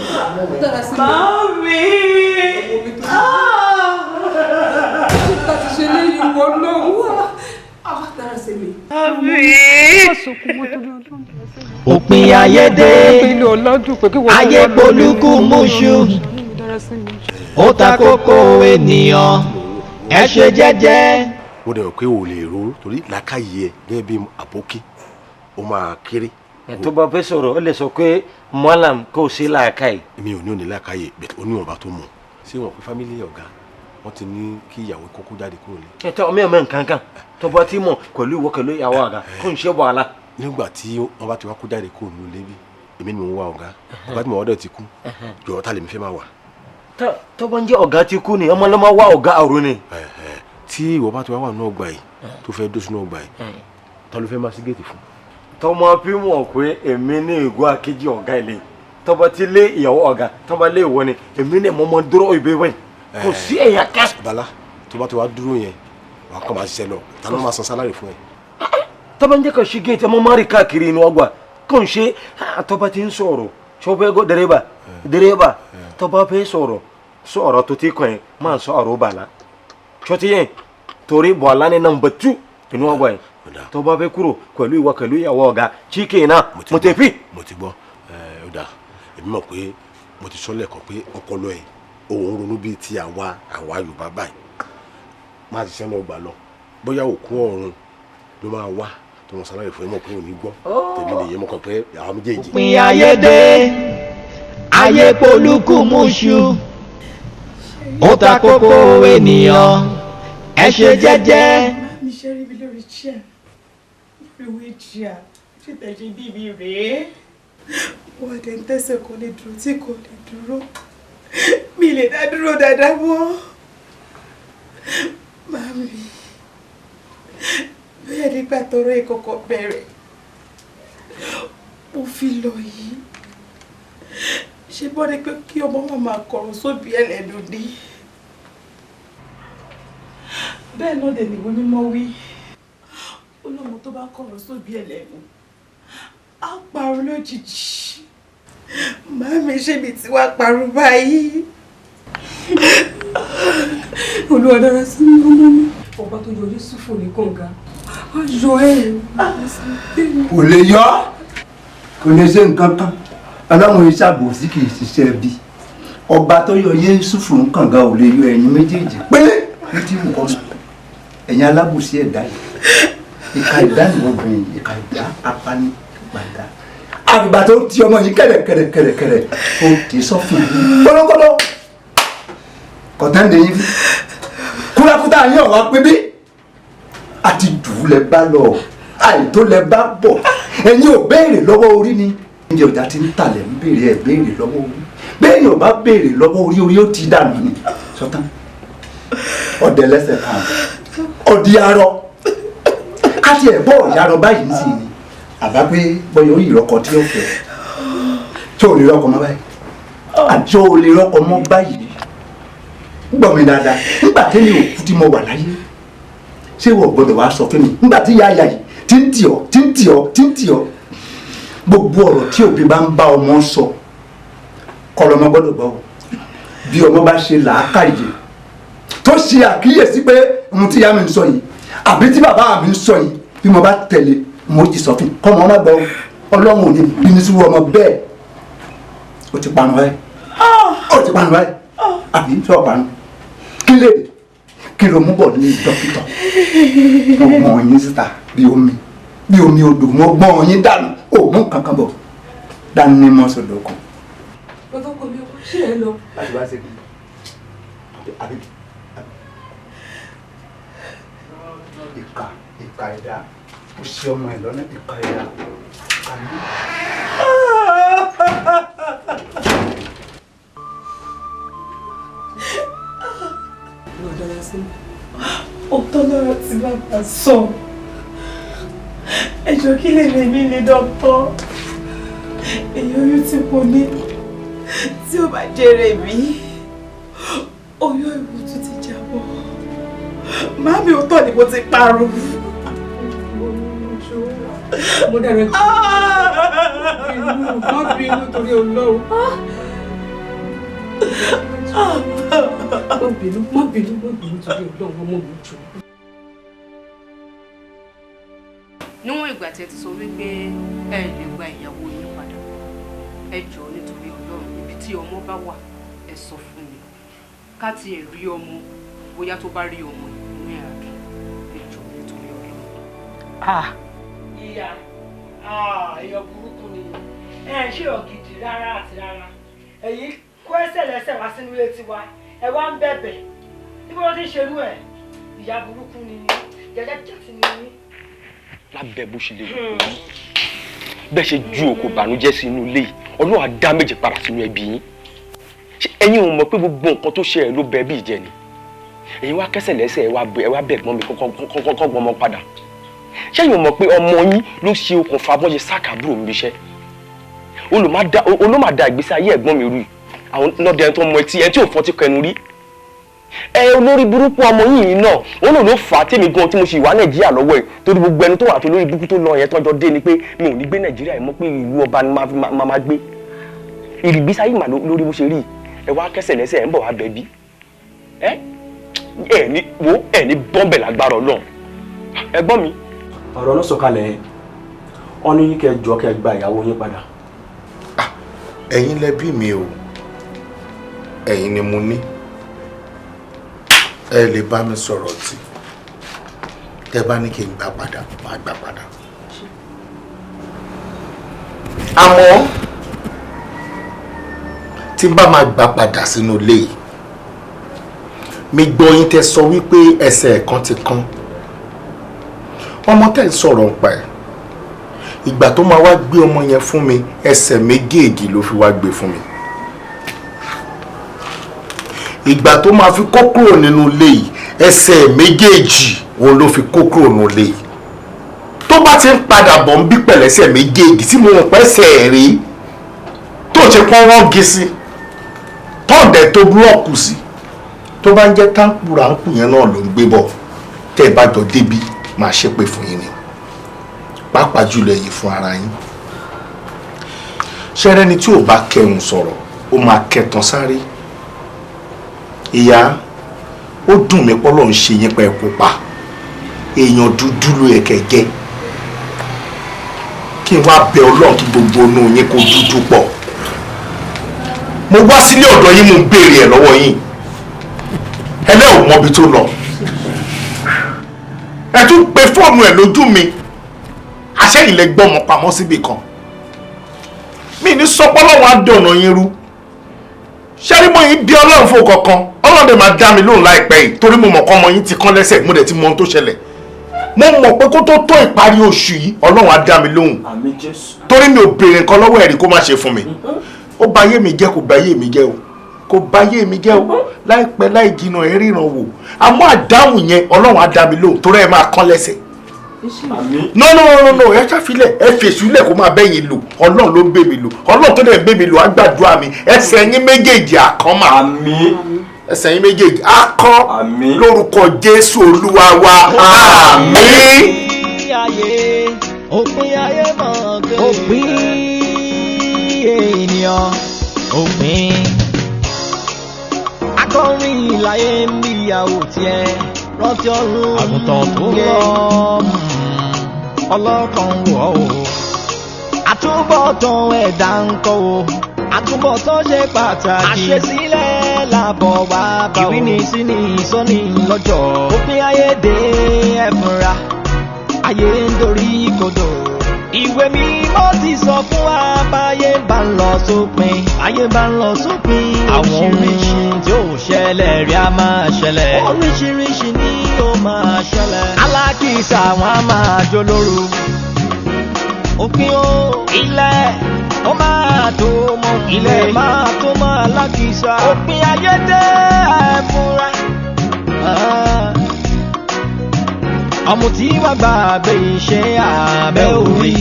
Dára sí mi. Mami! Láti ṣe léyìn wọ náà wá. Dára sí mi. Mami! Òpin ayé dé, ayé polúkú múṣu, ó ta kókó ènìyàn, ẹ ṣe jẹ́jẹ́. Mo dẹ̀ rò pé o lè ro torí làákàyè ẹ gẹ́gẹ́ bí àbókí ó máa kéré. Ẹ tó bá fẹ́ sọ̀rọ̀, ó lè sọ pé mọ́làm kò sí làákàyè. Èmi ò ní òní làákàyè bẹ̀tẹ̀ oníwọ̀nba tó mọ̀ ṣé wọn pé family ọ̀gá wọn ti ní kí ìyàwó kókó jáde kúrò ní. Ẹ tọ́ mi ò mọ nǹkan kan tó bá ti mọ̀ pẹ̀lú ìwọ pẹ̀lú ìyàwó àga kó n ṣe wàhálà. Nígbà tí wọn bá ti wá kó jáde kúrò ní ilé bí èmi ni mò ń wá ọ̀gá, ọ̀gá tí mo wá dẹ̀ ti kú. Jọ̀ọ́, ta lèmi fẹ́ máa wà? Tó bá ń jẹ́ ọ̀gá ti kú ni, ọmọ ló máa wá ọ̀gá àrùn ni. Tí ìwọ bá ti wá wà nínú ọgbà yìí, tó fẹ́ dó sínú ọgbà yìí, ta ló fẹ́ máa sí géètì fún? Tọmọ fi mọ̀ pé èmi ní ìgò àkejì ọ̀gá ilé, tọba ti lé ìyàwó ọ̀gá, tọba lé ìwọ ni, èmi ní mo mọ dúró ìbí wẹ̀, kò sí ẹ̀yà ká. Bala, tó bá ti wá dúró yẹn, wàá kàn máa ṣiṣẹ́ lọ, ta ló máa san salary fún ẹ? Tọba ń jẹ́ ká ṣí géètì, ọmọ máa rí káàkiri inú ọgbà kò ń ṣe. Tọba ti ń sọ̀rọ̀ sọfẹ́ gọ́ dẹ́rẹ́bà dẹ́rẹ́bà, tọba fẹ́ sọ̀rọ̀ sọ̀rọ̀ tó ti kàn yẹn, máa sọ ọ̀rọ̀ bàlá sọtí yẹn, torí bọ̀ọ̀lá ni number 2 inú ọgbà yẹn. Tọba fẹ́ kúrò pẹ̀lú ìwọ pẹ̀lú ìyàwó ọ̀gá chicken náà, mo tẹ̀ fi. Mo ti gbọ́ ẹ. Ó dáa, èmi mọ̀ pé mo ti sọ lẹ́ẹ̀kan pé ọpọlọ ẹ̀ òun ronú bíi ti àwa Yorùbá báyìí. Máa ṣiṣẹ́ náà gbà lọ, bóyá òkú ọ̀run ló máa wá tó wọn salary fún ẹ. Mọ̀ pé òní gbọ́ tèmi nìyẹn, mọ̀ kàn pé àwọn méjèèjì. Òpin ayé dé, ayé polúkú múṣu, ó ta kókó ènìyàn, ẹ ṣe jẹ́jẹ́. Mi ṣe rí mi lórí chair, lórí wheelchair, ṣé tẹ̀ ṣe bí mi rèé? Wọ́n dẹ̀ ń tẹ̀sẹ̀ kò lè dúró, tí kò lè dúró, mi lè dá dúró dáadáa mọ́. Màmí, Nígbà tọ́rọ̀ ìkọ̀kọ̀ bẹ̀rẹ̀, mo fi lọ yìí. Ṣé bọ́dẹ pé kí ọmọ máa máa kọ̀rọ̀ sóbì ẹ̀ lẹ́nu ni? Bẹ́ẹ̀ náà dẹ̀ nìwé mímọ́ wí. Ó lọ́mọ tó bá kọ̀rọ̀ sóbì ẹ̀ lẹ́nu, á parun lójijì. Màámi, ṣé mi ti wá parun báyìí? Olúwa dára sí mi, ọmọ mi. Ọba tó yọ Yúsúfù ní kànga, á yọ ẹ́. Kò lè yọ, kò lè ṣe nǹkan kan. Ọlọ́run ìṣàbòsí kì í ṣiṣẹ́ bí. Ọba tó yọ Yúsúfù ní kànga ò lè yọ ẹ̀yin méjèèjì péré ní tí mo kọ́ mọ́. Ẹ̀yin alábòsí ẹ̀dá yìí, ìka ẹ̀dá nìwọ̀bìnrin, ìka ẹ̀dá apani gbàdá. Àgbà tó ti ọmọ yìí kẹ̀rẹ̀kẹ̀rẹ̀kẹ̀rẹ̀ ó ti sọ́fìn kọ́lọ́kọ́lọ́ kọ̀tẹ́ǹdé yín fi kúrakúta yín ọ̀wá pé bí àti jù lẹ bá lọ, àìtó lẹ bá bọ̀. Ẹ̀yin ò béèrè lọ́wọ́ orí ni. Oúnjẹ ọjà ti ń tàlẹ̀ ń béèrè, ẹ̀ béèrè lọ́wọ́ orí. Béèrè ò bá béèrè lọ́wọ́ orí, orí ó ti dànù ni. Sọtán ọdẹ lẹ́sẹ̀ kan ọdí arọ káti ẹ̀ bọ́ ọ̀yà arọ báyìí ń sìn ni. Àbá pé bọ́yọ̀ ó ìrọ́kọ tí ó fẹ́, tí ò lè rọ́kọ mọ́ báyìí, àti ò lè rọ́kọ mọ́ báyìí. Gbọ́ mi dáadáa, nígbà tẹ́lẹ̀ òkú tí mo wà láyé, ṣé wọ́n gbọ́dọ̀ wá sọ fún mi nígbà tí yáyà yìí tí ń tì ọ́, tí ń tì ọ́, tí ń tì ọ́? Gbogbo ọ̀rọ̀ tí òbí bá ń bá ọmọ sọ kọ́ lọ́mọ gbọ́dọ̀ gbọ́ o. Bí ọmọ bá ṣe làákàyè tó ṣe àkíyèsí pé ohun tí ìyá mi ń sọ yìí àbí tí bàbá mi ń sọ yìí, bí mo bá tẹ̀lé mo ti sọ fún kọ́ ọmọ má gbọ́. Ọlọ́run ò ní bínú sí ọmọ bẹ́ẹ̀. Ó ti panu báyìí, ó ti panu báyìí, àbí tí ó panu kí lè kí ló mú bọ̀ ní dókítà? Wọ́n gbọ́n yín síta bí omi, bí omi odò, wọ́n gbọ́n yín dànù. Ó mú kankan bọ̀ dání mọ́sọ̀dọ̀ kan. Bàbá ọkọ mi, ọkọ ṣé ẹ lọ. Láti wá ṣe kí àbí ìka ìka ẹ̀dá ó ṣe ọmọ ẹ̀ lọ́nà ìka ẹ̀dá ìka ní. Olúwa dára sí mi. Òótọ́ lọ́rọ̀ tí bàbá sọ. Ẹjọ́ kí lè lè mí lè dọ́tọ́. Èyí oyún tí mo ní tí ó bá jèrè mi, oyún ìwú tún ti jábọ́. Màámi, òótọ́ ni mo ti parun. Mo dára jù. Má bínú torí Ọlọ́run. Má bínú, má bínú, má bínú torí Ọlọ́run, ọmọ mi jù. Níwọ̀n ìgbà tí ẹ ti sọ wípé ẹ lè gba ìyàwó yín padà, ẹ jọ̀ọ́ nítorí Ọlọ́run, ibi tí ọmọ bá wà ẹ sọ fún mi, ká tiẹ̀ rí ọmọ, bóyá tó bá rí ọmọ inú ẹ̀ á dùn. Ẹ jọ̀ọ́ nítorí Ọlọ́run. Ìyá èèyàn burúkú ni ẹ ń ṣe ọ̀gìdì rárá àti rárá. Ẹ̀yin kó ẹsẹ̀ lẹ́sẹ̀ wá sínú ilé tiwa, ẹ wá ń bẹ̀bẹ̀ níbo ló ti ń ṣerú ẹ̀. Ìyá burúkú ni jẹjẹjẹsí ni. Lábẹ́ bó ṣe lè wù kó rí, bẹ́ẹ̀ ṣe ju òkò bànújẹ́ sínú ilé yìí, Ọlọ́run á dá méje padà sínú ẹbí yín. Ṣé ẹ̀yin ò mọ̀ pé gbogbo nǹkan tó ṣe ẹ̀ ló bẹ bí ìjẹ ni? Ẹ̀yin wá kẹ́sẹ̀ lẹ́sẹ̀, ẹ wá bẹ̀ gbọ́n mi kọ́kọ́ gbọ́n ọmọ padà. Ṣé ẹ̀yin ò mọ̀ pé ọmọ yín ló ṣe okùnfà bọ́n ṣe sákàbúrò mi iṣẹ́? Olùmọ̀dá ìgbésí ayé ẹ̀gbọ́n mi rú àwọn lọ́dẹ ẹni tó mọ etí ẹni tí ò fọ́tí kẹnu rí. Ẹ olórí burúkú ọmọ yìí náà wọn náà ló fà á tèmi gan tí mo ṣì wà Nàìjíríà lọ́wọ́ ẹ̀, torí gbogbo ẹni tó wà tó lórí burúkú tó lọ yẹn tọ́jọ́ dé ni pé mi ò ní gbé Nàìjíríà yìí mọ́, pé ìlú ọba ni máa gbé. Ìrìgbésí ayé mà lórí bó ṣe rí. Ẹ wá kẹsẹ̀ lẹ́sẹ̀ ẹ̀ ń bọ̀ wá bẹ̀bí. Ẹ ẹ ní wo ẹ ní bọ́m̀bẹ̀ lágbára Ọlọ́run ẹ̀gbọ́n mi. Ọ̀rọ̀ ló sọ̀kalẹ̀ yẹn, wọ́n ní kẹ́ jọ kẹ́ gba ìyàwó yín padà. Ẹ̀yin lẹ bí mi o, ẹ̀yin ni mo ní. Ẹ lè bá mi sọ̀rọ̀ tí tẹ bá ní kí n gbà padà, máa gbà padà. Àmọ́ tí n bá máa gbà padà sínú ilé yìí, mi gbọ́ yín tẹ sọ wípé ẹsẹ̀ kan ti kán. Ọmọ tẹ́ ń sọ̀rọ̀ ń pa ẹ̀, ìgbà tó máa wá gbé ọmọ yẹn fún mi, ẹsẹ̀ méjèèjì ló fi wá gbé fún mi. Ìgbà tó máa fi kó kúrò nínú ilé yìí, ẹsẹ̀ méjèèjì òun ló fi kó kúrò nínú ilé yìí. Tó bá ti ń padà bọ̀ ń bí pẹ̀lẹ́sẹ̀ méjèèjì tí mo mọ̀ pẹ́sẹ̀ rí tó ṣe pọ́n rọ́ọ̀gì sí, tọ́ọ̀dẹ̀ tó búlọ̀kù sí, tó bá ń jẹ́ táǹkù ráńkù yẹn náà ló ń gbé bọ̀, tẹ́ ẹ bá jọ débi máa ṣépè fún yín ni, pàápàá jùlọ ẹ̀yin fún ara yín. Ṣẹ́rẹ́ni tí ò bá kẹhùn sọ̀rọ̀, ó máa kẹtàn sáré. Ìyá, ó dùn mí pọ́lọ́ ń ṣe yín pẹ́ pupa, èèyàn dúdú ló yẹ kẹ́ jẹ́. Kí n wá bẹ Ọlọ́run kí gbogbo inú yín kó dúdú pọ̀. Mo wá sílé ọ̀dọ̀ yín, mo ń béèrè ẹ̀ lọ́wọ́ yín, ẹlẹ́ ò mọbi tó lọ. Ẹ tún pe fóònù ẹ̀ lójú mi, àṣẹ́yìn lẹ gbọ́mọ pamọ́ síbì kan. Mi ní sọpọ́ lọ́wọ́ á dọ̀nà yín rú. Ṣẹ́rí mo yín bí Ọlọ́run fún kankan, Ọlọ́run dẹ̀ máa dá mi lóhùn láìpẹ́ yìí, torí mo mọ̀ kọ́ ọmọ yín ti kán lẹ́sẹ̀, mo dẹ̀ ti mọ ohun tó ṣẹlẹ̀. Mo mọ̀ pé kó tó tó ìparí oṣù yìí, Ọlọ́run á dá mi lóhùn. Àmín Jésù. Torí mi ò béèrè nǹkan lọ́wọ́ ẹ̀rí kó má ṣe fún mi. Ó bà ayé mi jẹ́, kò bà ayé mi jẹ́ o, kò bà ayé mi jẹ́ o. Láìpẹ́ láì jìnnà ẹ ríran wò. Àmọ́ àdáhùn yẹn, Ọlọ́run á dá mi lóhùn, torí ẹ máa kán lẹ́sẹ̀. No no no no, ẹ ṣàfilẹ̀, ẹ fèsùlẹ̀ kó máa bẹ́yìn lò. Ọlọ́run ló ń bẹ́ mi lò, Ọlọ́run tó dẹ̀ ń bẹ́ mi lò á gbàdúrà mi. Ẹsẹ̀ yín méjèèjì àkán mà. Àmín. Ẹsẹ̀ yín méjèèjì àkán lórúkọ Jésù Olúwa wa. Àmín. Òpin ayé mọ̀ pé òpin ènìyàn òpin. Akọrin ìlàyé ń bí ìyàwó tiẹ̀ rántí ọ̀run. Àgùntàn tó lọ ọlọ́kan wọ̀ o. Àtúbọ̀tán ẹ̀dá ń kọ́ o. Àtúbọ̀tán ṣe pàtàkì. Àṣesílẹ̀ làbọ̀ wá bá o. Ìrínisí ni ìsọ́ni lọ́jọ́. Òpin ayé dé ẹ̀fúnra. Ayé ń dorí kodò. Ìwé mímọ́ ti sọ fún wa báyé bá ń lọ sópin. Báyé bá ń lọ sópin. Àwọn ohun tí ó ṣẹlẹ̀ rí a máa ṣẹlẹ̀. Oríṣiríṣi ni ó máa ṣẹlẹ̀. Alákìísà wọn a máa jó lóru. Òpin o, ilẹ̀ ó máa tó mọ́. Ilẹ̀ máa tó mọ́ alákìísà. Òpin ayé dé ẹ̀fúnra. Ọmọ tí wàá gbàgbé iṣẹ́ abẹ́ orí.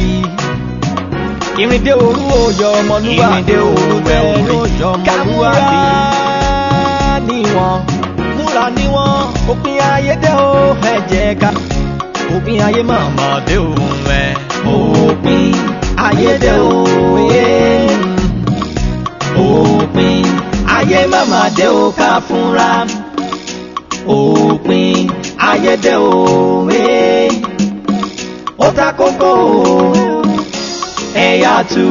Ìrìndé òru òyò ọmọlúwàbí. Ìrìndé òru òyò ọmọlúwàbí. Ká múra níwọ̀n, múra níwọ̀n, òpin ayé dé o, ẹ jẹ́ ká. Òpin ayé màmá dé o, ẹ. Òpin ayé dé o, ẹ. Òpin ayé màmá dé o, ká fúnra. Òpin ayé dé o, ẹ. Ó ta kókó o, ẹ̀yà tú.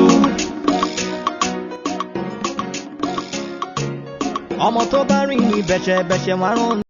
Ọmọ tó bá rìn ní bẹ̀ṣẹ̀bẹ̀ṣẹ̀ wọn á rán.